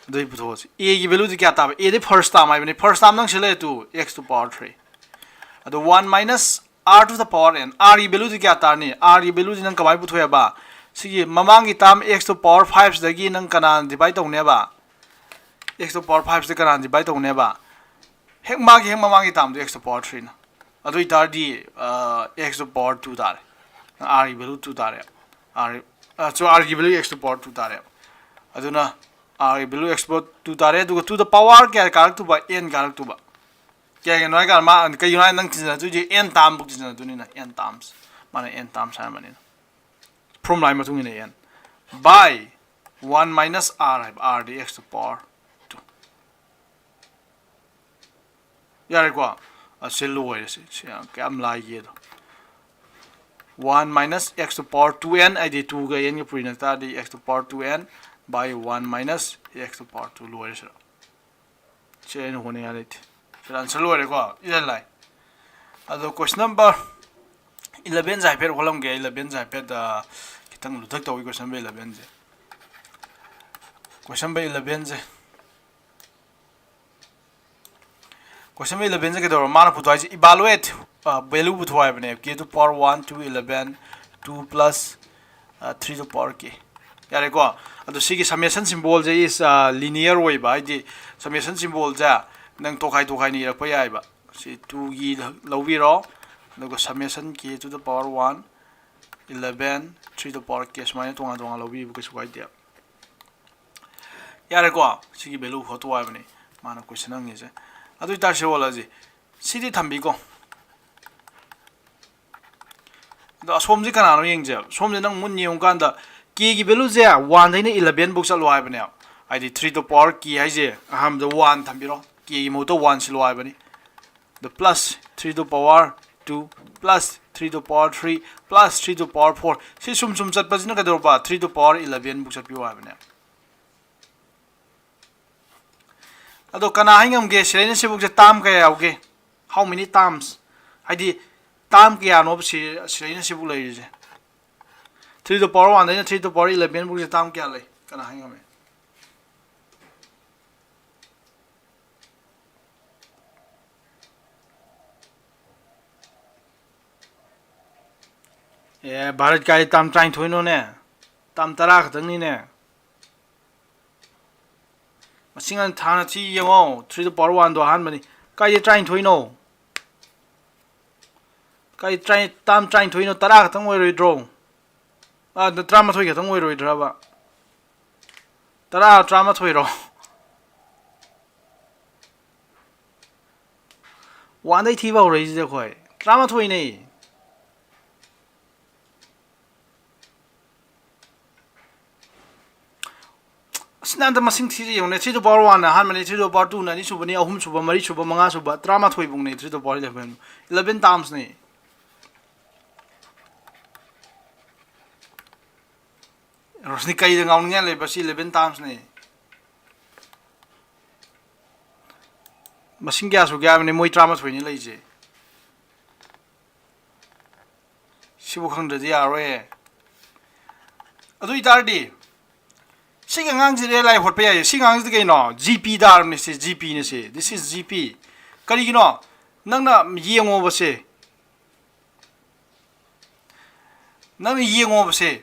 ꯑꯗꯨꯗꯤ ꯄꯨꯊꯣꯛꯑꯁꯤ꯫ A ꯒꯤ value ꯗꯤ ꯀꯌꯥ ꯇꯥꯕ? A ꯗꯤ first term ꯍꯥꯏꯕꯅꯤ꯫ First term ꯅꯪ ꯁꯤ ꯂꯩꯔꯦ, two x to power three꯫ ꯑꯗꯣ one minus R to the power n, R ꯒꯤ value ꯗꯤ ꯀꯌꯥ ꯇꯥꯔꯅꯤ? R ꯒꯤ value ꯗꯤ ꯅꯪ ꯀꯃꯥꯏꯅ ꯄꯨꯊꯣꯛꯑꯦꯕ? ꯁꯤꯒꯤ ꯃꯃꯥꯡꯒꯤ term x to power five ꯁꯤꯗꯒꯤ ꯅꯪ ꯀꯅꯥꯅ divide ꯇꯧꯅꯦꯕ? X to power five ꯁꯤꯗ ꯀꯅꯥꯅ divide ꯇꯧꯅꯦꯕ? ꯍꯦꯛ ꯃꯥꯒꯤ ꯍꯦꯛ ꯃꯃꯥꯡꯒꯤ term ꯗꯣ x to power three ꯅ꯫ ꯑꯗꯨ ꯑꯣꯏꯇꯥꯔꯗꯤ ꯑ, x to power two ꯇꯥꯔꯦ꯫ R ꯒꯤ value two ꯇꯥꯔꯦ꯫ R, ꯑ, so R ꯒꯤ value x to power two ꯇꯥꯔꯦ꯫ ꯑꯗꯨꯅ R ꯒꯤ value x to power two ꯇꯥꯔꯦ꯫ ꯑꯗꯨꯒ to the power ꯀꯌꯥ ꯀꯥꯔꯛꯇꯨꯕ? N ꯀꯥꯔꯛꯇꯨꯕ꯫ ꯀꯌꯥꯒꯤꯅꯣ ꯍꯥꯏ ꯀꯥꯟꯗ ꯃꯥ ꯀꯩꯒꯤꯅꯣ ꯍꯥꯏ ꯅꯪ ꯇꯤꯟꯖꯅꯗꯣꯏꯁꯦ n term ꯐꯥꯎ ꯇꯤꯟꯖꯅꯗꯣꯏꯅꯤꯅ, n terms꯫ ꯃꯥꯅ n terms ꯍꯥꯏꯔꯝꯕꯅꯤꯅ꯫ Formula ꯒꯤ ꯃꯇꯨꯡ ꯏꯟꯅ n by one minus r ꯍꯥꯏꯕ, r D x to power two꯫ ꯌꯥꯔꯦꯀꯣ? ꯑꯁꯤ ꯂꯣꯏꯔꯦ꯫ ꯁꯤ, ꯁꯤ ꯌꯥꯝ, ꯀꯌꯥꯝ ꯂꯥꯏꯒꯦꯗꯣ꯫ One minus x to power two n ꯍꯥꯏꯗꯤ two ꯒ n ꯒ ꯄꯨꯔꯤꯅ ꯇꯥꯔꯗꯤ x to power two n by one minus x to power two꯫ ꯂꯣꯏꯔꯦ ꯁꯤꯗ꯫ ꯁꯤ ꯑꯩꯅ ꯍꯣꯠꯅꯤꯡꯉꯥꯏ ꯂꯩꯇꯦ꯫ ꯁꯤꯗ answer ꯂꯣꯏꯔꯦꯀꯣ? ꯏꯔꯥꯏ ꯂꯥꯏ꯫ ꯑꯗꯣ question number eleven ꯁꯦ ꯍꯥꯏꯐꯦꯠ ꯍꯣꯠꯂꯝꯒꯦ꯫ Eleven ꯁꯦ ꯍꯥꯏꯐꯦꯠ, ꯑ, ꯈꯤꯇꯪ ꯂꯨꯊꯛ ꯇꯧꯏ question number eleven ꯁꯦ꯫ Question number eleven ꯁꯦ꯫ Question number eleven ꯁꯦ ꯀꯩꯗꯧꯔꯕ? ꯃꯥꯅ ꯄꯨꯊꯣꯛ ꯍꯥꯏꯁꯦ evaluate, ꯑ, value ꯄꯨꯊꯣꯛ ꯍꯥꯏꯕꯅꯦ꯫ K to power one, two, eleven, two plus, ꯑ, three to power k꯫ ꯌꯥꯔꯦꯀꯣ? ꯑꯗꯣ ꯁꯤꯒꯤ summation symbol ꯁꯦ is, ꯑ, linear ꯑꯣꯏꯕ, ꯍꯥꯏꯗꯤ summation symbol ꯁꯦ ꯅꯪ ꯇꯣꯈꯥꯏ ꯇꯣꯈꯥꯏꯅ ꯏꯔꯛꯄ ꯌꯥꯏꯕ꯫ ꯁꯤ two ꯒꯤ ꯂꯧꯕꯤꯔꯣ, ꯑꯗꯨꯒ summation k to the power one, eleven, three to power k ꯁꯨꯃꯥꯏꯅ ꯇꯣꯉꯥꯟ ꯇꯣꯉꯥꯟ ꯂꯧꯕꯤꯕ ꯀꯩꯁꯨ ꯀꯥꯏꯗꯦ꯫ ꯌꯥꯔꯦꯀꯣ? ꯁꯤꯒꯤ value ꯍꯣꯠꯇꯣꯛꯑꯣ ꯍꯥꯏꯕꯅꯤ ꯃꯥꯅ question ꯍꯪꯉꯤꯁꯦ꯫ ꯑꯗꯨ ꯑꯣꯏꯇꯥꯔꯗꯤ ꯁꯤ ꯍꯣꯠꯂꯁꯤ꯫ ꯁꯤꯗꯤ ꯊꯝꯕꯤꯀꯣ꯫ ꯑꯗꯣ ꯑꯁꯣꯝꯁꯤ ꯀꯅꯥꯅꯣ ꯌꯦꯡꯁꯦꯕ꯫ ꯁꯣꯝꯁꯦ ꯅꯪ ꯃꯨꯟꯅ ꯌꯦꯡꯉꯨꯀꯥꯟꯗ k ꯒꯤ value ꯁꯦ one ꯗꯩꯅ eleven ꯐꯥꯎ ꯆꯠꯂꯣ ꯍꯥꯏꯕꯅꯦꯕ꯫ ꯍꯥꯏꯗꯤ three to power k ꯍꯥꯏꯁꯦ ꯑꯍꯥꯟꯕꯗ one ꯊꯝꯕꯤꯔꯣ, k ꯒꯤ ꯃꯍꯨꯠꯇ one ꯁꯤꯜꯂꯣ ꯍꯥꯏꯕꯅꯤ꯫ ꯑꯗꯣ plus three to power two plus three to power three plus three to power four, ꯁꯤ ꯁꯨꯝ ꯁꯨꯝ ꯆꯠꯄꯁꯤꯅ ꯀꯩꯗꯧꯔꯕ? Three to power eleven ꯐꯥꯎ ꯆꯠꯄꯤꯌꯨ ꯍꯥꯏꯕꯅꯦ꯫ ꯑꯗꯣ ꯀꯅꯥ ꯍꯥꯏ ꯉꯝꯒꯦ? ꯁꯤꯗꯩꯅ ꯁꯤꯐꯧꯁꯦ term ꯀꯌꯥ ꯌꯥꯎꯒꯦ? How many terms? ꯍꯥꯏꯗꯤ term ꯀꯌꯥꯅꯣꯕ ꯁꯤ-, ꯁꯤꯗꯩꯅ ꯁꯤꯐꯧ ꯂꯩꯔꯤꯁꯦ? Three to power one ꯗꯩꯅ three to power eleven ꯐꯥꯎꯁꯦ term ꯀꯌꯥ ꯂꯩ? ꯀꯅꯥ ꯍꯥꯏ ꯉꯝꯃꯦ? ꯑꯦ, ꯚꯥꯔꯠ ꯀꯥꯏ ꯇꯥꯝ ꯇꯔꯥꯅꯤꯊꯣꯏꯅꯣꯅꯦ? ꯇꯥꯝ ꯇꯔꯥ ꯈꯛꯇꯪꯅꯤꯅꯦ꯫ ꯃꯁꯤꯡ ꯍꯟ ꯊꯥꯅ ꯊꯤ ꯌꯦꯡꯉꯣ꯫ Three to the power one ꯗꯣ ꯑꯍꯥꯟꯕꯅꯤ꯫ ꯀꯥꯏꯗꯩ ꯇꯔꯥꯅꯤꯊꯣꯏꯅꯣ? ꯀꯥꯏ ꯇꯔꯥ-, ꯇꯥꯝ ꯇꯔꯥꯅꯤꯊꯣꯏꯅꯣ? ꯇꯔꯥ ꯈꯛꯇꯪ ꯑꯣꯏꯔꯣꯏꯗ꯭ꯔꯣ? ꯑꯥ, ꯇꯔꯥꯃꯥꯊꯣꯏ ꯈꯛꯇꯪ ꯑꯣꯏꯔꯣꯏꯗ꯭ꯔꯕ? ꯇꯔꯥ, ꯇꯔꯥꯃꯥꯊꯣꯏꯔꯣ? One ꯗꯩ ꯊꯤꯕ ꯍꯧꯔꯛꯏꯁꯤꯗꯤ ꯑꯩꯈꯣꯏ꯫ ꯇꯔꯥꯃꯥꯊꯣꯏꯅꯦ꯫ ꯑꯁꯤꯅ ꯑꯝꯇ ꯃꯁꯤꯡ ꯊꯤꯔ ꯌꯦꯡꯉꯨꯅꯦ꯫ Three to the power one ꯅ ꯑꯍꯥꯟꯕꯅꯤ, three to the power two ꯅ ꯑꯅꯤꯁꯨꯕꯅꯤ, ꯑꯍꯨꯝꯁꯨꯕ, ꯃꯔꯤꯁꯨꯕ, ꯃꯉꯥꯁꯨꯕ, ꯇꯔꯥꯃꯥꯊꯣꯏ ꯐꯥꯎꯅꯦ, three to the power eleven꯫ Eleven times ꯅꯦ꯫ ꯔꯣꯁꯅꯤ, ꯀꯩꯗ ꯉꯥꯎꯅꯤꯡꯉꯥꯏ ꯂꯩꯕ? ꯁꯤ eleven times ꯅꯦ꯫ ꯃꯁꯤꯡ ꯀꯌꯥ ꯁꯨꯒꯦ ꯍꯥꯏꯕꯅꯤ? ꯃꯣꯏ ꯇꯔꯥꯃꯥꯊꯣꯏꯅꯤ ꯂꯩꯁꯦ꯫ ꯁꯤꯕꯨ ꯈꯪꯗ꯭ꯔꯗꯤ ꯌꯥꯔꯣꯏꯍꯦ꯫ ꯑꯗꯨ ꯑꯣꯏꯇꯥꯔꯗꯤ ꯁꯤꯒꯤ ꯑꯉꯥꯡꯁꯤꯗꯤ ꯂꯥꯏ ꯍꯣꯠꯄ ꯌꯥꯏꯌꯦ꯫ ꯁꯤ ꯑꯉꯥꯡꯁꯤꯗꯤ ꯀꯩꯅꯣ? G P ꯇꯥꯔꯕꯅꯦ ꯁꯤ, G P ꯅꯦ ꯁꯤ꯫ This is G P꯫ ꯀꯔꯤꯒꯤꯅꯣ? ꯅꯪꯅ ꯌꯦꯡꯉꯣꯕꯁꯦ꯫ ꯅꯪꯅ ꯌꯦꯡꯉꯣꯕꯁꯦ꯫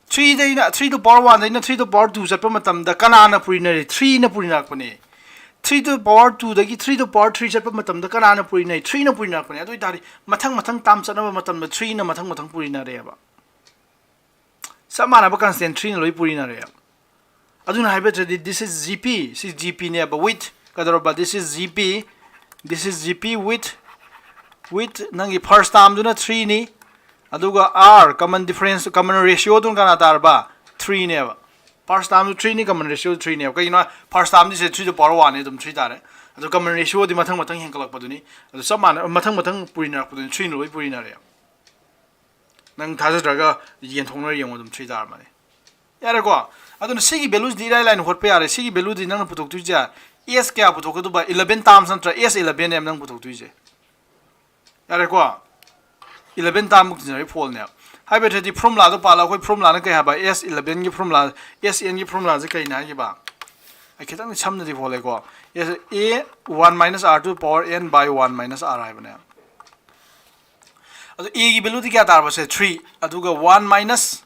Three ꯗꯩꯅ, three to the power one ꯗꯩꯅ three to the power two ꯆꯠꯄ ꯃꯇꯝꯗ ꯀꯅꯥꯅ ꯄꯨꯔꯤꯅꯔꯤ? Three ꯅ ꯄꯨꯔꯤꯅꯔꯛꯄꯅꯦ꯫ Three to the power two ꯗꯒꯤ three to the power three ꯆꯠꯄ ꯃꯇꯝꯗ ꯀꯅꯥꯅ ꯄꯨꯔꯤꯅꯩ? Three ꯅ ꯄꯨꯔꯤꯅꯔꯛꯄꯅꯦ꯫ ꯑꯗꯨ ꯑꯣꯏꯇꯥꯔꯗꯤ ꯃꯊꯪ ꯃꯊꯪ ꯇꯥꯝ ꯆꯠꯅꯕ ꯃꯇꯝꯗ three ꯅ ꯃꯊꯪ ꯃꯊꯪ ꯄꯨꯔꯤꯅꯔꯦꯕ꯫ ꯆꯞ ꯃꯥꯟꯅꯕ constant three ꯅ ꯂꯣꯏ ꯄꯨꯔꯤꯅꯔꯦꯕ꯫ ꯑꯗꯨꯅ ꯍꯥꯏꯕ ꯅꯠꯇ꯭ꯔꯗꯤ, this is G P, ꯁꯤ G P ꯅꯦꯕ, with ꯀꯩꯗꯧꯔꯕ? This is G P, this is G P with, with ꯅꯪꯒꯤ first term ꯗꯨꯅ three ꯅꯤ, ꯑꯗꯨꯒ R, common difference, common ratio ꯗꯨꯅ ꯀꯅꯥ ꯇꯥꯔꯕ? Three ꯅꯦꯕ꯫ First term ꯗꯨ three ꯅꯤ, common ratio ꯗꯨ three ꯅꯦꯕ꯫ ꯀꯩꯒꯤꯅꯣ? First term D say three to the power one ꯅꯤ, ꯑꯗꯨꯝ three ꯇꯥꯔꯦ꯫ ꯑꯗꯨ common ratio ꯗꯤ ꯃꯊꯪ ꯃꯊꯪ ꯍꯦꯟꯒꯠꯂꯛꯄꯗꯨꯅꯤ꯫ ꯑꯗꯨ ꯆꯞ ꯃꯥꯟꯅ, ꯃꯊꯪ ꯃꯊꯪ ꯄꯨꯔꯤꯅꯔꯛꯄꯗꯨꯅꯤ, three ꯅ ꯂꯣꯏ ꯄꯨꯔꯤꯅꯔꯦꯕ꯫ ꯅꯪ ꯊꯥꯖꯗ꯭ꯔꯒ ꯌꯦꯟꯊꯣꯛꯅꯔ ꯌꯦꯡꯉꯣ, ꯑꯗꯨꯝ three ꯇꯥꯔꯝꯃꯅꯤ꯫ ꯌꯥꯔꯦꯀꯣ? ꯑꯗꯨꯅ ꯁꯤꯒꯤ value ꯗꯤ ꯏꯔꯥꯏ ꯂꯥꯏꯅ ꯍꯣꯠꯄ ꯌꯥꯔꯦ꯫ ꯁꯤꯒꯤ value ꯗꯤ ꯅꯪꯅ ꯄꯨꯊꯣꯛꯇꯣꯏꯁꯦ, S ꯀꯌꯥ ꯄꯨꯊꯣꯛꯀꯗꯕ? Eleven terms ꯅꯠꯇ꯭ꯔꯥ? S eleven ꯅꯦꯕ ꯅꯪ ꯄꯨꯊꯣꯛꯇꯣꯏꯁꯦ꯫ ꯌꯥꯔꯦꯀꯣ? Eleven term ꯃꯨꯛ ꯇꯤꯟꯅꯔꯤ ꯐꯣꯜꯅꯦꯕ꯫ ꯍꯥꯏꯕ ꯅꯠꯇ꯭ꯔꯗꯤ formula ꯗꯣ ꯄꯥꯜꯂꯣ꯫ ꯑꯩꯈꯣꯏ formula ꯅ ꯀꯩ ꯍꯥꯏꯕ? S eleven ꯒꯤ formula, S N ꯒꯤ formula ꯁꯦ ꯀꯩꯅ ꯍꯥꯏꯈꯤꯕ? ꯑꯩ ꯈꯤꯇꯪꯗꯤ ꯁꯝꯅꯗꯤ ꯐꯣꯜꯂꯦꯀꯣ꯫ S, A one minus R to the power N by one minus R ꯍꯥꯏꯕꯅꯦ꯫ ꯑꯗꯣ A ꯒꯤ value ꯗꯤ ꯀꯌꯥ ꯇꯥꯔꯕ? ꯁꯦ three, ꯑꯗꯨꯒ one minus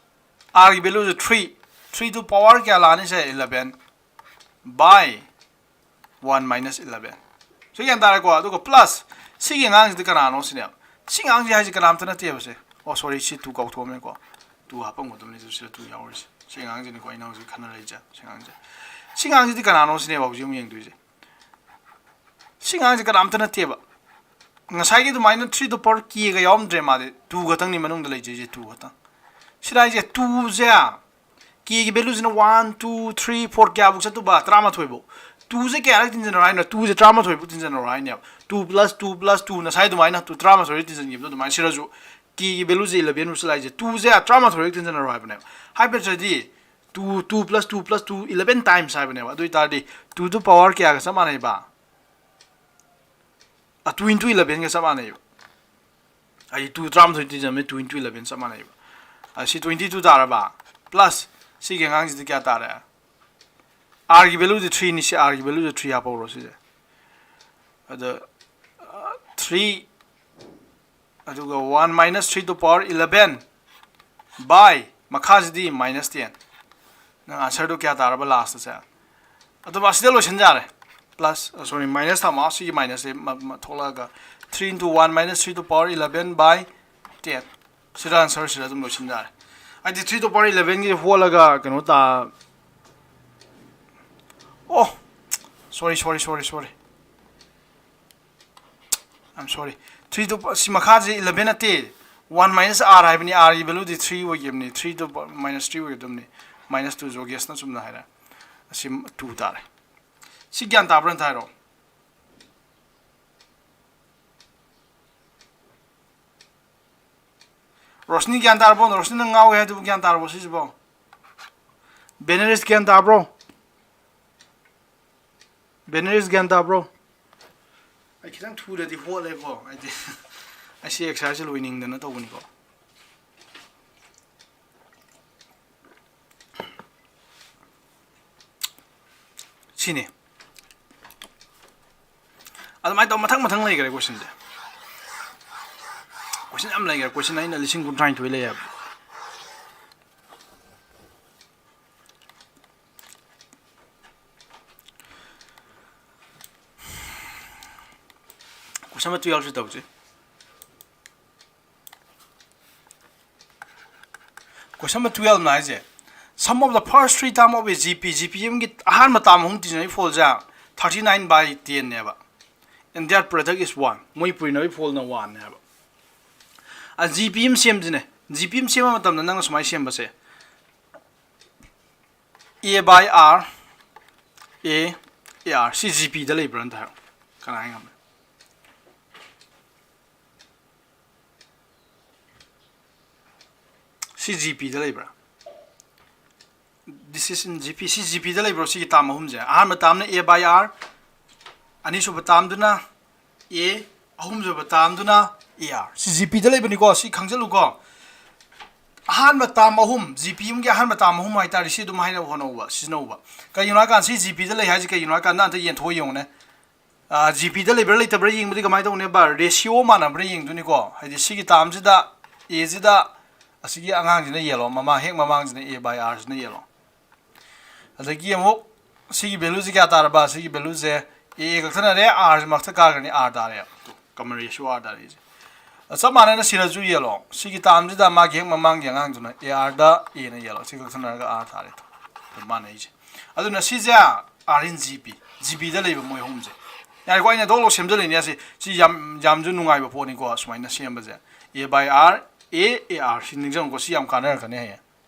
R ꯒꯤ value say three, three to power ꯀꯌꯥ ꯂꯥꯛꯑꯅꯤ? ꯁꯦ eleven by one minus eleven꯫ ꯁꯤ ꯒ꯭ꯌꯥꯟ ꯇꯥꯔꯦꯀꯣ? ꯑꯗꯨꯒ plus ꯁꯤꯒꯤ ꯑꯉꯥꯡꯁꯤꯗꯤ ꯀꯅꯥꯅꯣ ꯁꯤꯅꯦꯕ꯫ ꯁꯤ ꯑꯉꯥꯡꯁꯤ ꯍꯥꯏꯁꯦ ꯀꯅꯥꯝꯇ ꯅꯠꯇꯦꯕ꯫ ꯁꯦ, ꯑꯣ, sorry, ꯁꯤ two ꯀꯥꯎꯊꯣꯛꯑꯝꯃꯦꯀꯣ꯫ Two ꯍꯥꯞꯄꯝꯒꯗꯕꯅꯤ, ꯑꯗꯨ ꯁꯤꯗ two ꯌꯥꯎꯔꯤꯁꯦ꯫ ꯁꯤ ꯑꯉꯥꯡꯁꯤꯅꯤꯀꯣ ꯑꯩꯅ ꯍꯧꯖꯤꯛ ꯈꯟꯅꯔꯛꯏꯁꯦ꯫ ꯁꯤ ꯑꯉꯥꯡꯁꯦ, ꯁꯤ ꯑꯉꯥꯡꯁꯤꯗꯤ ꯀꯅꯥꯅꯣ ꯁꯤꯅꯦꯕ ꯍꯧꯖꯤꯛ ꯑꯃꯨꯛ ꯌꯦꯡꯗꯣꯏꯁꯦ꯫ ꯁꯤ ꯑꯉꯥꯡꯁꯦ ꯀꯅꯥꯝꯇ ꯅꯠꯇꯦꯕ꯫ ꯉꯁꯥꯏꯒꯤ ꯑꯗꯨꯃꯥꯏꯅ three to power K ꯒ ꯌꯥꯎꯔꯝꯗ꯭ꯔꯦ꯫ ꯃꯥꯗꯤ two ꯈꯛꯇꯪꯅꯤ ꯃꯅꯨꯡꯗ ꯂꯩꯖꯩꯁꯦ, two ꯈꯛꯇꯪ꯫ ꯁꯤꯗ ꯍꯥꯏꯁꯦ two ꯁꯦ, K ꯒꯤ value ꯁꯤꯅ one, two, three, four ꯀꯌꯥꯐꯧ ꯆꯠꯇꯨꯕ? ꯇꯔꯥꯃꯥꯊꯣꯏ ꯐꯧ꯫ Two ꯁꯦ ꯀꯌꯥꯔꯛ ꯇꯤꯟꯖꯟꯅꯔꯣ ꯍꯥꯏꯅꯣ? Two ꯁꯦ ꯇꯔꯥꯃꯥꯊꯣꯏ ꯐꯧ ꯇꯤꯟꯖꯟꯅꯔꯣ ꯍꯥꯏꯅꯦꯕ꯫ Two plus two plus two ꯉꯁꯥꯏ ꯑꯗꯨꯃꯥꯏꯅ two ꯇꯔꯥꯃꯥꯊꯣꯏ ꯇꯤꯟꯖꯟꯈꯤꯕꯗꯣ ꯑꯗꯨꯃꯥꯏꯅ꯫ ꯁꯤꯗꯁꯨ K ꯒꯤ value ꯁꯦ eleven ꯐꯧ ꯆꯠꯂ ꯍꯥꯏꯁꯦ, two ꯁꯦ ꯇꯔꯥꯃꯥꯊꯣꯏ ꯐꯧ ꯇꯤꯟꯖꯟꯅꯔꯣ ꯍꯥꯏꯕꯅꯦꯕ꯫ ꯍꯥꯏꯕ ꯅꯠꯇ꯭ꯔꯗꯤ two, two plus two plus two, eleven times ꯍꯥꯏꯕꯅꯦꯕ꯫ ꯑꯗꯨ ꯑꯣꯏꯇꯥꯔꯗꯤ two to power ꯀꯌꯥꯒ ꯆꯞ ꯃꯥꯟꯅꯩꯕ? ꯑ, two into eleven ꯒ ꯆꯞ ꯃꯥꯟꯅꯩꯕ꯫ ꯍꯥꯏꯗꯤ two ꯇꯔꯥꯃꯥꯊꯣꯏ ꯇꯤꯟꯖꯟꯕꯅꯤ, two into eleven ꯆꯞ ꯃꯥꯟꯅꯩꯕ꯫ ꯑ, ꯁꯤ twenty two ꯇꯥꯔꯕ? Plus ꯁꯤꯒꯤ ꯑꯉꯥꯡꯁꯤꯗꯤ ꯀꯌꯥ ꯇꯥꯔꯦ? R ꯒꯤ value ꯗꯤ three ꯅꯤ꯫ ꯁꯤ R ꯒꯤ value ꯗꯤ three ꯍꯥꯞꯍꯧꯔꯣ ꯁꯤꯁꯦ꯫ ꯑꯗ, ꯑ, three, ꯑꯗꯨꯒ one minus three to power eleven by ꯃꯈꯥꯁꯤꯗꯤ minus ten꯫ ꯅꯪ answer ꯗꯣ ꯀꯌꯥ ꯇꯥꯔꯕ last ꯁꯦ? ꯑꯗꯨꯝ ꯑꯁꯤꯗ ꯂꯣꯏꯁꯤꯟ ꯌꯥꯔꯦ꯫ Plus, ꯑ, sorry, minus ꯊꯝꯃꯣ꯫ ꯁꯤꯒꯤ minus ꯁꯦ ꯃ-, ꯃ-, ꯊꯣꯛꯂꯛꯑꯒ three into one minus three to power eleven by ten꯫ ꯁꯤꯗ answer ꯁꯤꯗ ꯑꯗꯨꯝ ꯂꯣꯏꯁꯤꯟ ꯌꯥꯔꯦ꯫ ꯍꯥꯏꯗꯤ three to power eleven ꯒꯤ ꯍꯣꯠꯂꯒ ꯀꯩꯅꯣ ꯇꯥ-, ꯑꯣ, sorry, sorry, sorry, sorry꯫ I'm sorry. Three to, ꯁꯤ ꯃꯈꯥꯁꯦ eleven ꯅꯠꯇꯦ, one minus R ꯍꯥꯏꯕꯅꯤ꯫ R ꯒꯤ value D three ꯑꯣꯏꯈꯤꯕꯅꯤ, three to minus three ꯑꯣꯏꯒꯗꯕꯅꯤ, minus two꯫ ꯖꯣꯒꯦꯁꯅ ꯆꯨꯝꯅ ꯍꯥꯏꯔꯦ꯫ ꯑꯁꯤ two ꯇꯥꯔꯦ꯫ ꯁꯤ ꯒ꯭ꯌꯥꯟ ꯇꯥꯕ꯭ꯔꯥ ꯑꯝꯇ ꯍꯥꯏꯔꯛꯑꯣ꯫ ꯔꯣꯁꯅꯤ ꯒ꯭ꯌꯥꯟ ꯇꯥꯔꯕꯣ? ꯔꯣꯁꯅꯤ, ꯅꯪ ꯉꯥꯎꯋꯦ ꯍꯥꯏꯗꯨꯕꯨ ꯒ꯭ꯌꯥꯟ ꯇꯥꯔꯕꯣ ꯁꯤꯁꯤꯕꯣ? ꯕꯦꯅꯔꯤꯁ ꯒ꯭ꯌꯥꯟ ꯇꯥꯕ꯭ꯔꯣ? ꯕꯦꯅꯔꯤꯁ ꯒ꯭ꯌꯥꯟ ꯇꯥꯕ꯭ꯔꯣ? ꯑꯩ ꯈꯤꯇꯪ ꯊꯨꯔꯗꯤ ꯍꯣꯠꯂꯦꯀꯣ꯫ ꯑꯩꯗꯤ ꯑꯩ ꯁꯤ exercise ꯁꯦ ꯂꯣꯏꯅꯤꯡꯗꯅ ꯇꯧꯕꯅꯤꯀꯣ꯫ ꯁꯤꯅꯤ꯫ ꯑꯗꯨꯃꯥꯏꯅ ꯇꯧ, ꯃꯊꯪ ꯃꯊꯪ ꯂꯩꯈ꯭ꯔꯦ question ꯁꯦ꯫ ꯁꯤ ꯌꯥꯝ ꯂꯩꯈ꯭ꯔꯦ, ꯀꯣꯏꯁꯟ ꯑꯩꯅ ꯂꯤꯁꯤꯡ ꯀꯨꯟꯊ꯭ꯔꯥꯅꯤꯊꯣꯏ ꯂꯩ ꯍꯥꯏꯕ꯫ ꯀꯣꯏꯁꯟ ꯅꯝꯕꯔ ꯇꯨꯌꯦꯜꯞꯁꯤ ꯇꯧꯁꯤ꯫ ꯀꯣꯏꯁꯟ ꯅꯝꯕꯔ ꯇꯨꯌꯦꯜꯞꯅ ꯍꯥꯏꯁꯦ, sum of the first three term of a G P, G P ꯑꯃꯒꯤ ꯑꯍꯥꯟꯕ ꯇꯥꯝ ꯑꯍꯨꯝ ꯇꯤꯟꯅꯕꯒꯤ ꯐꯣꯜꯁꯦ thirty nine by ten ꯅꯦꯕ꯫ And their product is one. ꯃꯣꯏ ꯄꯨꯔꯤꯅꯕꯒꯤ ꯐꯣꯜꯅ ꯋꯥꯟꯅꯦ ꯍꯥꯏꯕ꯫ ꯑ, G P ꯑꯃ ꯁꯦꯝꯁꯤꯅꯦ꯫ G P ꯑꯃ ꯁꯦꯝꯕ ꯃꯇꯝꯗ ꯅꯪꯅ ꯁꯨꯃꯥꯏꯅ ꯁꯦꯝꯕꯁꯦ, A by R, A, A R꯫ ꯁꯤ G Pꯗ ꯂꯩꯕ꯭ꯔꯥ ꯑꯝꯇ ꯍꯥꯏꯔꯛꯑꯣ꯫ ꯀꯅꯥ ꯍꯥꯏ ꯉꯝꯃꯦ? ꯁꯤ G Pꯗ ꯂꯩꯕ꯭ꯔꯥ? This is in G P꯫ ꯁꯤ G Pꯗ ꯂꯩꯕ꯭ꯔꯣ? ꯁꯤꯒꯤ ꯇꯥꯝ ꯑꯍꯨꯝꯁꯦ, ꯑꯍꯥꯟꯕ ꯇꯥꯝꯅ A by R, ꯑꯅꯤꯁꯨꯕ ꯇꯥꯝꯗꯨꯅ A, ꯑꯍꯨꯝꯁꯨꯕ ꯇꯥꯝꯗꯨꯅ A R꯫ ꯁꯤ G Pꯗ ꯂꯩꯕꯅꯤꯀꯣ, ꯁꯤ ꯈꯪꯖꯜꯂꯨꯀꯣ꯫ ꯑꯍꯥꯟꯕ ꯇꯥꯝ ꯑꯍꯨꯝ, G P ꯑꯃꯒꯤ ꯑꯍꯥꯟꯕ ꯇꯥꯝ ꯑꯍꯨꯝ ꯍꯥꯏꯇꯥꯔꯦ, ꯁꯤ ꯑꯗꯨꯝ ꯍꯥꯏꯅꯕ ꯍꯣꯠꯅꯧꯕ, ꯁꯤꯖꯤꯟꯅꯧꯕ꯫ ꯀꯩꯒꯤꯅꯣ ꯍꯥꯏꯀꯥꯟꯗ ꯁꯤ G Pꯗ ꯂꯩ ꯍꯥꯏꯁꯦ ꯀꯩꯒꯤꯅꯣ ꯍꯥꯏꯀꯥꯟꯗ ꯑꯝꯇ ꯌꯦꯟꯊꯣꯛꯑ ꯌꯦꯡꯉꯨꯅꯦ꯫ ꯑ, G Pꯗ ꯂꯩꯕ꯭ꯔꯥ ꯂꯩꯇꯕ꯭ꯔꯥ ꯌꯦꯡꯕꯗꯤ ꯀꯃꯥꯏꯅ ꯇꯧꯅꯦꯕ? Ratio ꯃꯥꯟꯅꯕ꯭ꯔꯥ ꯌꯦꯡꯗꯣꯏꯅꯤꯀꯣ꯫ ꯍꯥꯏꯗꯤ ꯁꯤꯒꯤ ꯇꯥꯝꯁꯤꯗ Aꯁꯤꯗ ꯑꯁꯤꯒꯤ ꯑꯉꯥꯡꯁꯤꯅ ꯌꯦꯜꯂꯣ, ꯃꯃꯥꯡ, ꯍꯦꯛ ꯃꯃꯥꯡꯁꯤꯅ A by Rꯁꯤꯅ ꯌꯦꯜꯂꯣ꯫ ꯑꯗꯒꯤ ꯑꯃꯨꯛ ꯁꯤꯒꯤ valueꯁꯦ ꯀꯌꯥ ꯇꯥꯔꯕ? ꯁꯤꯒꯤ valueꯁꯦ A, A ꯀꯛꯊꯠꯅꯔꯦ, Rꯁꯦ ꯃꯊꯛꯇ ꯀꯥꯈ꯭ꯔꯅꯤ, R ꯇꯥꯔꯦ꯫ Common ratio R ꯇꯥꯔꯦ ꯁꯤꯁꯦ꯫ ꯆꯞ ꯃꯥꯟꯅꯅ ꯁꯤꯗꯁꯨ ꯌꯦꯜꯂꯣ꯫ ꯁꯤꯒꯤ ꯇꯥꯝꯁꯤꯗ ꯃꯥꯒꯤ ꯍꯦꯛ ꯃꯃꯥꯡꯒꯤ ꯑꯉꯥꯡꯗꯨꯅ A Rꯗ Aꯅ ꯌꯦꯜꯂꯣ꯫ ꯁꯤ ꯀꯛꯊꯠꯅꯔꯒ R ꯇꯥꯔꯦ꯫ ꯑꯗꯨꯝ ꯃꯥꯟꯅꯩꯁꯦ꯫ ꯑꯗꯨꯅ ꯁꯤꯁꯦ R in G P, G Pꯗ ꯂꯩꯕ ꯃꯣꯏ ꯑꯍꯨꯝꯁꯦ꯫ ꯌꯥꯔꯦꯀꯣ, ꯑꯩꯅ ꯗꯣꯛ ꯂꯣꯛ ꯁꯦꯝꯖꯜꯂꯤꯅꯦ꯫ ꯑꯁꯤ, ꯁꯤ ꯌꯥꯝ, ꯌꯥꯝꯁꯨ ꯅꯨꯡꯉꯥꯏꯕ ꯄꯣꯠꯅꯤꯀꯣ, ꯁꯨꯃꯥꯏꯅ ꯁꯦꯝꯕꯁꯦ꯫ A by R, A, A R꯫ ꯁꯤ ꯅꯤꯡꯁꯤꯡꯉꯨꯀꯣ, ꯁꯤ ꯌꯥꯝ ꯀꯥꯟꯅꯔꯛꯀꯅꯤ ꯍꯌꯦꯡ꯫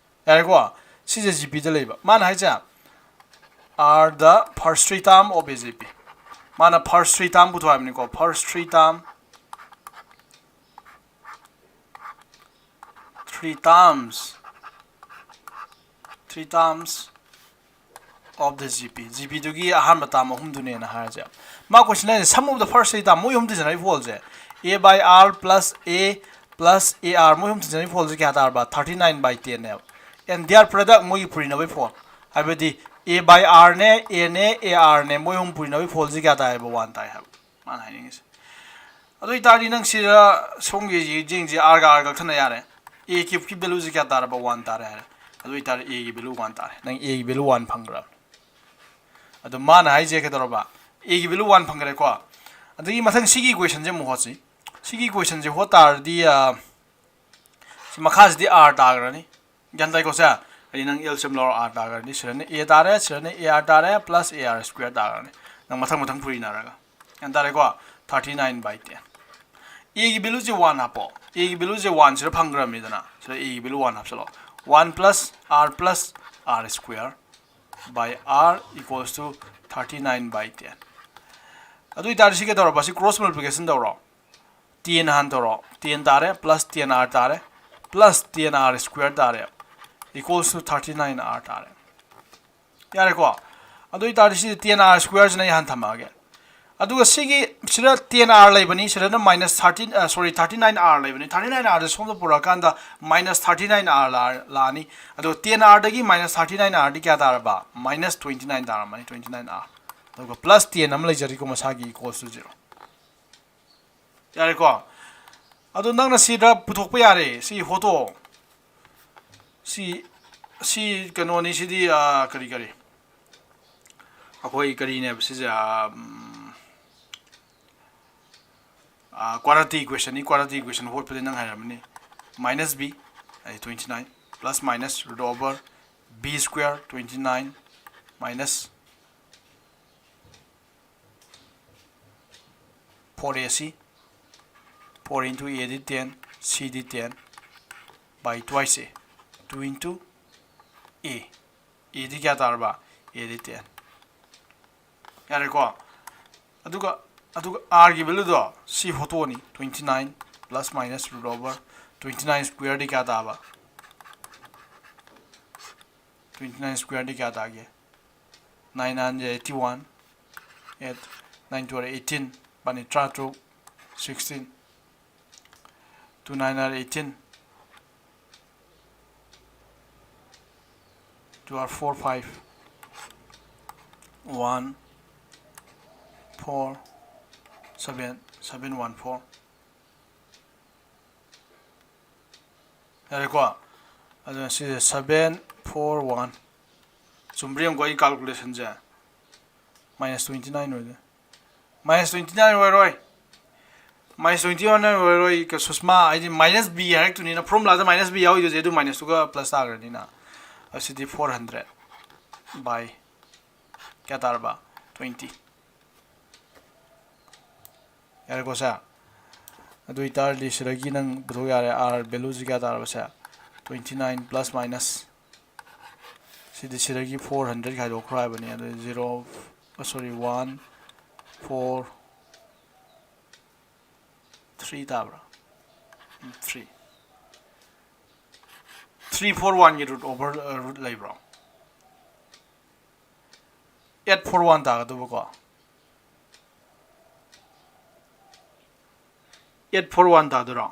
ꯌꯥꯔꯦꯀꯣ? ꯁꯤꯁꯦ G Pꯗ ꯂꯩꯕ꯫ ꯃꯥꯅ ꯍꯥꯏꯁꯦ, are the first three term of a G P꯫ ꯃꯥꯅ first three term ꯄꯨꯊꯣꯛ ꯍꯥꯏꯕꯅꯤꯀꯣ, first three term, three terms, three terms of the G P, G Pꯗꯨꯒꯤ ꯑꯍꯥꯟꯕ ꯇꯥꯝ ꯑꯍꯨꯝꯗꯨꯅꯦꯅ ꯍꯥꯏꯔꯁꯦ꯫ ꯃꯥ ꯀꯣꯏꯁꯟ ꯍꯥꯏꯁꯦ, sum of the first three term, ꯃꯣꯏ ꯑꯍꯨꯝ ꯇꯤꯟꯅꯔꯤꯕ ꯐꯣꯜꯁꯦ, A by R plus A plus A R, ꯃꯣꯏ ꯑꯍꯨꯝ ꯇꯤꯟꯅꯔꯤꯕ ꯐꯣꯜꯁꯦ ꯀꯌꯥ ꯇꯥꯔꯕ? Thirty nine by ten ꯅꯦꯕ꯫ And their product, ꯃꯣꯏꯒꯤ ꯄꯨꯔꯤꯅꯕꯒꯤ ꯐꯣꯜ, ꯍꯥꯏꯕꯗꯤ A by R ꯅꯦ, A ꯅꯦ, A R ꯅꯦ, ꯃꯣꯏ ꯑꯍꯨꯝ ꯄꯨꯔꯤꯅꯕꯒꯤ ꯐꯣꯜꯁꯦ ꯀꯌꯥ ꯇꯥꯏ ꯍꯥꯏꯕ? One ꯇꯥꯏ ꯍꯥꯏꯕ ꯃꯥꯅ ꯍꯥꯏꯅꯤꯡꯉꯤꯁꯦ꯫ ꯑꯗꯨ ꯑꯣꯏꯇꯥꯔꯗꯤ ꯅꯪ ꯁꯤꯗ ꯁꯣꯝꯒꯤ ꯌꯦꯡꯁꯤ, R ꯒ R ꯀꯛꯊꯠꯅ ꯌꯥꯔꯦ꯫ A cube ꯀꯤ value ꯁꯦ ꯀꯌꯥ ꯇꯥꯔꯕ? One ꯇꯥꯔꯦ ꯍꯥꯏꯔꯦ꯫ ꯑꯗꯨ ꯑꯣꯏꯇꯥꯔꯗꯤ A ꯒꯤ value one ꯇꯥꯔꯦ꯫ ꯅꯪ A ꯒꯤ value one ꯐꯪꯈ꯭ꯔꯕꯅꯤ꯫ ꯑꯗꯣ ꯃꯥꯅ ꯍꯥꯏꯁꯦ ꯀꯩꯗꯧꯔꯕ? A ꯒꯤ value one ꯐꯪꯈ꯭ꯔꯦꯀꯣ꯫ ꯑꯗꯒꯤ ꯃꯊꯪ ꯁꯤꯒꯤ equation ꯁꯦ ꯑꯃꯨꯛ ꯍꯣꯠꯁꯤ꯫ ꯁꯤꯒꯤ equation ꯁꯦ ꯍꯣꯠ ꯇꯥꯔꯗꯤ, ꯑ, ꯁꯤ ꯃꯈꯥꯁꯤꯗꯤ R ꯇꯥꯈ꯭ꯔꯅꯤ꯫ ꯒ꯭ꯌꯥꯟ ꯇꯥꯏꯀꯣ ꯁꯦ? ꯍꯥꯏꯗꯤ ꯅꯪ L C M ꯂꯧꯔ R ꯇꯥꯈ꯭ꯔꯅꯤ꯫ ꯁꯤꯗꯅ A ꯇꯥꯔꯦ, ꯁꯤꯗꯅ A R ꯇꯥꯔꯦ, plus A R square ꯇꯥꯈ꯭ꯔꯅꯤ꯫ ꯅꯪ ꯃꯊꯪ ꯃꯊꯪ ꯄꯨꯔꯤꯅꯔꯒ꯫ ꯒ꯭ꯌꯥꯟ ꯇꯥꯔꯦꯀꯣ? Thirty nine by ten꯫ A ꯒꯤ value ꯁꯦ one ꯍꯥꯞꯄꯣ꯫ A ꯒꯤ value ꯁꯦ one ꯁꯤꯗ ꯐꯪꯈ꯭ꯔꯕꯅꯤꯗꯅ꯫ ꯁꯤꯗ A ꯒꯤ value one ꯍꯥꯞꯆꯜꯂꯣ꯫ One plus R plus R square by R equals to thirty nine by ten꯫ ꯑꯗꯨ ꯑꯣꯏꯇꯥꯔꯗꯤ ꯁꯤ ꯀꯩꯗꯧꯔꯕ? ꯁꯤ cross multiplication ꯇꯧꯔꯣ꯫ Ten ꯍꯥꯟ ꯇꯧꯔꯣ꯫ Ten ꯇꯥꯔꯦ, plus ten R ꯇꯥꯔꯦ, plus ten R square ꯇꯥꯔꯦ, equals to thirty nine R ꯇꯥꯔꯦ꯫ ꯌꯥꯔꯦꯀꯣ? ꯑꯗꯨ ꯑꯣꯏꯇꯥꯔꯗꯤ ꯁꯤꯗꯤ ten R square ꯁꯤꯅ ꯑꯩ ꯍꯥꯟꯅ ꯊꯝꯃꯛꯑꯒꯦ꯫ ꯑꯗꯨꯒ ꯁꯤꯒꯤ, ꯁꯤꯗ ten R ꯂꯩꯕꯅꯤ, ꯁꯤꯗꯅ minus thirteen, ꯑ, sorry, thirty nine R ꯂꯩꯕꯅꯤ꯫ Thirty nine R ꯁꯦ ꯁꯣꯝꯗ ꯄꯨꯔꯛꯑꯀꯥꯟꯗ minus thirty nine R ꯂꯥ-, ꯂꯥꯛꯑꯅꯤ꯫ ꯑꯗꯣ ten R ꯗꯒꯤ minus thirty nine R ꯗꯤ ꯀꯌꯥ ꯇꯥꯔꯕ? Minus twenty nine ꯇꯥꯔꯝꯃꯅꯤ, twenty nine R꯫ ꯑꯗꯨꯒ plus ten ꯑꯃ ꯂꯩꯖꯔꯤꯀꯣ, ꯃꯁꯥꯒꯤ equals to zero꯫ ꯌꯥꯔꯦꯀꯣ? ꯑꯗꯣ ꯅꯪꯅ ꯁꯤꯗ ꯄꯨꯊꯣꯛꯄ ꯌꯥꯔꯦ꯫ ꯁꯤ ꯍꯣꯠꯇꯣꯛꯑꯣ꯫ ꯁꯤ, ꯁꯤ ꯀꯩꯅꯣꯅꯤ, ꯁꯤꯗꯤ, ꯑꯥ, ꯀꯔꯤ, ꯀꯔꯤ? ꯑꯩꯈꯣꯏ ꯀꯔꯤꯅꯦꯕ ꯁꯤꯁꯦ? ꯑꯥ, ꯎꯝ, ꯑꯥ, quadratic equation ꯅꯤ꯫ Quadratic equation ꯍꯣꯠꯄꯗꯤ ꯅꯪ ꯍꯩꯔꯝꯃꯅꯤ꯫ Minus B, ꯑꯩ twenty nine, plus minus root over B square twenty nine minus four A C, four into A D ten, C D ten by twice A, two into A, A ꯗꯤ ꯀꯌꯥ ꯇꯥꯔꯕ? A D ten꯫ ꯌꯥꯔꯦꯀꯣ? ꯑꯗꯨꯒ, ꯑꯗꯨꯒ R ꯒꯤ value ꯗꯣ ꯁꯤ ꯍꯣꯠꯇꯣꯛꯑꯅꯤ, twenty nine plus minus root over twenty nine square ꯗꯤ ꯀꯌꯥ ꯇꯥꯕ? Twenty nine square ꯗꯤ ꯀꯌꯥ ꯇꯥꯒꯦ? Nine nine eighty one, eight nine two eighteen, ꯄꯥꯅꯤ ꯇꯔꯥꯇꯔꯨꯛ, sixteen, two nine are eighteen, two are four five, one, four, seven, seven one four꯫ ꯌꯥꯔꯦꯀꯣ? ꯑꯗꯨꯅ ꯁꯤꯁꯦ seven four one꯫ ꯆꯨꯝꯕ꯭ꯔꯥ ꯌꯦꯡꯉꯨꯀꯣ ꯑꯩ calculation ꯁꯦ꯫ Minus twenty nine ꯑꯣꯏꯗꯣꯏꯅꯦ꯫ Minus twenty nine ꯑꯣꯏꯔꯣꯏ꯫ Minus twenty nine ꯑꯣꯏꯔꯣꯏ꯫ ꯀ-, ꯁꯨꯁꯃꯥ, ꯍꯥꯏꯗꯤ minus B ꯍꯥꯏꯔꯛꯇꯣꯏꯅꯤꯅ, formula ꯗ minus B ꯌꯥꯎꯔꯤꯗꯨꯗꯤ ꯑꯗꯨ minus ꯇꯨꯒ plus ꯇꯥꯈ꯭ꯔꯅꯤꯅ꯫ ꯑꯁꯤꯗꯤ four hundred by ꯀꯌꯥ ꯇꯥꯔꯕ? Twenty꯫ ꯌꯥꯔꯦꯀꯣ ꯁꯦ? ꯑꯗꯨ ꯑꯣꯏꯇꯥꯔꯗꯤ ꯁꯤꯗꯒꯤ ꯅꯪ ꯄꯨꯊꯣꯛ ꯌꯥꯔꯦ, R value ꯁꯤ ꯀꯌꯥ ꯇꯥꯔꯕ ꯁꯦ? Twenty nine plus minus꯫ ꯁꯤꯗꯤ ꯁꯤꯗꯒꯤ four hundred ꯈꯥꯏꯗꯣꯛꯈ꯭ꯔꯣ ꯍꯥꯏꯕꯅꯤ꯫ ꯑꯗꯨ zero, sorry, one four three ꯇꯥꯕ꯭ꯔꯥ? ꯎꯝ, three꯫ Three four one ꯒꯤ root over, ꯑ, root ꯂꯩꯕ꯭ꯔꯣ? Eight four one ꯇꯥꯒꯗꯧꯕꯀꯣ꯫ Eight four one ꯇꯥꯗꯣꯏꯔꯣ?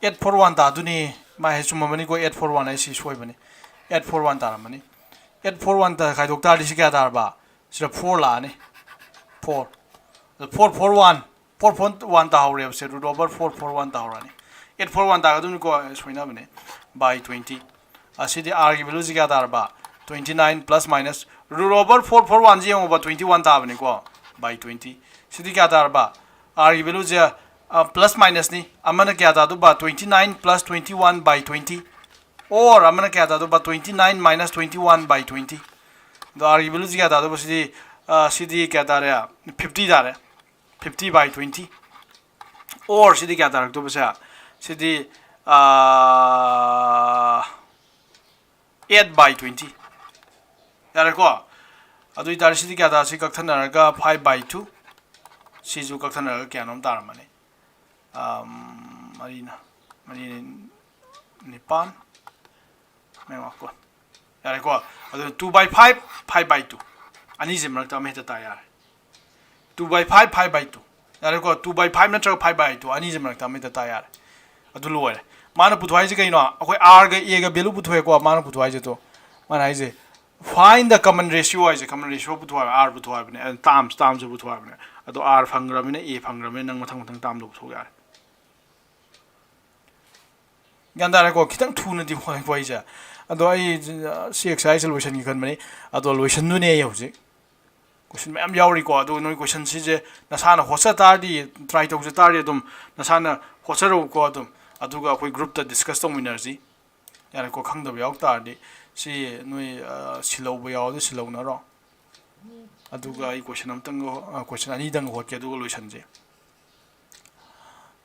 Eight four one ꯇꯥꯗꯣꯏꯅꯤ꯫ ꯃꯥ ꯍꯦꯛ ꯆꯨꯝꯃꯝꯃꯅꯤꯀꯣ, eight four one ꯑꯩ ꯁꯤ ꯁꯣꯏꯕꯅꯤ꯫ Eight four one ꯇꯥꯔꯝꯃꯅꯤ꯫ Eight four one ꯇ ꯈꯥꯏꯗꯣꯛ ꯇꯥꯔꯗꯤ ꯁꯤ ꯀꯌꯥ ꯇꯥꯔꯕ? ꯁꯤꯗ four ꯂꯥꯛꯑꯅꯤ꯫ Four꯫ ꯑꯗ four four one, four four one ꯇꯥꯍꯧꯔꯦꯕ say, root over four four one ꯇꯥꯍꯧꯔꯅꯤ꯫ Eight four one ꯇꯥꯒꯗꯕꯅꯤꯀꯣ, ꯁꯣꯏꯅꯕꯅꯦ꯫ By twenty꯫ ꯑꯁꯤꯗꯤ R ꯒꯤ value ꯁꯤ ꯀꯌꯥ ꯇꯥꯔꯕ? Twenty nine plus minus root over four four one ꯁꯤ ꯌꯦꯡꯉꯣꯕ, twenty one ꯇꯥꯕꯅꯤꯀꯣ, by twenty꯫ ꯁꯤꯗꯤ ꯀꯌꯥ ꯇꯥꯔꯕ? R ꯒꯤ value ꯁꯦ, ꯑ, plus minus ꯅꯤ꯫ ꯑꯃꯅ ꯀꯌꯥ ꯇꯥꯗꯧꯕ? Twenty nine plus twenty one by twenty꯫ Or ꯑꯃꯅ ꯀꯌꯥ ꯇꯥꯗꯧꯕ? Twenty nine minus twenty one by twenty꯫ ꯑꯗꯣ R ꯒꯤ value ꯁꯤ ꯀꯌꯥ ꯇꯥꯗꯧꯕ? ꯁꯤꯗꯤ, ꯑ, ꯁꯤꯗꯤ ꯀꯌꯥ ꯇꯥꯔꯦ? Fifty ꯇꯥꯔꯦ꯫ Fifty by twenty꯫ Or ꯁꯤꯗꯤ ꯀꯌꯥ ꯇꯥꯔꯛꯇꯧꯕꯁꯦ? ꯁꯤꯗꯤ, ꯑ, eight by twenty꯫ ꯌꯥꯔꯦꯀꯣ? ꯑꯗꯨ ꯑꯣꯏꯇꯥꯔꯗꯤ ꯁꯤꯗꯤ ꯀꯌꯥ ꯇꯥꯔꯦ? ꯁꯤ ꯀꯛꯊꯠꯅꯔꯒ five by two꯫ ꯁꯤꯁꯨ ꯀꯛꯊꯠꯅꯔꯒ ꯀꯌꯥꯅꯣꯝ ꯇꯥꯔꯝꯃꯅꯤ꯫ ꯑꯝ, ꯃꯔꯤꯅ, ꯃꯔꯤ ꯅꯤꯄꯥꯟ꯫ ꯃꯌꯥꯝ ꯀꯣ꯫ ꯌꯥꯔꯦꯀꯣ? ꯑꯗꯨꯅ two by five, five by two꯫ ꯑꯅꯤꯁꯤ ꯃꯔꯛꯇ ꯑꯃ ꯍꯦꯛꯇ ꯇꯥ ꯌꯥꯔꯦ꯫ Two by five, five by two꯫ ꯌꯥꯔꯦꯀꯣ, two by five ꯅꯠꯇ꯭ꯔꯒ five by two, ꯑꯅꯤꯁꯤ ꯃꯔꯛꯇ ꯑꯃ ꯍꯦꯛꯇ ꯇꯥ ꯌꯥꯔꯦ꯫ ꯑꯗꯨ ꯂꯣꯏꯔꯦ꯫ ꯃꯥꯅ ꯄꯨꯊꯣꯛ ꯍꯥꯏꯁꯦ ꯀꯩꯅꯣ? ꯑꯩꯈꯣꯏ R ꯒ A ꯒ value ꯄꯨꯊꯣꯛꯑꯦꯀꯣ, ꯃꯥꯅ ꯄꯨꯊꯣꯛ ꯍꯥꯏꯁꯦ꯫ ꯑꯗꯣ ꯃꯥꯅ ꯍꯥꯏꯁꯦ, "Find the common ratio" ꯍꯥꯏꯁꯦ, common ratio ꯄꯨꯊꯣꯛ ꯍꯥꯏꯕ, R ꯄꯨꯊꯣꯛ ꯍꯥꯏꯕꯅꯦ, terms, terms ꯁꯦ ꯄꯨꯊꯣꯛ ꯍꯥꯏꯕꯅꯦ꯫ ꯑꯗꯣ R ꯐꯪꯈ꯭ꯔꯕꯅꯤꯅ, A ꯐꯪꯈ꯭ꯔꯕꯅꯤꯅ, ꯅꯪ ꯃꯊꯪ ꯃꯊꯪ term ꯗꯣ ꯄꯨꯊꯣꯛ ꯌꯥꯔꯦ꯫ ꯒ꯭ꯌꯥꯟ ꯇꯥꯔꯦꯀꯣ? ꯈꯤꯇꯪ ꯊꯨꯅꯗꯤ ꯍꯣꯠꯂꯦꯀꯣ ꯑꯩꯁꯦ꯫ ꯑꯗꯣ ꯑꯩ ꯁꯤ exercise ꯁꯦ ꯂꯣꯏꯁꯤꯟꯒꯦ ꯈꯟꯕꯅꯤ꯫ ꯑꯗꯣ ꯂꯣꯏꯁꯤꯟꯗꯣꯏꯅꯦ ꯑꯩ ꯍꯧꯖꯤꯛ꯫ Question ꯃꯌꯥꯝ ꯌꯥꯎꯔꯤꯀꯣ꯫ ꯑꯗꯨ ꯅꯣꯏ question ꯁꯤꯁꯦ ꯅꯁꯥꯅ ꯍꯣꯠꯆ ꯇꯥꯔꯗꯤ, try ꯇꯧꯖ ꯇꯥꯔꯗꯤ ꯑꯗꯨꯝ ꯅꯁꯥꯅ ꯍꯣꯠꯆꯔꯛꯎꯀꯣ ꯑꯗꯨꯝ꯫ ꯑꯗꯨꯒ ꯑꯩꯈꯣꯏ group ꯇ discuss ꯇꯧꯃꯤꯟꯅꯔꯁꯤ꯫ ꯌꯥꯔꯦꯀꯣ? ꯈꯪꯗꯕ ꯌꯥꯎ ꯇꯥꯔꯗꯤ ꯁꯤ ꯅꯣꯏ, ꯑ, ꯁꯤꯜꯍꯧꯕ ꯌꯥꯎꯔꯗꯤ ꯁꯤꯜꯍꯧꯅꯔꯣ꯫ ꯑꯗꯨꯒ ꯑꯩ question ꯑꯝꯇꯪꯒ, ꯑ, question ꯑꯅꯤꯗꯪꯒ ꯍꯣꯠꯀꯦ, ꯑꯗꯨꯒ ꯂꯣꯏꯁꯟꯁꯦ꯫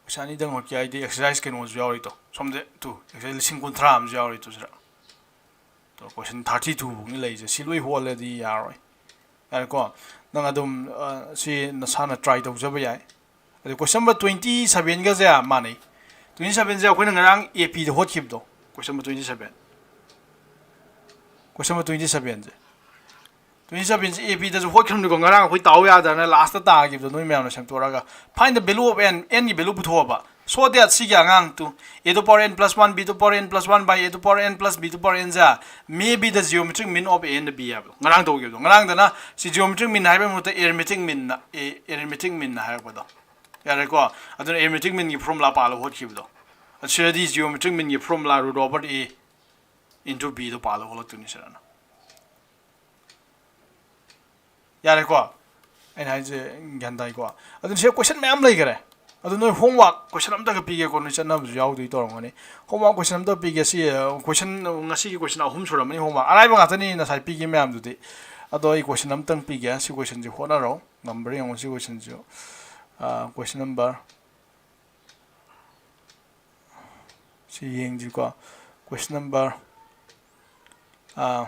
Question ꯑꯅꯤꯗꯪ ꯍꯣꯠꯀꯦ ꯍꯥꯏꯗꯤ exercise ꯀꯩꯅꯣꯁꯨ ꯌꯥꯎꯔꯤꯗꯣ꯫ ꯁꯣꯝꯗ ꯇꯨ, exercise ꯂꯤꯁꯤꯡ ꯀꯨꯟꯊ꯭ꯔꯥ ꯑꯃꯁꯨ ꯌꯥꯎꯔꯤ ꯇꯨ ꯁꯤꯗ꯫ ꯇꯣ, question thirty two ꯐꯥꯎꯅꯤ ꯂꯩꯔꯤꯁꯦ꯫ ꯁꯤ ꯂꯣꯏ ꯍꯣꯠꯂꯗꯤ ꯌꯥꯔꯣꯏ꯫ ꯌꯥꯔꯦꯀꯣ? ꯅꯪ ꯑꯗꯨꯝ, ꯑ, ꯁꯤ ꯅꯁꯥꯅ try ꯇꯧꯖꯕ ꯌꯥꯏ꯫ ꯑꯗꯩ question number twenty seven ꯒꯁꯦ ꯃꯥꯟꯅꯩ꯫ Twenty seven ꯁꯦ ꯑꯩꯈꯣꯏꯅ ꯉꯔꯥꯡ A P the ꯍꯣꯠꯈꯤꯕꯗꯣ, question number twenty seven꯫ Question number twenty seven say. Twenty seven say A P ꯗꯁꯨ ꯍꯣꯠꯈ꯭ꯔꯕꯅꯤꯀꯣ, ꯉꯔꯥꯡ ꯑꯩꯈꯣꯏ ꯇꯥꯎ ꯌꯥꯗꯅ last ꯇ ꯇꯥꯈꯤꯕꯗꯣ ꯅꯣꯏ ꯃꯌꯥꯝꯅ ꯁꯦꯝꯗꯣꯛꯑꯒ꯫ Find the value of n, n ꯒꯤ value ꯄꯨꯊꯣꯛꯑꯕ꯫ So that ꯁꯤꯒꯤ ꯑꯉꯥꯡ two, a to power n plus one, b to power n plus one by a to power n plus b to power n say may be the geometric mean of a and b ꯍꯥꯏꯕꯗꯣ꯫ ꯉꯔꯥꯡ ꯇꯧꯈꯤꯕꯗꯣ꯫ ꯉꯔꯥꯡꯗꯅ ꯁꯤ geometric mean ꯍꯥꯏꯕꯒꯤ ꯃꯍꯨꯠꯇ arithmetic mean ꯅ, ꯑꯦ, arithmetic mean ꯅ ꯍꯥꯏꯔꯛꯄꯗꯣ꯫ ꯌꯥꯔꯦꯀꯣ? ꯑꯗꯨꯅ arithmetic mean ꯒꯤ formula ꯄꯥꯜꯂꯒ ꯍꯣꯠꯈꯤꯕꯗꯣ꯫ ꯑꯗꯨ ꯁꯤꯗꯗꯤ geometric mean ꯒꯤ formula root over a into b ꯗꯣ ꯄꯥꯜꯂꯒ ꯍꯣꯠꯂꯛꯇꯣꯏꯅꯤ ꯁꯤꯗꯅ꯫ ꯌꯥꯔꯦꯀꯣ? ꯑꯩꯅ ꯍꯥꯏꯁꯦ ꯒ꯭ꯌꯥꯟ ꯇꯥꯏꯀꯣ? ꯑꯗꯨꯅ ꯁꯤꯗ question ꯃꯌꯥꯝ ꯂꯩꯈꯔꯦ꯫ ꯑꯗꯨ ꯅꯣꯏ homework question ꯑꯝꯇꯒ ꯄꯤꯒꯦꯀꯣ, ꯅꯣꯏ ꯆꯠꯅꯕꯁꯨ ꯌꯥꯎꯗꯣꯏ ꯇꯧꯔꯝꯒꯅꯤ꯫ Homework question ꯑꯝꯇ ꯄꯤꯒꯦ꯫ ꯁꯤ, ꯑ, question, ꯉꯁꯤꯒꯤ question ꯑꯍꯨꯝ ꯁꯨꯔꯝꯃꯅꯤ homework꯫ ꯑꯔꯥꯏꯕ ꯉꯥꯛꯇꯅꯤ ꯉꯁꯥꯏ ꯄꯤꯈꯤꯕ ꯃꯌꯥꯝꯗꯨꯗꯤ꯫ ꯑꯗꯣ ꯑꯩ question ꯑꯝꯇꯪ ꯄꯤꯒꯦ꯫ ꯁꯤ question ꯁꯤ ꯍꯣꯠꯅꯔꯣ꯫ ꯉꯝꯕ꯭ꯔꯥ ꯌꯦꯡꯉꯣ ꯁꯤ question ꯁꯤ꯫ ꯑ, question number ꯁꯤ ꯌꯦꯡꯁꯤꯀꯣ꯫ Question number, ꯑꯥ,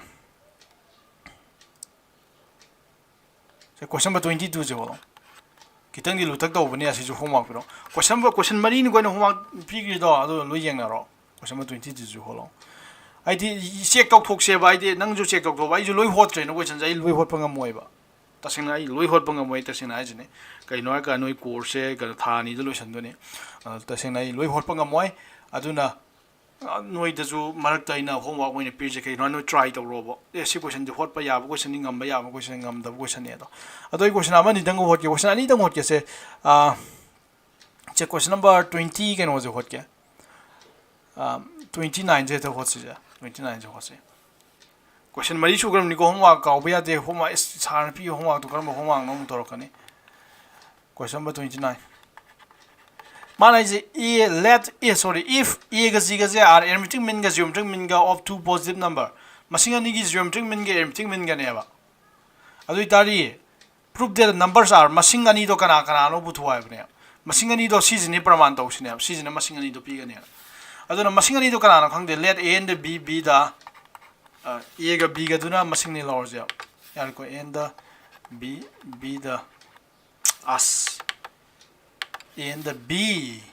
ꯁꯦ question number twenty two ꯁꯦ ꯍꯣꯠꯂꯣ꯫ ꯈꯤꯇꯪꯗꯤ ꯂꯨꯊꯛ ꯇꯧꯕꯅꯦ, ꯑꯁꯤꯁꯨ homework ꯄꯤꯔꯣ꯫ Question number, question ꯃꯔꯤꯅꯤꯀꯣ ꯑꯩꯅ homework ꯄꯤꯈ꯭ꯔꯤꯗꯣ, ꯑꯗꯨ ꯂꯣꯏ ꯌꯦꯡꯅꯔꯣ꯫ Question number twenty two ꯁꯨ ꯍꯣꯠꯂꯣ꯫ ꯍꯥꯏꯗꯤ check ꯇꯧꯊꯣꯛꯁꯦꯕ, ꯍꯥꯏꯗꯤ ꯅꯪꯁꯨ check ꯇꯧꯊꯣꯛꯑꯣꯕ, ꯑꯩꯁꯨ ꯂꯣꯏ ꯍꯣꯠꯇ꯭ꯔꯦꯅ question ꯁꯦ, ꯑꯩ ꯂꯣꯏ ꯍꯣꯠꯄ ꯉꯝꯃꯣꯏꯕ꯫ ꯇꯁꯦꯡꯅ ꯑꯩ ꯂꯣꯏ ꯍꯣꯠꯄ ꯉꯝꯃꯣꯏ, ꯇꯁꯦꯡꯅ ꯍꯥꯏꯁꯤꯅꯤ꯫ ꯀꯩꯅꯣ ꯍꯥꯏꯔꯀꯥꯟꯗ ꯅꯣꯏ ꯀꯣꯔꯁꯁꯦ ꯀꯩꯅꯣ ꯊꯥ ꯑꯅꯤꯗ ꯂꯣꯏꯁꯤꯟꯗꯣꯏꯅꯤ꯫ ꯑ, ꯇꯁꯦꯡꯅ ꯑꯩ ꯂꯣꯏ ꯍꯣꯠꯄ ꯉꯝꯃꯣꯏ꯫ ꯑꯗꯨꯅ, ꯑ, ꯅꯣꯏꯗꯁꯨ ꯃꯔꯛꯇ ꯑꯩꯅ ꯍꯣꯝꯋꯥꯔꯛ ꯑꯣꯏꯅ ꯄꯤꯔꯤꯁꯦ ꯀꯩꯅꯣ ꯍꯥꯏ, ꯅꯣꯏ ꯇ꯭ꯔꯥꯏ ꯇꯧꯔꯣꯕ꯫ ꯑꯦ, ꯁꯤ ꯀꯣꯏꯁꯟꯁꯦ ꯍꯣꯠꯄ ꯌꯥꯕ ꯀꯣꯏꯁꯟꯅꯤ, ꯉꯝꯕ ꯌꯥꯕ ꯀꯣꯏꯁꯟꯅꯤ, ꯉꯝꯗꯕ ꯀꯣꯏꯁꯟꯅꯤ ꯑꯗꯣ꯫ ꯑꯗꯣ ꯑꯩ ꯀꯣꯏꯁꯟ ꯑꯃ ꯑꯅꯤꯗꯪ ꯍꯣꯠꯀꯦ, ꯀꯣꯏꯁꯟ ꯑꯅꯤꯗꯪ ꯍꯣꯠꯀꯦꯁꯦ꯫ ꯑ, ꯁꯦ ꯀꯣꯏꯁꯟ ꯅꯝꯕꯔ ꯇ꯭ꯋꯦꯟꯇꯤ ꯀꯩꯅꯣꯁꯦ ꯍꯣꯠꯀꯦ꯫ ꯑ, ꯇ꯭ꯋꯦꯟꯇꯤ ꯅꯥꯏꯟꯁꯦ ꯍꯦꯛꯇ ꯍꯣꯠꯁꯤꯁꯦ꯫ ꯇ꯭ꯋꯦꯟꯇꯤ ꯅꯥꯏꯟꯁꯦ ꯍꯣꯠꯁꯤ꯫ ꯀꯣꯏꯁꯟ ꯃꯔꯤ ꯁꯨꯈ꯭ꯔꯕꯅꯤꯀꯣ, ꯍꯣꯝꯋꯥꯔꯛ ꯀꯥꯎꯕ ꯌꯥꯗꯦ꯫ ꯍꯣꯝꯋꯥꯔꯛ, ꯏꯁ, ꯁꯥꯔꯅ ꯄꯤꯕ ꯍꯣꯝꯋꯥꯔꯛꯇꯣ ꯀꯔꯝꯕ ꯍꯣꯝꯋꯥꯔꯛꯅꯣ ꯑꯃꯨꯛ ꯇꯧꯔꯛꯀꯅꯤ꯫ ꯀꯣꯏꯁꯟ ꯅꯝꯕꯔ ꯇ꯭ꯋꯦꯟꯇꯤ ꯅꯥꯏꯟ꯫ ꯃꯥꯅ ꯍꯥꯏꯁꯦ A, let, A, sorry, if A ꯒ G ꯒꯁꯦ are arithmetic mean ꯒ geometric mean ꯒ of two positive number, ꯃꯁꯤꯡ ꯑꯅꯤꯒꯤ geometric mean ꯒ arithmetic mean ꯒꯅꯦꯕ꯫ ꯑꯗꯨ ꯑꯣꯏꯇꯥꯔꯗꯤ prove that the numbers are, ꯃꯁꯤꯡ ꯑꯅꯤꯗꯣ ꯀꯅꯥ ꯀꯅꯥꯅꯣ ꯄꯨꯊꯣꯛꯑꯣ ꯍꯥꯏꯕꯅꯦ꯫ ꯃꯁꯤꯡ ꯑꯅꯤꯗꯣ ꯁꯤꯁꯤꯅꯤ ꯄ꯭ꯔꯃꯥꯟ ꯇꯧꯁꯤꯅꯦꯕ, ꯁꯤꯁꯤꯅ ꯃꯁꯤꯡ ꯑꯅꯤꯗꯣ ꯄꯤꯒꯅꯦꯕ꯫ ꯑꯗꯨꯅ ꯃꯁꯤꯡ ꯑꯅꯤꯗꯣ ꯀꯅꯥꯅꯣ ꯈꯪꯗꯦ꯫ Let A and B be the, ꯑ, A ꯒ B ꯒꯗꯨꯅ ꯃꯁꯤꯡꯅꯤ ꯂꯧꯔꯁꯦꯕ꯫ ꯌꯥꯔꯦꯀꯣ? A and B be the, ꯑꯁ, A and B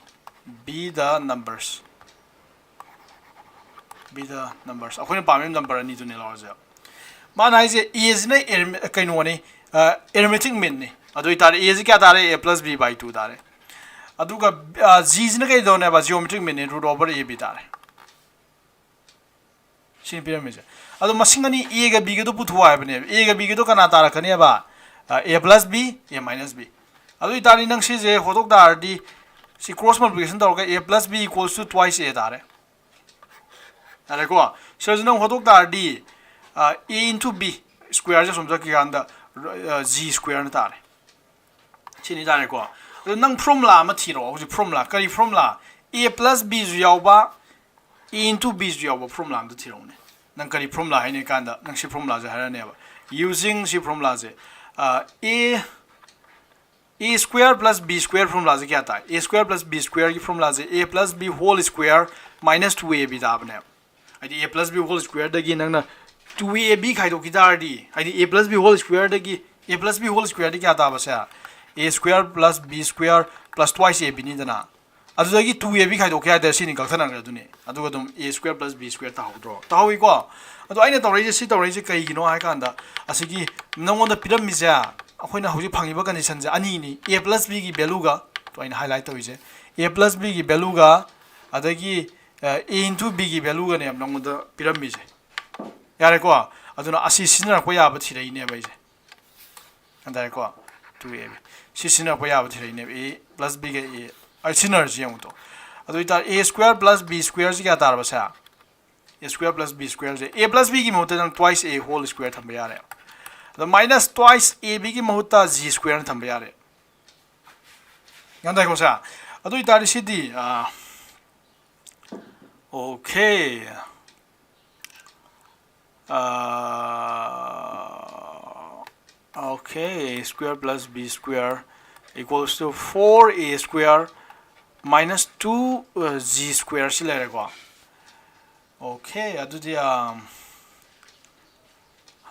be the numbers, be the numbers꯫ ꯑꯩꯈꯣꯏꯅ ꯄꯥꯝꯃꯤꯕ ꯅꯝꯕꯔ ꯑꯅꯤꯗꯨꯅꯦ ꯂꯧꯔꯁꯦꯕ꯫ ꯃꯥꯅ ꯍꯥꯏꯁꯦ A ꯁꯤꯅ arith-, ꯀꯩꯅꯣꯅꯤ, ꯑ, arithmetic mean ꯅꯤ꯫ ꯑꯗꯨ ꯑꯣꯏꯇꯥꯔꯗꯤ A ꯁꯤ ꯀꯌꯥ ꯇꯥꯔꯦ? A plus B by two ꯇꯥꯔꯦ꯫ ꯑꯗꯨꯒ, ꯑ, G ꯁꯤꯅ ꯀꯩꯗꯧꯅꯦꯕ? Geometric mean ꯅꯤ, root over A B ꯇꯥꯔꯦ꯫ ꯁꯤꯅꯤ ꯄꯤꯔꯝꯃꯤꯁꯦ꯫ ꯑꯗꯣ ꯃꯁꯤꯡ ꯑꯅꯤ A ꯒ B ꯒꯗꯣ ꯄꯨꯊꯣꯛꯑꯣ ꯍꯥꯏꯕꯅꯦꯕ꯫ A ꯒ B ꯒꯗꯣ ꯀꯅꯥ ꯇꯥꯔꯛꯀꯅꯦꯕ? ꯑ, A plus B, A minus B꯫ ꯑꯗꯨ ꯑꯣꯏꯇꯥꯔꯗꯤ ꯅꯪ ꯁꯤꯁꯦ ꯍꯣꯠꯇꯣꯛ ꯇꯥꯔꯗꯤ ꯁꯤ cross multiplication ꯇꯧꯔꯒ A plus B equals to twice A ꯇꯥꯔꯦ꯫ ꯌꯥꯔꯦꯀꯣ? ꯁꯤꯗꯁꯨ ꯅꯪ ꯍꯣꯠꯇꯣꯛ ꯇꯥꯔꯗꯤ, ꯑ, A into B square ꯁꯦ ꯁꯨꯝ ꯆꯠꯈꯤ ꯀꯥꯟꯗ, ꯑ, G square ꯅ ꯇꯥꯔꯦ꯫ ꯁꯤꯅꯤ ꯇꯥꯔꯦꯀꯣ꯫ ꯑꯗꯣ ꯅꯪ formula ꯑꯃ ꯊꯤꯔꯛꯑꯣ꯫ ꯍꯧꯖꯤꯛ formula, ꯀꯔꯤ formula? A plus B ꯁꯨ ꯌꯥꯎꯕ, A into B ꯁꯨ ꯌꯥꯎꯕ formula ꯑꯝꯇ ꯊꯤꯔꯛꯎꯅꯦ꯫ ꯅꯪ ꯀꯔꯤ formula ꯍꯥꯏꯅꯤ ꯀꯥꯟꯗ ꯅꯪ ꯁꯤ formula ꯁꯦ ꯍꯥꯏꯔꯛꯑꯅꯦꯕ꯫ Using ꯁꯤ formula ꯁꯦ, ꯑ, A, A square plus B square formula ꯁꯦ ꯀꯌꯥ ꯇꯥꯏ? A square plus B square ꯒꯤ formula say A plus B whole square minus two A B ꯇꯥꯕꯅꯦꯕ꯫ ꯍꯥꯏꯗꯤ A plus B whole square ꯗꯒꯤ ꯅꯪꯅ two A B ꯈꯥꯏꯗꯣꯛꯈꯤ ꯇꯥꯔꯗꯤ, ꯍꯥꯏꯗꯤ A plus B whole square ꯗꯒꯤ, A plus B whole square ꯗꯤ ꯀꯌꯥ ꯇꯥꯕꯁꯦ? A square plus B square plus twice A B ꯅꯤꯗꯅ꯫ ꯑꯗꯨꯗꯒꯤ two A B ꯈꯥꯏꯗꯣꯛꯀꯦ ꯍꯥꯏ ꯇꯥꯔꯦ, ꯁꯤꯅꯤ ꯀꯛꯊꯠꯅꯈ꯭ꯔꯦ꯫ ꯑꯗꯨꯅꯤ꯫ ꯑꯗꯨꯒ ꯑꯗꯨꯝ A square plus B square ꯇꯥꯍꯧꯗ꯭ꯔꯣ? ꯇꯥꯍꯧꯋꯤꯀꯣ? ꯑꯗꯣ ꯑꯩꯅ ꯇꯧꯔꯛꯏꯁꯦ, ꯁꯤ ꯇꯧꯔꯛꯏꯁꯦ ꯀꯩꯒꯤꯅꯣ ꯍꯥꯏ ꯀꯥꯟꯗ, ꯑꯁꯤꯒꯤ ꯅꯉꯣꯟꯗ ꯄꯤꯔꯝꯃꯤꯁꯦ, ꯑꯩꯈꯣꯏꯅ ꯍꯧꯖꯤꯛ ꯐꯪꯉꯤꯕ condition ꯁꯦ ꯑꯅꯤꯅꯤ, A plus B ꯒꯤ value ꯒ, ꯑꯗꯣ ꯑꯩꯅ highlight ꯇꯧꯔꯤꯁꯦ, A plus B ꯒꯤ value ꯒ, ꯑꯗꯒꯤ ꯑ, A into B ꯒꯤ value ꯒꯅꯦꯕ ꯅꯉꯣꯟꯗ ꯄꯤꯔꯝꯃꯤꯁꯦ꯫ ꯌꯥꯔꯦꯀꯣ? ꯑꯗꯨꯅ ꯑꯁꯤ ꯁꯤꯖꯤꯟꯅꯔꯛꯄ ꯌꯥꯕ ꯊꯤꯔꯛꯏꯅꯦꯕ ꯑꯩꯁꯦ꯫ ꯒ꯭ꯌꯥꯟ ꯇꯥꯔꯦꯀꯣ? Two A B꯫ ꯁꯤ ꯁꯤꯖꯤꯟꯅꯔꯛꯄ ꯌꯥꯕ ꯊꯤꯔꯛꯏꯅꯦꯕ, A plus B ꯒ A꯫ ꯑꯩ ꯁꯤꯖꯤꯟꯅꯔꯁꯤ ꯌꯦꯡꯉꯨ ꯇꯣ꯫ ꯑꯗꯨ ꯑꯣꯏꯇꯥꯔꯗꯤ A square plus B square ꯁꯤ ꯀꯌꯥ ꯇꯥꯔꯕ ꯁꯦ? A square plus B square say, A plus B ꯒꯤ ꯃꯍꯨꯠꯇ ꯅꯪ twice A whole square ꯊꯝꯕ ꯌꯥꯔꯦ꯫ ꯑꯗꯣ minus twice A B ꯒꯤ ꯃꯍꯨꯠꯇ G square ꯅ ꯊꯝꯕ ꯌꯥꯔꯦ꯫ ꯒ꯭ꯌꯥꯟ ꯇꯥꯏꯀꯣ ꯁꯦ? ꯑꯗꯨ ꯑꯣꯏꯇꯥꯔꯗꯤ ꯁꯤꯗꯤ, ꯑ, okay꯫ ꯑ, okay, A square plus B square equals to four A square minus two, ꯑ, G square ꯁꯤ ꯂꯩꯔꯦꯀꯣ꯫ Okay, ꯑꯗꯨꯗꯤ, ꯑ,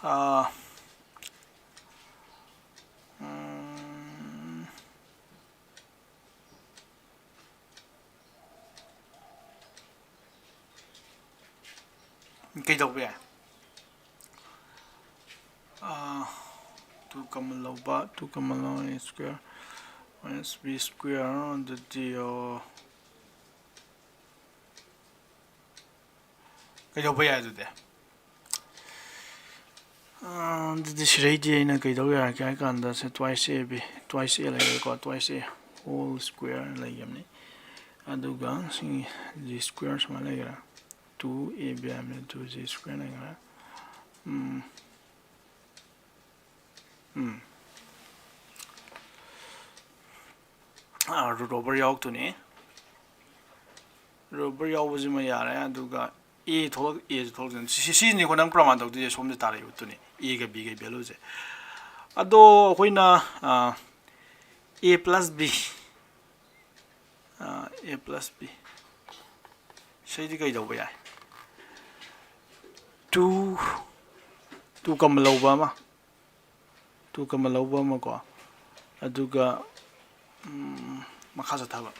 ꯑ, ꯎꯝ, ꯀꯩꯗꯧꯕ ꯌꯥꯏ? ꯑ, two common ꯂꯧꯕ, two common ꯂꯧꯕ, A square minus B square, ꯑꯗꯨꯗꯤ, ꯑ, ꯀꯩꯗꯧꯕ ꯌꯥꯏ ꯑꯗꯨꯗꯤ? ꯑ, ꯑꯗꯨꯗꯤ ꯁꯤꯗꯩꯗꯤ ꯑꯩꯅ ꯀꯩꯗꯧ ꯌꯥꯔꯒꯦ ꯍꯥꯏ ꯀꯥꯟꯗ, ꯁꯦ twice A B, twice A ꯂꯩꯔꯦꯀꯣ, twice A whole square ꯂꯩꯈꯤꯕꯅꯤ꯫ ꯑꯗꯨꯒ ꯁꯤ G square ꯁꯨꯃꯥꯏꯅ ꯂꯩꯈ꯭ꯔꯦ, two A B ꯍꯥꯏꯕꯅꯤ, two G square ꯂꯩꯈ꯭ꯔꯦ꯫ ꯎꯝ꯫ ꯎꯝ꯫ ꯑ, root over ꯌꯥꯎꯔꯛꯇꯣꯏꯅꯤ꯫ Root over ꯌꯥꯎꯕꯁꯤꯃ ꯌꯥꯔꯦ, ꯑꯗꯨꯒ A ꯊꯣꯛꯂꯛ-, A ꯁꯤ ꯊꯣꯛꯂꯛꯇꯣꯏꯅꯤ꯫ ꯁꯤ, ꯁꯤ, ꯁꯤꯅꯤꯀꯣ ꯅꯪ ꯄ꯭ꯔꯃꯥꯟ ꯇꯧꯗꯣꯏꯁꯦ, ꯁꯣꯝꯗ ꯇꯥꯔꯛꯏꯕꯗꯨꯅꯤ, A ꯒ B ꯒ value ꯁꯦ꯫ ꯑꯗꯣ ꯑꯩꯈꯣꯏꯅ, ꯑ, A plus B, ꯑ, A plus B, ꯁꯤꯗꯤ ꯀꯩꯗꯧꯕ ꯌꯥꯏ? Two, two common ꯂꯧꯕ ꯑꯃ, two common ꯂꯧꯕ ꯑꯃꯀꯣ, ꯑꯗꯨꯒ, ꯎꯝ, ꯃꯈꯥ ꯆꯠꯊꯕ꯫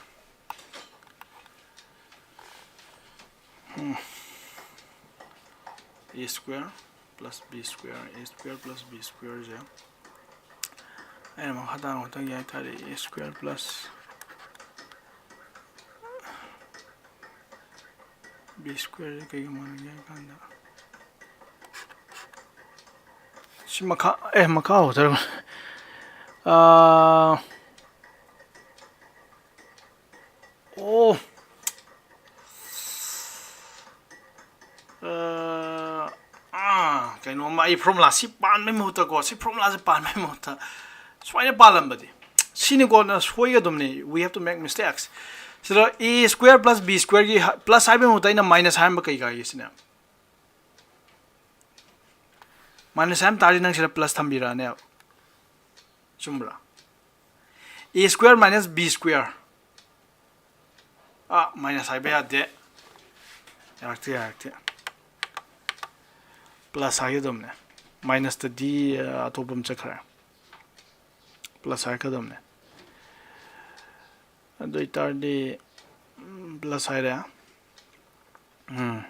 A square plus B square, A square plus B square ꯁꯦ ꯑꯩꯅ ꯃꯈꯥ ꯇꯥꯅ ꯍꯣꯠꯊꯒꯦ ꯍꯥꯏ ꯇꯥꯔꯗꯤ, A square plus B square ꯁꯦ ꯀꯩꯒ ꯃꯥꯟꯅꯒꯦ ꯍꯥꯏ ꯀꯥꯟꯗ, ꯁꯤ ꯃꯈꯥ, ꯑꯦ, ꯃꯈꯥ ꯍꯣꯠꯊꯔꯒ, ꯑꯥ, ꯑꯣ꯫ ꯑ, ꯑꯥ, ꯀꯩꯅꯣꯝꯃ ꯑꯩ formula ꯁꯤ ꯄꯥꯟꯕꯩ ꯃꯍꯨꯠꯇꯀꯣ, ꯁꯤ formula ꯁꯦ ꯄꯥꯟꯕꯩ ꯃꯍꯨꯠꯇ ꯁꯨꯃꯥꯏꯅ ꯄꯥꯜꯂꯝꯕꯗꯤ, ꯁꯤꯅꯤꯀꯣ ꯅ ꯁꯣꯏꯒꯗꯕꯅꯤ꯫ We have to make mistakes꯫ ꯁꯤꯗ A square plus B square ꯒꯤ ꯍ-, plus ꯍꯥꯏꯕꯩ ꯃꯍꯨꯠꯇ ꯑꯩꯅ minus ꯍꯥꯏꯔꯝꯕ ꯀꯩ ꯀꯥꯏꯒꯦ ꯁꯤꯅ? Minus ꯍꯥꯏꯔꯝ ꯇꯥꯔꯗꯤ ꯅꯪ ꯁꯤꯗ plus ꯊꯝꯕꯤꯔꯛꯑꯅꯦꯕ꯫ ꯆꯨꯝꯕ꯭ꯔꯥ? A square minus B square꯫ Ah, minus ꯍꯥꯏꯕ ꯌꯥꯗꯦ꯫ ꯌꯥꯔꯛꯇꯦ, ꯌꯥꯔꯛꯇꯦ꯫ Plus ꯍꯥꯏꯒꯗꯕꯅꯦ꯫ Minus ꯇꯗꯤ, ꯑ, ꯑꯇꯣꯞꯄ ꯑꯃ ꯆꯠꯈ꯭ꯔꯦ꯫ Plus ꯍꯥꯏꯔꯛꯀꯗꯕꯅꯦ꯫ ꯑꯗꯨ ꯑꯣꯏꯇꯥꯔꯗꯤ, ꯎꯝ, plus ꯍꯥꯏꯔꯦ꯫ ꯎꯝ꯫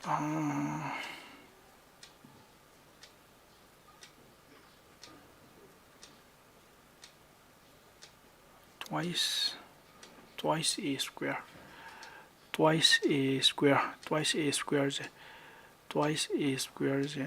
ꯑꯥ꯫ Twice, twice A square, twice A square, twice A square say, twice A square ꯁꯦ꯫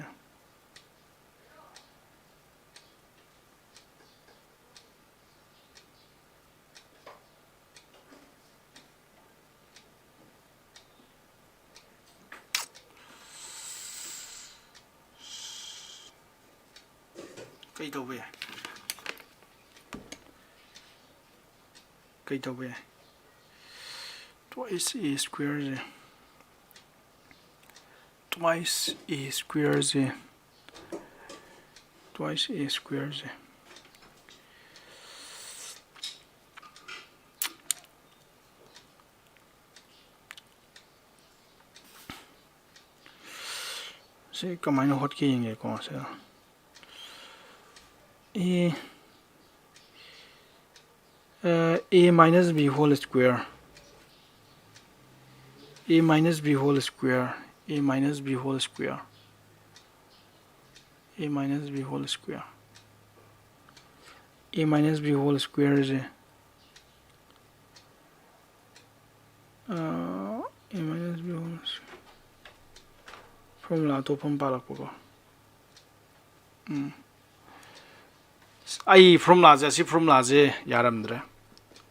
ꯀꯩ ꯇꯧꯕ ꯌꯥꯏ? ꯀꯩ ꯇꯧꯕ ꯌꯥꯏ? Twice A square say, twice A square say, twice A square ꯁꯦ꯫ ꯁꯤ ꯀꯃꯥꯏꯅ ꯍꯣꯠꯀꯦ ꯌꯦꯡꯒꯦꯀꯣ꯫ ꯁꯤꯗ A, ꯑ, A minus B whole square, A minus B whole square, A minus B whole square, A minus B whole square, A minus B whole square ꯁꯦ, ꯑ, A minus B whole square, formula ꯑꯇꯣꯞꯄ ꯑꯃ ꯄꯥꯜꯂꯛꯄꯀꯣ꯫ ꯎꯝ꯫ ꯑꯩ formula ꯁꯦ, ꯑꯁꯤ formula ꯁꯦ ꯌꯥꯔꯝꯗ꯭ꯔꯦ꯫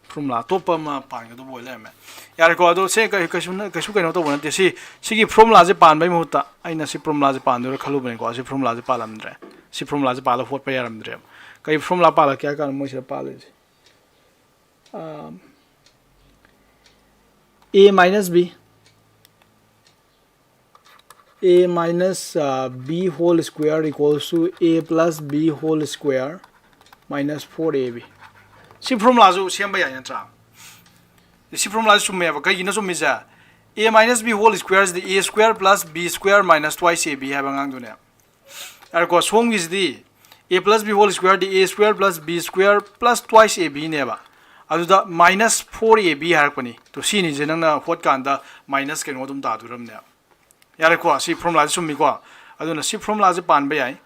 Formula ꯑꯇꯣꯞꯄ ꯑꯃ ꯄꯥꯟꯒꯗꯕ ꯑꯣꯏ ꯂꯩꯔꯝꯃꯦ꯫ ꯌꯥꯔꯦꯀꯣ, ꯑꯗꯣ ꯁꯦ ꯀꯩ-, ꯀꯩꯁꯨ ꯅ-, ꯀꯩꯁꯨ ꯀꯩꯅꯣ ꯇꯧꯕ ꯅꯠꯇꯦ꯫ ꯁꯤ, ꯁꯤꯒꯤ formula ꯁꯦ ꯄꯥꯟꯕꯩ ꯃꯍꯨꯠꯇ ꯑꯩꯅ ꯁꯤ formula ꯁꯦ ꯄꯥꯟꯗꯣꯏꯔꯥ ꯈꯜꯂꯨꯕꯅꯤꯀꯣ꯫ ꯁꯤ formula ꯁꯦ ꯄꯥꯜꯂꯝꯗ꯭ꯔꯦ꯫ ꯁꯤ formula ꯁꯦ ꯄꯥꯜꯂꯒ ꯍꯣꯠꯄ ꯌꯥꯔꯝꯗ꯭ꯔꯦꯕ꯫ ꯀꯩ formula ꯄꯥꯜꯂꯛꯀꯦ ꯍꯥꯏ ꯀꯥꯟꯗ ꯃꯣꯏꯁꯤꯗ ꯄꯥꯜꯂꯤꯁꯦ꯫ ꯑꯥ, A minus B, A minus, uh, B whole square equals to A plus B whole square minus four A B. ꯁꯤ formula ꯁꯨ ꯁꯦꯝꯕ ꯌꯥꯏ ꯅꯠꯇ꯭ꯔꯥ? ꯁꯤ formula ꯁꯤ ꯆꯨꯝꯃꯦꯕ꯫ ꯀꯩꯒꯤꯅꯣ ꯆꯨꯝꯃꯤꯁꯦ? A minus B whole square CD A square plus B square minus twice A B ꯍꯥꯏꯕ ꯑꯉꯥꯡꯗꯨꯅꯦ꯫ ꯌꯥꯔꯦꯀꯣ, ꯁꯣꯝꯒꯤꯁꯤꯗꯤ A plus B whole square D A square plus B square plus twice A B ꯅꯦꯕ꯫ ꯑꯗꯨꯗ minus four A B ꯍꯥꯏꯔꯛꯄꯅꯤ꯫ ꯇꯣ, ꯁꯤꯅꯤꯁꯦ ꯅꯪꯅ ꯍꯣꯠꯀꯥꯟꯗ minus ꯀꯩꯅꯣ ꯑꯗꯨꯝ ꯇꯥꯗꯣꯔꯝꯅꯦꯕ꯫ ꯌꯥꯔꯦꯀꯣ, ꯁꯤ formula ꯁꯦ ꯆꯨꯝꯃꯤꯀꯣ꯫ ꯑꯗꯨꯅ ꯁꯤ formula ꯁꯦ ꯄꯥꯟꯕ ꯌꯥꯏ꯫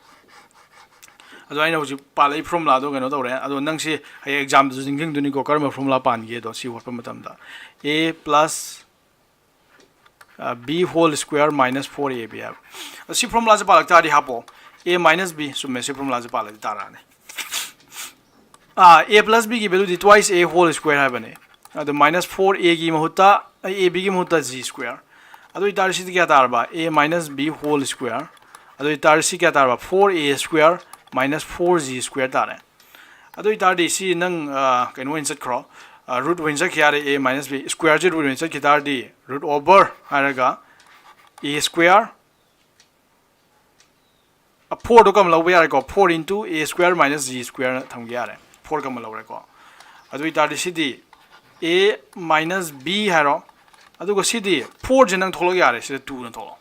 ꯑꯗꯣ ꯑꯩꯅ ꯍꯧꯖꯤꯛ ꯄꯥꯜꯂꯛꯏ formula ꯗꯣ ꯀꯩꯅꯣ ꯇꯧꯔꯦ꯫ ꯑꯗꯣ ꯅꯪ ꯁꯤ ꯍꯌꯦꯡ exam ꯗꯁꯨ ꯅꯤꯡꯁꯤꯡꯗꯣꯏꯅꯤꯀꯣ, ꯀꯔꯝꯕ formula ꯄꯥꯟꯒꯦꯗꯣ ꯁꯤ ꯍꯣꯠꯄ ꯃꯇꯝꯗ꯫ A plus, ꯑ, B whole square minus four A B ꯍꯥꯏꯕ꯫ ꯑ, ꯁꯤ formula ꯁꯦ ꯄꯥꯜꯂꯛ ꯇꯥꯔꯗꯤ ꯍꯥꯞꯄꯣ꯫ A minus B, ꯆꯨꯝꯃꯦ, ꯁꯤ formula ꯁꯦ ꯄꯥꯜꯂꯗꯤ ꯇꯥꯔꯛꯑꯅꯤ꯫ ꯑ, A plus B ꯒꯤ value D twice A whole square ꯍꯥꯏꯕꯅꯦ꯫ ꯑꯗꯨ minus four A ꯒꯤ ꯃꯍꯨꯠꯇ, ꯑ, A B ꯒꯤ ꯃꯍꯨꯠꯇ G square꯫ ꯑꯗꯨ ꯑꯣꯏꯇꯥꯔꯗꯤ ꯁꯤꯗꯤ ꯀꯌꯥ ꯇꯥꯔꯕ? A minus B whole square꯫ ꯑꯗꯨ ꯑꯣꯏꯇꯥꯔꯗꯤ ꯁꯤ ꯀꯌꯥ ꯇꯥꯔꯕ? Four A square minus four G square ꯇꯥꯔꯦ꯫ ꯑꯗꯨ ꯑꯣꯏꯇꯥꯔꯗꯤ ꯁꯤ ꯅꯪ, ꯑ, ꯀꯩꯅꯣ ꯑꯣꯏꯅ ꯆꯠꯈ꯭ꯔꯣ꯫ ꯑ, root ꯑꯣꯏꯅ ꯆꯠꯈꯤ ꯌꯥꯔꯦ, A minus B square say root ꯑꯣꯏꯅ ꯆꯠꯈꯤ ꯇꯥꯔꯗꯤ root over ꯍꯥꯏꯔꯒ A square, ꯑ, four ꯗꯣ common ꯂꯧꯕ ꯌꯥꯔꯦꯀꯣ, four into A square minus G square ꯅ ꯊꯝꯒꯦ ꯌꯥꯔꯦ, four common ꯂꯧꯔꯦꯀꯣ꯫ ꯑꯗꯨ ꯑꯣꯏꯇꯥꯔꯗꯤ ꯁꯤꯗꯤ A minus B ꯍꯥꯏꯔꯣ, ꯑꯗꯨꯒ ꯁꯤꯗꯤ four ꯁꯦ ꯅꯪ ꯊꯣꯛꯂꯛ ꯌꯥꯔꯦ, ꯁꯤꯗ two ꯅ ꯊꯣꯛꯂꯛꯑꯣ꯫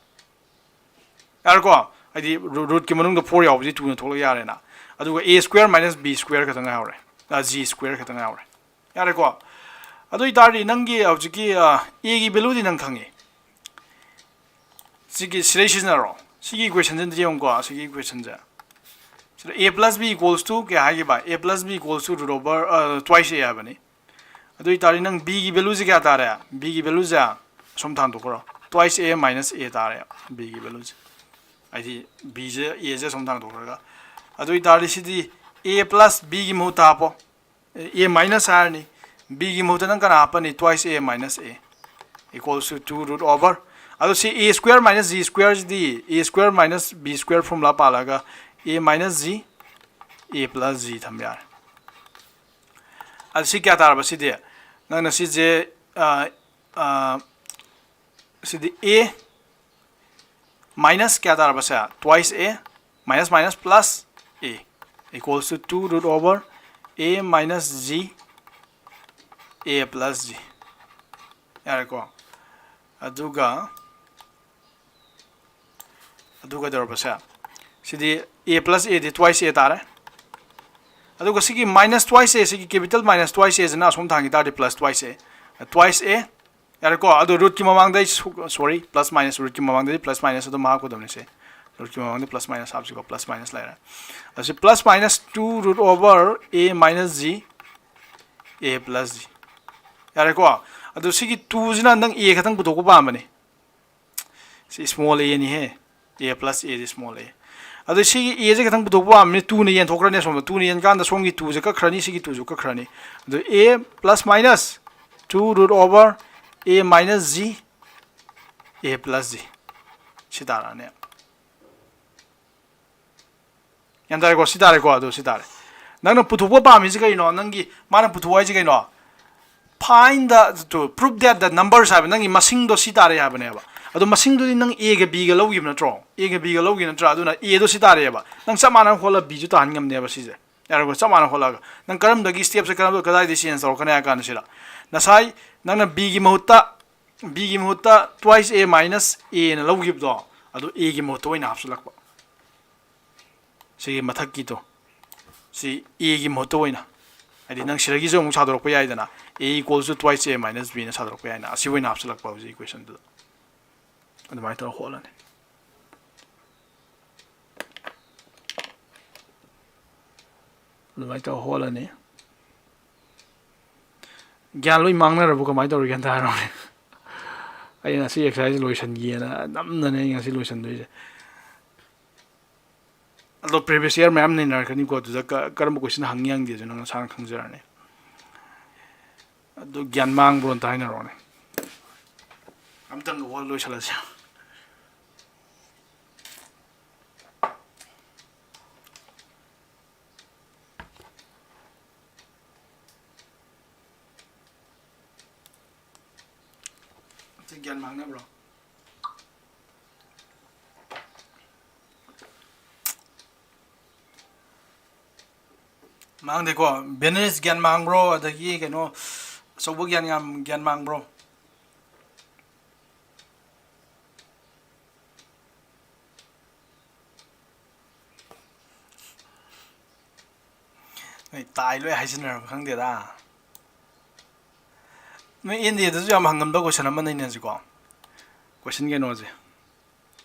ꯌꯥꯔꯦꯀꯣ? ꯍꯥꯏꯗꯤ ꯔꯨ-, root ꯀꯤ ꯃꯅꯨꯡꯗ four ꯌꯥꯎꯕꯁꯤ two ꯅ ꯊꯣꯛꯂꯛ ꯌꯥꯔꯦꯅ꯫ ꯑꯗꯨꯒ A square minus B square ꯈꯛꯇ ꯉꯥꯏꯍꯧꯔꯦ꯫ ꯑ, G square ꯈꯛꯇ ꯉꯥꯏꯍꯧꯔꯦ꯫ ꯌꯥꯔꯦꯀꯣ? ꯑꯗꯨ ꯑꯣꯏꯇꯥꯔꯗꯤ ꯅꯪꯒꯤ ꯍꯧꯖꯤꯛꯀꯤ, ꯑ, A ꯒꯤ value ꯗꯤ ꯅꯪ ꯈꯪꯉꯤ꯫ ꯁꯤꯒꯤ ꯁꯤꯗꯩ ꯁꯤꯖꯤꯟꯅꯔꯣ꯫ ꯁꯤꯒꯤ equationꯁꯦ ꯑꯝꯇ ꯌꯦꯡꯉꯨꯀꯣ꯫ ꯁꯤꯒꯤ equationꯁꯦ, ꯁꯤꯗ a plus b equals to ꯀꯌꯥ ꯍꯥꯏꯈꯤꯕ? A plus b equals to root over, uh, twice a ꯍꯥꯏꯕꯅꯤ꯫ ꯑꯗꯨ ꯑꯣꯏꯇꯥꯔꯗꯤ ꯅꯪ bꯒꯤ valueꯁꯦ ꯀꯌꯥ ꯇꯥꯔꯦ? Bꯒꯤ valueꯁꯦ ꯁꯨꯝ ꯊꯥꯡꯗꯣꯛꯈ꯭ꯔꯣ꯫ Twice a minus a ꯇꯥꯔꯦ bꯒꯤ valueꯁꯦ꯫ ꯍꯥꯏꯗꯤ bꯁꯦ, aꯁꯦ ꯁꯨꯝ ꯊꯥꯡꯗꯣꯛꯈ꯭ꯔꯒ꯫ ꯑꯗꯨ ꯑꯣꯏꯇꯥꯔꯗꯤ ꯁꯤꯗꯤ a plus bꯒꯤ ꯃꯍꯨꯠꯇ ꯍꯥꯞꯄꯣ꯫ A minus ꯍꯥꯏꯔꯅꯤ꯫ Bꯒꯤ ꯃꯍꯨꯠꯇ ꯅꯪ ꯀꯅꯥ ꯍꯥꯞꯄꯅꯤ? Twice a minus a equals to two root over, ꯑꯗꯣ ꯁꯤ a square minus g squareꯁꯤꯗꯤ a square minus b square formula ꯄꯥꯜꯂꯒ a minus g, a plus g ꯊꯝꯕ ꯌꯥꯔꯦ꯫ ꯑꯗꯨ ꯁꯤ ꯀꯌꯥ ꯇꯥꯔꯕ ꯁꯤꯗꯤ? ꯅꯪꯅ ꯁꯤꯁꯦ, ꯑ, ꯑ, ꯁꯤꯗꯤ a minus ꯀꯌꯥ ꯇꯥꯔꯕꯁꯦ? Twice a minus minus plus a equals to two root over a minus g, a plus g꯫ ꯌꯥꯔꯦꯀꯣ? ꯑꯗꯨꯒ, ꯑꯗꯨꯒ ꯀꯩꯗꯧꯔꯕꯁꯦ? ꯁꯤꯗꯤ a plus aꯗꯤ twice a ꯇꯥꯔꯦ꯫ ꯑꯗꯨꯒ ꯁꯤꯒꯤ minus twice a, ꯁꯤꯒꯤ capital minus twice aꯁꯤꯅ ꯑꯁꯣꯝ ꯊꯥꯡꯈꯤ ꯇꯥꯔꯗꯤ plus twice a, twice a꯫ ꯌꯥꯔꯦꯀꯣ? ꯑꯗꯣ rootꯀꯤ ꯃꯃꯥꯡꯗ ꯑꯩ ꯁꯨ-, sorry, plus minus, rootꯀꯤ ꯃꯃꯥꯡꯗꯗꯤ plus minus ꯑꯗꯨꯝ ꯍꯥꯞꯀꯗꯕꯅꯤ ꯁꯦ꯫ Rootꯀꯤ ꯃꯃꯥꯡꯗ plus minus ꯍꯥꯞꯁꯤꯀꯣ, plus minus ꯂꯩꯔꯦ꯫ ꯑꯁꯤ plus minus two root over a minus g, a plus g꯫ ꯌꯥꯔꯦꯀꯣ? ꯑꯗꯣ ꯁꯤꯒꯤ twoꯁꯤꯅ ꯅꯪ a ꯈꯛꯇꯪ ꯄꯨꯊꯣꯛꯄ ꯄꯥꯝꯕꯅꯤ꯫ ꯁꯤ small aꯅꯤꯍꯦ꯫ A plus aꯁꯦ small a꯫ ꯑꯗꯣ ꯁꯤꯒꯤ aꯁꯦ ꯈꯤꯇꯪ ꯄꯨꯊꯣꯛꯄ ꯄꯥꯝꯃꯤꯅ twoꯅ ꯌꯦꯟꯊꯣꯛꯈ꯭ꯔꯅꯤ ꯑꯁꯣꯝꯗ꯫ Twoꯅ ꯌꯦꯟꯀꯥꯟꯗ ꯁꯣꯝꯒꯤ twoꯁꯦ ꯀꯛꯈ꯭ꯔꯅꯤ, ꯁꯤꯒꯤ twoꯁꯨ ꯀꯛꯈ꯭ꯔꯅꯤ꯫ ꯑꯗꯣ a plus minus two root over a minus g, a plus g꯫ ꯁꯤ ꯇꯥꯔꯛꯑꯅꯤ꯫ ꯒ꯭ꯌꯥꯟ ꯇꯥꯔꯦꯀꯣ? ꯁꯤ ꯇꯥꯔꯦꯀꯣ? ꯑꯗꯨ ꯁꯤ ꯇꯥꯔꯦ꯫ ꯅꯪꯅ ꯄꯨꯊꯣꯛꯄ ꯄꯥꯝꯃꯤꯁꯤ ꯀꯩꯅꯣ? ꯅꯪꯒꯤ, ꯃꯥꯅ ꯄꯨꯊꯣꯛꯑꯣ ꯍꯥꯏꯁꯤ ꯀꯩꯅꯣ? Find the, to prove that the numbers ꯍꯥꯏꯕ, ꯅꯪꯒꯤ ꯃꯁꯤꯡꯗꯣ ꯁꯤ ꯇꯥꯔꯦ ꯍꯥꯏꯕꯅꯦꯕ꯫ ꯑꯗꯣ ꯃꯁꯤꯡꯗꯨꯗꯤ ꯅꯪ aꯒ bꯒ ꯂꯧꯈꯤꯕ ꯅꯠꯇ꯭ꯔꯣ? Aꯒ bꯒ ꯂꯧꯈꯤꯕ ꯅꯠꯇ꯭ꯔꯥ? ꯑꯗꯨꯅ aꯗꯣ ꯁꯤ ꯇꯥꯔꯦꯕ꯫ ꯅꯪ ꯆꯞ ꯃꯥꯟꯅꯅ ꯍꯣꯠꯂꯒ bꯁꯨ ꯇꯥꯍꯟ ꯉꯝꯅꯦꯕ ꯁꯤꯁꯦ꯫ ꯌꯥꯔꯦꯀꯣ? ꯆꯞ ꯃꯥꯟꯅꯅ ꯍꯣꯠꯂꯒ꯫ ꯅꯪ ꯀꯔꯝꯗꯒꯤ stepꯁꯦ ꯀꯔꯝꯕ, ꯀꯗꯥꯏꯗꯒꯤ change ꯇꯧꯔꯛꯀꯅꯤ ꯍꯥꯏ ꯀꯥꯟꯗ ꯁꯤꯗ꯫ ꯉꯁꯥꯏ ꯅꯪꯅ bꯒꯤ ꯃꯍꯨꯠꯇ, bꯒꯤ ꯃꯍꯨꯠꯇ twice a minus aꯅ ꯂꯧꯈꯤꯕꯗꯣ, ꯑꯗꯨ aꯒꯤ ꯃꯍꯨꯠꯇ ꯑꯣꯏꯅ ꯍꯥꯞꯆꯤꯜꯂꯛꯄ꯫ ꯁꯤꯒꯤ ꯃꯊꯛꯀꯤꯗꯣ꯫ ꯁꯤ aꯒꯤ ꯃꯍꯨꯠꯇ ꯑꯣꯏꯅ꯫ ꯍꯥꯏꯗꯤ ꯅꯪ ꯁꯤꯗꯒꯤꯁꯨ ꯑꯃꯨꯛ ꯁꯥꯗꯣꯔꯛꯄ ꯌꯥꯏꯗꯅ꯫ A equals to twice a minus bꯅ ꯁꯥꯗꯣꯔꯛꯄ ꯌꯥꯏꯅ꯫ ꯑꯁꯤ ꯑꯣꯏꯅ ꯍꯥꯞꯆꯤꯜꯂꯛꯄ ꯍꯧꯖꯤꯛ equationꯗꯨꯗ꯫ ꯑꯗꯨꯃꯥꯏꯅ ꯇꯧꯔ ꯍꯣꯠꯂꯅꯤ꯫ ꯑꯗꯨꯃꯥꯏꯅ ꯇꯧꯔ ꯍꯣꯠꯂꯅꯤ꯫ ꯒ꯭ꯌꯥꯟ ꯂꯣꯏ ꯃꯥꯡꯅꯔꯕ ꯀꯃꯥꯏꯅ ꯇꯧꯔꯤꯒꯦ ꯑꯝꯇ ꯍꯥꯏꯔꯛꯑꯣꯅꯦ꯫ ꯑꯩ ꯉꯁꯤ exercise ꯂꯣꯏꯁꯤꯟꯒꯦꯅ ꯅꯝꯗꯅ ꯑꯩ ꯉꯁꯤ ꯂꯣꯏꯁꯤꯟꯗꯣꯏꯁꯦ꯫ ꯑꯗꯣ previous year ꯃꯌꯥꯝ ꯅꯩꯅꯔꯛꯀꯅꯤꯀꯣ, ꯑꯗꯨꯗ ꯀ-, ꯀꯔꯝꯕ question ꯍꯪꯉꯤ ꯍꯪꯗꯦꯁꯨ ꯅꯪ ꯅꯁꯥꯅ ꯈꯪꯖꯔꯅꯤ꯫ ꯑꯗꯨ ꯒ꯭ꯌꯥꯟ ꯃꯥꯡꯕ꯭ꯔꯣ ꯑꯝꯇ ꯍꯥꯏꯅꯔꯛꯑꯣꯅꯦ꯫ ꯑꯝꯇꯪ ꯋꯥ ꯂꯣꯏꯁꯤꯜꯂꯁꯦ꯫ ꯁꯤ ꯒ꯭ꯌꯥꯟ ꯃꯥꯡꯅꯕ꯭ꯔꯣ? ꯃꯥꯡꯗꯦꯀꯣ꯫ ꯚꯦꯅꯦꯁ ꯒ꯭ꯌꯥꯟ ꯃꯥꯡꯕ꯭ꯔꯣ? ꯑꯗꯒꯤ ꯀꯩꯅꯣ, ꯑꯆꯧꯕ ꯒ꯭ꯌꯥꯟ ꯌꯥꯝ, ꯒ꯭ꯌꯥꯟ ꯃꯥꯡꯕ꯭ꯔꯣ? ꯅꯣꯏ ꯇꯥꯏ ꯂꯣꯏ ꯍꯥꯏꯖꯤꯟꯅꯔꯕ ꯈꯪꯗꯦꯗ꯫ ꯅꯣꯏ ꯑꯦꯟ ꯗꯤ ꯑꯦꯗꯁꯨ ꯌꯥꯝ ꯍꯪꯒꯟꯕ question ꯑꯃ ꯅꯩꯅꯁꯤꯀꯣ꯫ Question ꯀꯩꯅꯣꯁꯦ꯫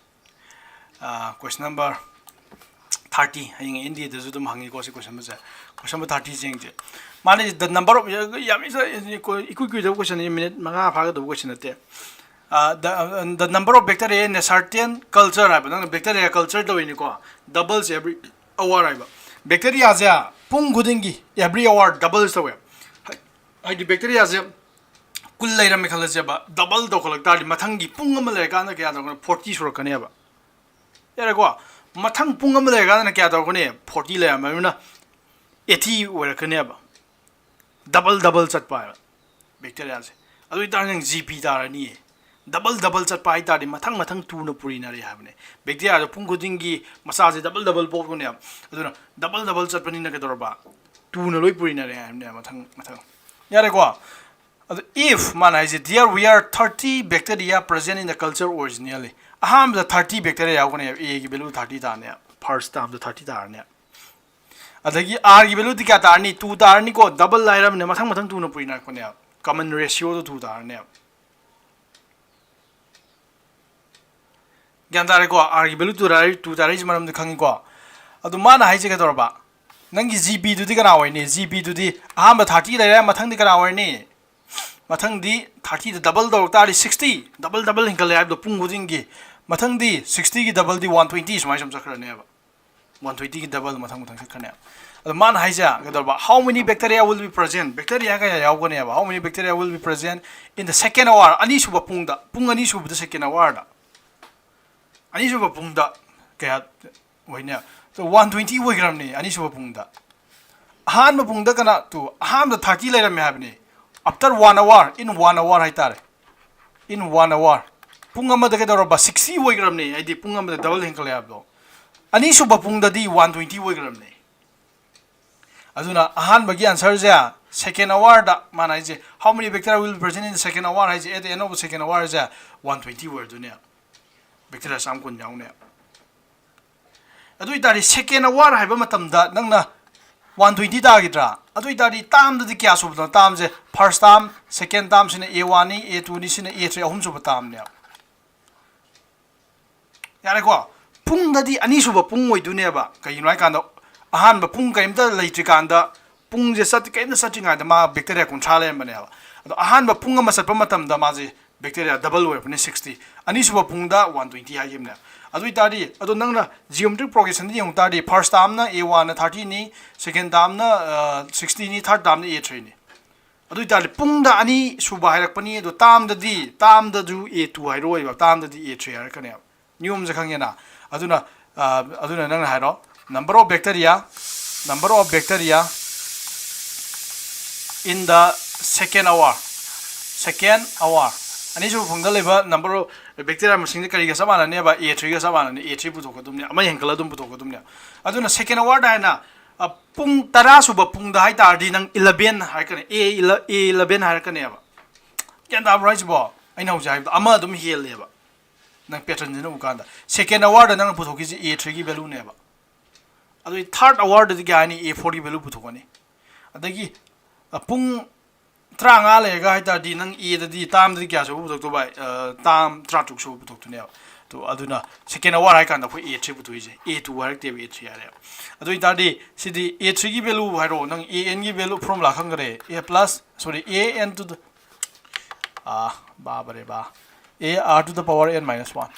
ꯑꯥ, question number thirty꯫ ꯍꯌꯦꯡ ꯑꯦꯟ ꯗꯤ ꯑꯦꯗꯁꯨ ꯑꯗꯨꯝ ꯍꯪꯉꯤꯀꯣ ꯁꯤ question ꯑꯃꯁꯦ꯫ Question number thirty ꯁꯦ ꯌꯦꯡꯁꯦ꯫ ꯃꯥꯅ the number of, ꯌꯥꯝ ꯏꯁ-, ꯏꯀꯨꯏ ꯀꯨꯏꯗꯕ question ꯅꯤ, minute ꯃꯉꯥ ꯐꯥꯒꯗꯕ question ꯅꯠꯇꯦ꯫ ꯑꯥ, the, the number of bacteria in a certain culture ꯍꯥꯏꯕ, ꯅꯪꯅ bacteria culture ꯇꯧꯔꯤꯅꯤꯀꯣ, doubles every hour ꯍꯥꯏꯕ꯫ Bacteriaꯁꯦ ꯄꯨꯡ ꯈꯨꯗꯤꯡꯒꯤ, every hour doubles ꯇꯧꯋꯦ꯫ ꯍꯥꯏꯗꯤ bacteriaꯁꯦ ꯀꯨꯟ ꯂꯩꯔꯝꯃꯦ ꯈꯜꯂꯁꯦꯕ, double ꯇꯧꯈꯠꯂꯛ ꯇꯥꯔꯗꯤ ꯃꯊꯪꯒꯤ ꯄꯨꯡ ꯑꯃ ꯂꯩꯔꯀꯥꯟꯗ ꯀꯌꯥ ꯇꯧꯔꯛꯀꯅꯤ? Forty ꯁꯨꯔꯛꯀꯅꯦꯕ꯫ ꯌꯥꯔꯦꯀꯣ? ꯃꯊꯪ ꯄꯨꯡ ꯑꯃ ꯂꯩꯔꯀꯥꯟꯗꯅ ꯀꯌꯥ ꯇꯧꯔꯛꯀꯅꯤ? Forty ꯂꯩꯔꯝꯃꯕꯅꯤꯅ eighty ꯑꯣꯏꯔꯛꯀꯅꯦꯕ꯫ Double double ꯆꯠꯄ ꯍꯥꯏꯕ bacteriaꯁꯦ꯫ ꯑꯗꯨ ꯑꯣꯏꯇꯥꯔꯗꯤ ꯅꯪ G P ꯇꯥꯔꯅꯤꯌꯦ꯫ Double double ꯆꯠꯄ ꯍꯥꯏꯇꯥꯔꯗꯤ ꯃꯊꯪ ꯃꯊꯪ ꯇꯨꯅ ꯄꯨꯔꯤꯅꯔꯦ ꯍꯥꯏꯕꯅꯦ꯫ Bacteriaꯗꯣ ꯄꯨꯡ ꯈꯨꯗꯤꯡꯒꯤ ꯃꯆꯥꯁꯦ double double ꯄꯣꯛꯄꯅꯦꯕ꯫ ꯑꯗꯨꯅ double double ꯆꯠꯄꯅꯤꯅ ꯀꯩꯗꯧꯔꯕ? ꯇꯨꯅ ꯂꯣꯏ ꯄꯨꯔꯤꯅꯔꯦ ꯍꯥꯏꯕꯅꯦ ꯃꯊꯪ ꯃꯊꯪ꯫ ꯌꯥꯔꯦꯀꯣ? ꯑꯗꯣ if ꯃꯥꯅ ꯍꯥꯏꯁꯦ, there were thirty bacteria present in the culture originally꯫ ꯑꯍꯥꯟꯕꯗ thirty bacteria ꯌꯥꯎꯒꯅꯦꯕ, A ꯒꯤ value thirty ꯇꯥꯔꯅꯦꯕ, first termꯗ thirty ꯇꯥꯔꯅꯦꯕ꯫ ꯑꯗꯒꯤ R ꯒꯤ value ꯗꯤ ꯀꯌꯥ ꯇꯥꯔꯅꯤ? Two ꯇꯥꯔꯅꯤꯀꯣ, double ꯍꯥꯏꯔꯕꯅꯤꯅ ꯃꯊꯪ ꯃꯊꯪ ꯇꯨꯅ ꯄꯨꯔꯤꯅꯔꯛꯄꯅꯦꯕ, common ratioꯗꯣ two ꯇꯥꯔꯅꯦꯕ꯫ ꯒ꯭ꯌꯥꯟ ꯇꯥꯔꯦꯀꯣ? R ꯒꯤ value two ꯇꯥꯔꯛꯏ, two ꯇꯥꯔꯛꯏꯁꯤ ꯃꯔꯝꯗꯤ ꯈꯪꯉꯤꯀꯣ? ꯑꯗꯨ ꯃꯥꯅ ꯍꯥꯏꯁꯦ ꯀꯩꯗꯧꯔꯕ? ꯅꯪꯒꯤ G P ꯗꯨꯗꯤ ꯀꯅꯥ ꯑꯣꯏꯅꯤ? G P ꯗꯨꯗꯤ ꯑꯍꯥꯟꯕ thirty ꯂꯩꯔꯦ, ꯃꯊꯪꯗꯤ ꯀꯅꯥ ꯑꯣꯏꯔꯅꯤ? ꯃꯊꯪꯗꯤ thirty ꯗ double ꯇꯧꯔꯛ ꯇꯥꯔꯗꯤ sixty, double double ꯍꯦꯟꯒꯠꯂꯦ ꯍꯥꯏꯕꯗꯣ ꯄꯨꯡ ꯈꯨꯗꯤꯡꯒꯤ꯫ ꯃꯊꯪꯗꯤ sixty ꯒꯤ double ꯗꯤ one twenty ꯁꯨꯃꯥꯏꯅ ꯁꯨꯝ ꯆꯠꯈ꯭ꯔꯅꯦꯕ꯫ One twenty ꯒꯤ double ꯃꯊꯪ ꯃꯊꯪ ꯆꯠꯈ꯭ꯔꯅꯦꯕ꯫ ꯑꯗꯣ ꯃꯥꯅ ꯍꯥꯏꯁꯦ ꯀꯩꯗꯧꯔꯕ? How many bacteria will be present? Bacteria ꯀꯌꯥ ꯌꯥꯎꯒꯅꯦꯕ? How many bacteria will be present in the second hour? ꯑꯅꯤꯁꯨꯕ ꯄꯨꯡꯗ, ꯄꯨꯡ ꯑꯅꯤꯁꯨꯕꯗ second hour ꯗ꯫ ꯑꯅꯤꯁꯨꯕ ꯄꯨꯡꯗ ꯀꯌꯥ ꯑꯣꯏꯅꯤ? So one twenty ꯑꯣꯏꯈ꯭ꯔꯕꯅꯤ ꯑꯅꯤꯁꯨꯕ ꯄꯨꯡꯗ꯫ ꯑꯍꯥꯟꯕ ꯄꯨꯡꯗ ꯀꯅꯥ? To ꯑꯍꯥꯟꯕ thirty ꯂꯩꯔꯝꯃꯦ ꯍꯥꯏꯕꯅꯤ꯫ After one hour, in one hour ꯍꯥꯏꯇꯥꯔꯦ, in one hour, ꯄꯨꯡ ꯑꯃꯗ ꯀꯩꯗꯧꯔꯕ? Sixty ꯑꯣꯏꯈ꯭ꯔꯕꯅꯤ, ꯍꯥꯏꯗꯤ ꯄꯨꯡ ꯑꯃꯗ double ꯍꯦꯟꯒꯠꯂꯦ ꯍꯥꯏꯕꯗꯣ꯫ ꯑꯅꯤꯁꯨꯕ ꯄꯨꯡꯗꯗꯤ one twenty ꯑꯣꯏꯈ꯭ꯔꯕꯅꯤ꯫ ꯑꯗꯨꯅ ꯑꯍꯥꯟꯕꯒꯤ answer ꯁꯦ second hour ꯗ ꯃꯥꯅ ꯍꯥꯏꯁꯦ, how many bacteria will be present in the second hour ꯍꯥꯏꯁꯦ, at the end of the second hour say one twenty ꯑꯣꯏꯔꯗꯣꯏꯅꯦ, bacteria ꯆꯥꯝ ꯀꯨꯟ ꯌꯥꯎꯅꯦ꯫ ꯑꯗꯨ ꯑꯣꯏꯇꯥꯔꯗꯤ second hour ꯍꯥꯏꯕ ꯃꯇꯝꯗ ꯅꯪꯅ one twenty ꯇꯥꯈꯤꯗ꯭ꯔꯥ? ꯑꯗꯨ ꯑꯣꯏꯇꯥꯔꯗꯤ term ꯗꯗꯤ ꯀꯌꯥ ꯁꯨꯕꯅꯣ? Term ꯁꯦ first term, second term ꯁꯤꯅ A one ꯅꯤ, A two ꯅꯤ, ꯁꯤꯅ A three, ꯑꯍꯨꯝꯁꯨꯕ term ꯅꯦꯕ꯫ ꯌꯥꯔꯦꯀꯣ? ꯄꯨꯡꯗꯗꯤ ꯑꯅꯤꯁꯨꯕ ꯄꯨꯡ ꯑꯣꯏꯗꯣꯏꯅꯦꯕ꯫ ꯀꯩꯒꯤꯅꯣ ꯍꯥꯏꯀꯥꯟꯗ ꯑꯍꯥꯟꯕ ꯄꯨꯡ ꯀꯔꯤꯝꯇ ꯂꯩꯇ꯭ꯔꯤꯀꯥꯟꯗ, ꯄꯨꯡꯁꯦ ꯆꯠ-, ꯀꯔꯤꯝꯇ ꯆꯠꯇ꯭ꯔꯤꯉꯩꯗ ꯃꯥ bacteria ꯀꯨꯟꯊ꯭ꯔꯥ ꯂꯩꯔꯝꯕꯅꯦꯕ꯫ ꯑꯗꯣ ꯑꯍꯥꯟꯕ ꯄꯨꯡ ꯑꯃ ꯆꯠꯄ ꯃꯇꯝꯗ ꯃꯥꯁꯦ bacteria double ꯑꯣꯏꯔꯛꯄꯅꯦ, sixty꯫ ꯑꯅꯤꯁꯨꯕ ꯄꯨꯡꯗ one twenty ꯍꯥꯏꯈꯤꯕꯅꯦ꯫ ꯑꯗꯨ ꯑꯣꯏꯇꯥꯔꯗꯤ, ꯑꯗꯣ ꯅꯪꯅ geometric progression ꯗ ꯌꯦꯡꯉꯨ ꯇꯥꯔꯗꯤ, first term ꯅ A one ꯅ thirty ꯅꯤ, second term ꯅ, ꯑ, sixty ꯅꯤ, third term ꯅ A three ꯅꯤ꯫ ꯑꯗꯨ ꯑꯣꯏꯇꯥꯔꯗꯤ ꯄꯨꯡꯗ ꯑꯅꯤ ꯁꯨꯕ ꯍꯥꯏꯔꯛꯄꯅꯤ, ꯑꯗꯣ term ꯗꯗꯤ, term ꯗꯁꯨ A two ꯍꯥꯏꯔꯛꯑꯣꯏꯕ, term ꯗꯗꯤ A three ꯍꯥꯏꯔꯛꯀꯅꯦꯕ꯫ ꯅꯤꯌꯣꯝꯁꯦ ꯈꯪꯉꯦꯅ? ꯑꯗꯨꯅ, ꯑ, ꯑꯗꯨꯅ ꯅꯪꯅ ꯍꯥꯏꯔꯣ, number of bacteria, number of bacteria in the second hour, second hour, ꯑꯅꯤꯁꯨꯕ ꯄꯨꯡꯗ ꯂꯩꯕ number of bacteria ꯃꯁꯤꯡꯁꯦ ꯀꯔꯤꯒ ꯆꯞ ꯃꯥꯟꯅꯅꯦꯕ? A three ꯒ ꯆꯞ ꯃꯥꯟꯅꯅꯤ, A three ꯄꯨꯊꯣꯛꯀꯗꯕꯅꯦ, ꯑꯃ ꯍꯦꯟꯒꯠꯂ ꯑꯗꯨꯝ ꯄꯨꯊꯣꯛꯀꯗꯕꯅꯦ꯫ ꯑꯗꯨꯅ second hour ꯗ ꯍꯥꯏꯅ, ꯑ, ꯄꯨꯡ ꯇꯔꯥ ꯁꯨꯕ ꯄꯨꯡꯗ ꯍꯥꯏꯇꯥꯔꯗꯤ ꯅꯪ eleven ꯍꯥꯏꯔꯛꯀꯅꯤ, A ele-, A eleven ꯍꯥꯏꯔꯛꯀꯅꯦꯕ꯫ ꯒ꯭ꯌꯥꯟ ꯇꯥꯕ꯭ꯔꯣ ꯍꯥꯏꯁꯤꯕꯣ? ꯑꯩꯅ ꯍꯧꯖꯤꯛ ꯍꯥꯏꯕꯗꯣ ꯑꯃ ꯑꯗꯨꯝ ꯍꯦꯜꯂꯦꯕ꯫ ꯅꯪ pattern ꯁꯤꯅ ꯎꯀꯥꯟꯗ second hour ꯗ ꯅꯪꯅ ꯄꯨꯊꯣꯛꯈꯤꯁꯦ A three ꯒꯤ value ꯅꯦꯕ꯫ ꯑꯗꯨꯗꯤ third hour ꯗꯗꯤ ꯀꯌꯥ ꯍꯥꯏꯅꯤ? A four ꯒꯤ value ꯄꯨꯊꯣꯛꯀꯅꯤ꯫ ꯑꯗꯒꯤ, ꯑ, ꯄꯨꯡ ꯇꯔꯥꯃꯉꯥ ꯂꯩꯔꯒ ꯍꯥꯏꯇꯥꯔꯗꯤ ꯅꯪ A ꯗꯗꯤ term ꯗꯗꯤ ꯀꯌꯥ ꯁꯨꯕ ꯄꯨꯊꯣꯛꯇꯧꯕ? ꯑ, term ꯇꯔꯥꯇꯔꯨꯛ ꯁꯨꯕ ꯄꯨꯊꯣꯛꯇꯣꯏꯅꯦꯕ꯫ ꯑꯗꯨꯅ second hour ꯍꯥꯏ ꯀꯥꯟꯗ ꯑꯩꯈꯣꯏ a three ꯄꯨꯊꯣꯛꯏꯁꯦ, a two ꯍꯥꯏꯔꯛꯇꯦꯕ, a three ꯍꯥꯏꯔꯦ꯫ ꯑꯗꯨ ꯑꯣꯏꯇꯥꯔꯗꯤ ꯁꯤꯗꯤ a three ꯒꯤ value ꯍꯥꯏꯔꯣ, ꯅꯪ a n ꯒꯤ value formula ꯈꯪꯈ꯭ꯔꯦ, a plus, sorry, a n to the, ꯑꯥ, ꯕꯥꯕꯔꯦ ꯕꯥ, a r to the power n minus one꯫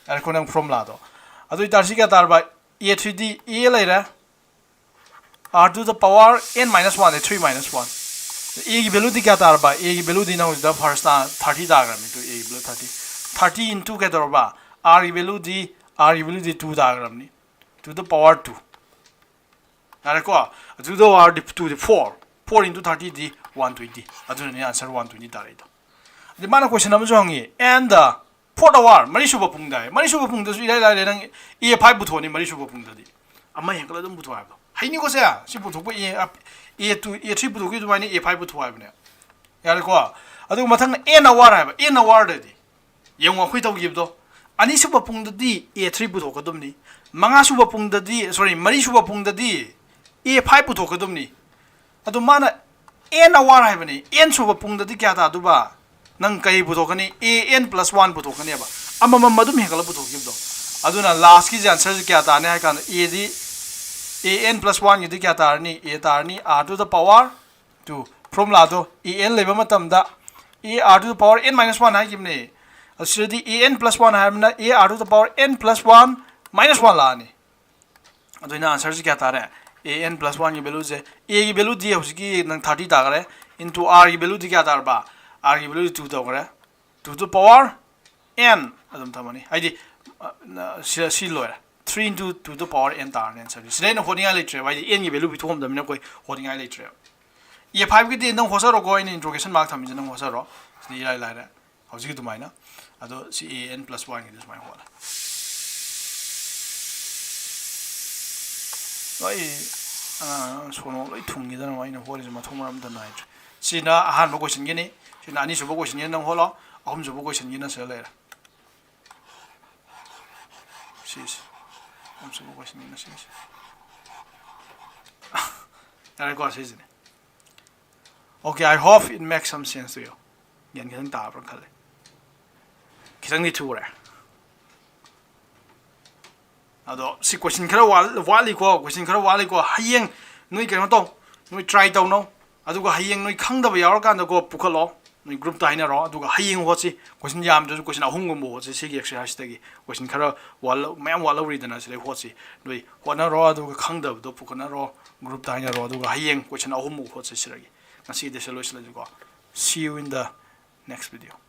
ꯌꯥꯔꯦꯀꯣ, ꯅꯪ formulaꯗꯣ꯫ ꯑꯗꯨ ꯑꯣꯏꯇꯥꯔꯗꯤ ꯁꯤ ꯀꯌꯥ ꯇꯥꯔꯕ? a three ꯗꯤ a ꯂꯩꯔꯦ, r to the power n minus one D three minus one꯫ a ꯒꯤ value ꯗꯤ ꯀꯌꯥ ꯇꯥꯔꯕ? a ꯒꯤ value ꯗꯤ ꯅꯪ ꯍꯧꯖꯤꯛꯇ first ꯇꯥ thirty ꯇꯥꯈ꯭ꯔꯕꯅꯤ꯫ ꯇꯨ, a ꯒꯤ value thirty, thirty into ꯀꯩꯗꯧꯔꯕ? r ꯒꯤ value ꯗꯤ, r ꯒꯤ value D two ꯇꯥꯈ꯭ꯔꯕꯅꯤ, to the power two꯫ ꯌꯥꯔꯦꯀꯣ? ꯑꯗꯨꯗ r ꯗꯤ two ꯗꯤ four, four into thirty ꯗꯤ one twenty꯫ ꯑꯗꯨꯅꯅꯦ answer one twenty ꯇꯥꯔꯛꯏꯗꯣ꯫ ꯑꯗꯩ ꯃꯥꯅ question ꯑꯃꯁꯨ ꯍꯪꯉꯤ, and the fourth hour, ꯃꯔꯤꯁꯨꯕ ꯄꯨꯡꯗ ꯍꯥꯏ꯫ ꯃꯔꯤꯁꯨꯕ ꯄꯨꯡꯗꯁꯨ ꯏꯔꯥꯏ ꯂꯥꯏꯔꯦ, ꯅꯪ a five ꯄꯨꯊꯣꯛꯑꯅꯤ ꯃꯔꯤꯁꯨꯕ ꯄꯨꯡꯗꯗꯤ꯫ ꯑꯃ ꯍꯦꯟꯒꯠꯂ ꯑꯗꯨꯝ ꯄꯨꯊꯣꯛ ꯍꯥꯏꯕꯗꯣ꯫ ꯍꯩꯅꯤꯀꯣ ꯁꯦ? ꯁꯤ ꯄꯨꯊꯣꯛꯄ a, a two, a three ꯄꯨꯊꯣꯛꯈꯤ ꯑꯗꯨꯃꯥꯏꯅ a five ꯄꯨꯊꯣꯛ ꯍꯥꯏꯕꯅꯦ꯫ ꯌꯥꯔꯦꯀꯣ? ꯑꯗꯨꯒ ꯃꯊꯪ n hour ꯍꯥꯏꯕ, n hour ꯗꯗꯤ꯫ ꯌꯦꯡꯉꯣ ꯑꯩꯈꯣꯏ ꯇꯧꯈꯤꯕꯗꯣ꯫ ꯑꯅꯤꯁꯨꯕ ꯄꯨꯡꯗꯗꯤ a three ꯄꯨꯊꯣꯛꯀꯗꯕꯅꯤ꯫ ꯃꯉꯥꯁꯨꯕ ꯄꯨꯡꯗꯗꯤ, sorry, ꯃꯔꯤꯁꯨꯕ ꯄꯨꯡꯗꯗꯤ a five ꯄꯨꯊꯣꯛꯀꯗꯕꯅꯤ꯫ ꯑꯗꯣ ꯃꯥꯅ n hour ꯍꯥꯏꯕꯅꯤ, n ꯁꯨꯕ ꯄꯨꯡꯗꯗꯤ ꯀꯌꯥ ꯇꯥꯗꯣꯏꯕ? ꯅꯪ ꯀꯩ ꯄꯨꯊꯣꯛꯀꯅꯤ? a n plus one ꯄꯨꯊꯣꯛꯀꯅꯦꯕ꯫ ꯑꯃꯃꯝ ꯑꯗꯨꯝ ꯍꯦꯟꯒꯠꯂ ꯄꯨꯊꯣꯛꯈꯤꯕꯗꯣ꯫ ꯑꯗꯨꯅ last ꯀꯤꯁꯦ answer ꯁꯦ ꯀꯌꯥ ꯇꯥꯔꯅꯤ ꯍꯥꯏ ꯀꯥꯟꯗ a D, a n plus one ꯒꯤꯗꯤ ꯀꯌꯥ ꯇꯥꯔꯅꯤ? A ꯇꯥꯔꯅꯤ, r to the power two꯫ Formula ꯗꯣ a n ꯂꯩꯕ ꯃꯇꯝꯗ a r to the power n minus one ꯍꯥꯏꯈꯤꯕꯅꯦ꯫ ꯑꯗꯨ ꯁꯤꯗꯗꯤ a n plus one ꯍꯥꯏꯔꯕꯅꯤꯅ a r to the power n plus one minus one ꯂꯥꯛꯑꯅꯤ꯫ ꯑꯗꯨꯅ answer ꯁꯦ ꯀꯌꯥ ꯇꯥꯔꯦ? a n plus one ꯒꯤ value ꯁꯦ, a ꯒꯤ value ꯗꯤ ꯍꯧꯖꯤꯛꯀꯤ ꯅꯪ thirty ꯇꯥꯈꯔꯦ, into r ꯒꯤ value ꯗꯤ ꯀꯌꯥ ꯇꯥꯔꯕ? r ꯒꯤ value ꯗꯤ two ꯇꯧꯈ꯭ꯔꯦ, two to the power n ꯑꯗꯨꯝ ꯊꯝꯃꯅꯤ꯫ ꯍꯥꯏꯗꯤ, ꯑ, ꯁꯤ, ꯁꯤ ꯂꯣꯏꯔꯦ, three into two to the power n ꯇꯥꯔꯅꯤ answer ꯁꯦ꯫ ꯁꯤꯗ ꯑꯩꯅ ꯍꯣꯠꯅꯤꯡꯉꯥꯏ ꯂꯩꯇ꯭ꯔꯦꯕ, ꯍꯥꯏꯗꯤ n ꯒꯤ value ꯄꯤꯊꯣꯛꯑꯝꯗꯕꯅꯤꯅ ꯑꯩꯈꯣꯏ ꯍꯣꯠꯅꯤꯡꯉꯥꯏ ꯂꯩꯇ꯭ꯔꯦꯕ꯫ a five ꯀꯤꯗꯤ ꯅꯪ ꯍꯣꯠꯆꯔꯣꯀꯣ, ꯑꯩꯅ interrogation mark ꯊꯝꯃꯤꯁꯦ ꯅꯪ ꯍꯣꯠꯆꯔꯣ꯫ ꯁꯤꯗꯤ ꯏꯔꯥꯏ ꯂꯥꯏꯔꯦ꯫ ꯍꯧꯖꯤꯛ ꯑꯗꯨꯃꯥꯏꯅ꯫ ꯑꯗꯣ ꯁꯤ a n plus one ꯒꯤꯗꯤ ꯁꯨꯃꯥꯏꯅ ꯍꯣꯠꯂꯦ꯫ ꯂꯣꯏ, ꯑꯉꯥꯡ ꯁꯣꯅꯣ ꯂꯣꯏ ꯊꯨꯡꯈꯤꯗꯅ ꯑꯩꯅ ꯍꯣꯠꯂꯤꯁꯦ ꯃꯊꯣꯡ ꯃꯔꯝ ꯑꯝꯇ ꯅꯥꯏꯗ꯭ꯔꯦ꯫ ꯁꯤꯅ ꯑꯍꯥꯟꯕ question ꯒꯤꯅꯤ꯫ ꯁꯤꯅ ꯑꯅꯤꯁꯨꯕ question ꯒꯤꯅ ꯅꯪ ꯍꯣꯠꯂꯣ꯫ ꯑꯍꯨꯝꯁꯨꯕ question ꯒꯤꯅ ꯁꯤꯗ ꯂꯩꯔꯦ꯫ ꯁꯤꯁꯦ꯫ ꯑꯍꯨꯝꯁꯨꯕ question ꯒꯤꯅ ꯁꯤꯁꯦ꯫ ꯌꯥꯔꯦꯀꯣ, ꯁꯤꯁꯤꯅꯦ꯫ Okay, I hope it makes some sense to you. ꯒ꯭ꯌꯥꯟ ꯈꯤꯇꯪ ꯇꯥꯕ꯭ꯔꯥ ꯈꯜꯂꯦ꯫ ꯈꯤꯇꯪꯗꯤ ꯊꯨꯔꯦ꯫ ꯑꯗꯣ ꯁꯤ question ꯈꯔ ꯋꯥꯠ- ꯋꯥꯠꯂꯤꯀꯣ, question ꯈꯔ ꯋꯥꯠꯂꯤꯀꯣ꯫ ꯍꯌꯦꯡ ꯅꯣꯏ ꯀꯩꯅꯣ ꯇꯧ, ꯅꯣꯏ try ꯇꯧꯅꯧ, ꯑꯗꯨꯒ ꯍꯌꯦꯡ ꯅꯣꯏ ꯈꯪꯗꯕ ꯌꯥꯎꯔꯀꯥꯟꯗꯀꯣ ꯄꯨꯈꯠꯂꯣ, ꯅꯣꯏ groupꯇ ꯍꯥꯏꯅꯔꯣ, ꯑꯗꯨꯒ ꯍꯌꯦꯡ ꯍꯣꯠꯁꯤ꯫ Question ꯌꯥꯝꯗ꯭ꯔꯁꯨ question ꯑꯍꯨꯝꯒꯨꯝꯕ ꯍꯣꯠꯁꯤ ꯁꯤꯒꯤ exerciseꯇꯒꯤ꯫ Question ꯈꯔ ꯋꯥꯠꯂ- ꯃꯌꯥꯝ ꯋꯥꯠꯍꯧꯔꯤꯗꯅ, ꯁꯤꯗꯩ ꯍꯣꯠꯁꯤ꯫ ꯅꯣꯏ ꯍꯣꯠꯅꯔꯣ, ꯑꯗꯨꯒ ꯈꯪꯗꯕꯗꯣ ꯄꯨꯈꯠꯅꯔꯣ, groupꯇ ꯍꯥꯏꯅꯔꯣ, ꯑꯗꯨꯒ ꯍꯌꯦꯡ question ꯑꯍꯨꯝꯃꯨꯛ ꯍꯣꯠꯁꯤ ꯁꯤꯗꯒꯤ꯫ ꯉꯁꯤꯒꯤꯗꯤ ꯁꯤ ꯂꯣꯏꯁꯤꯜꯂꯁꯤꯀꯣ꯫ See you in the next video.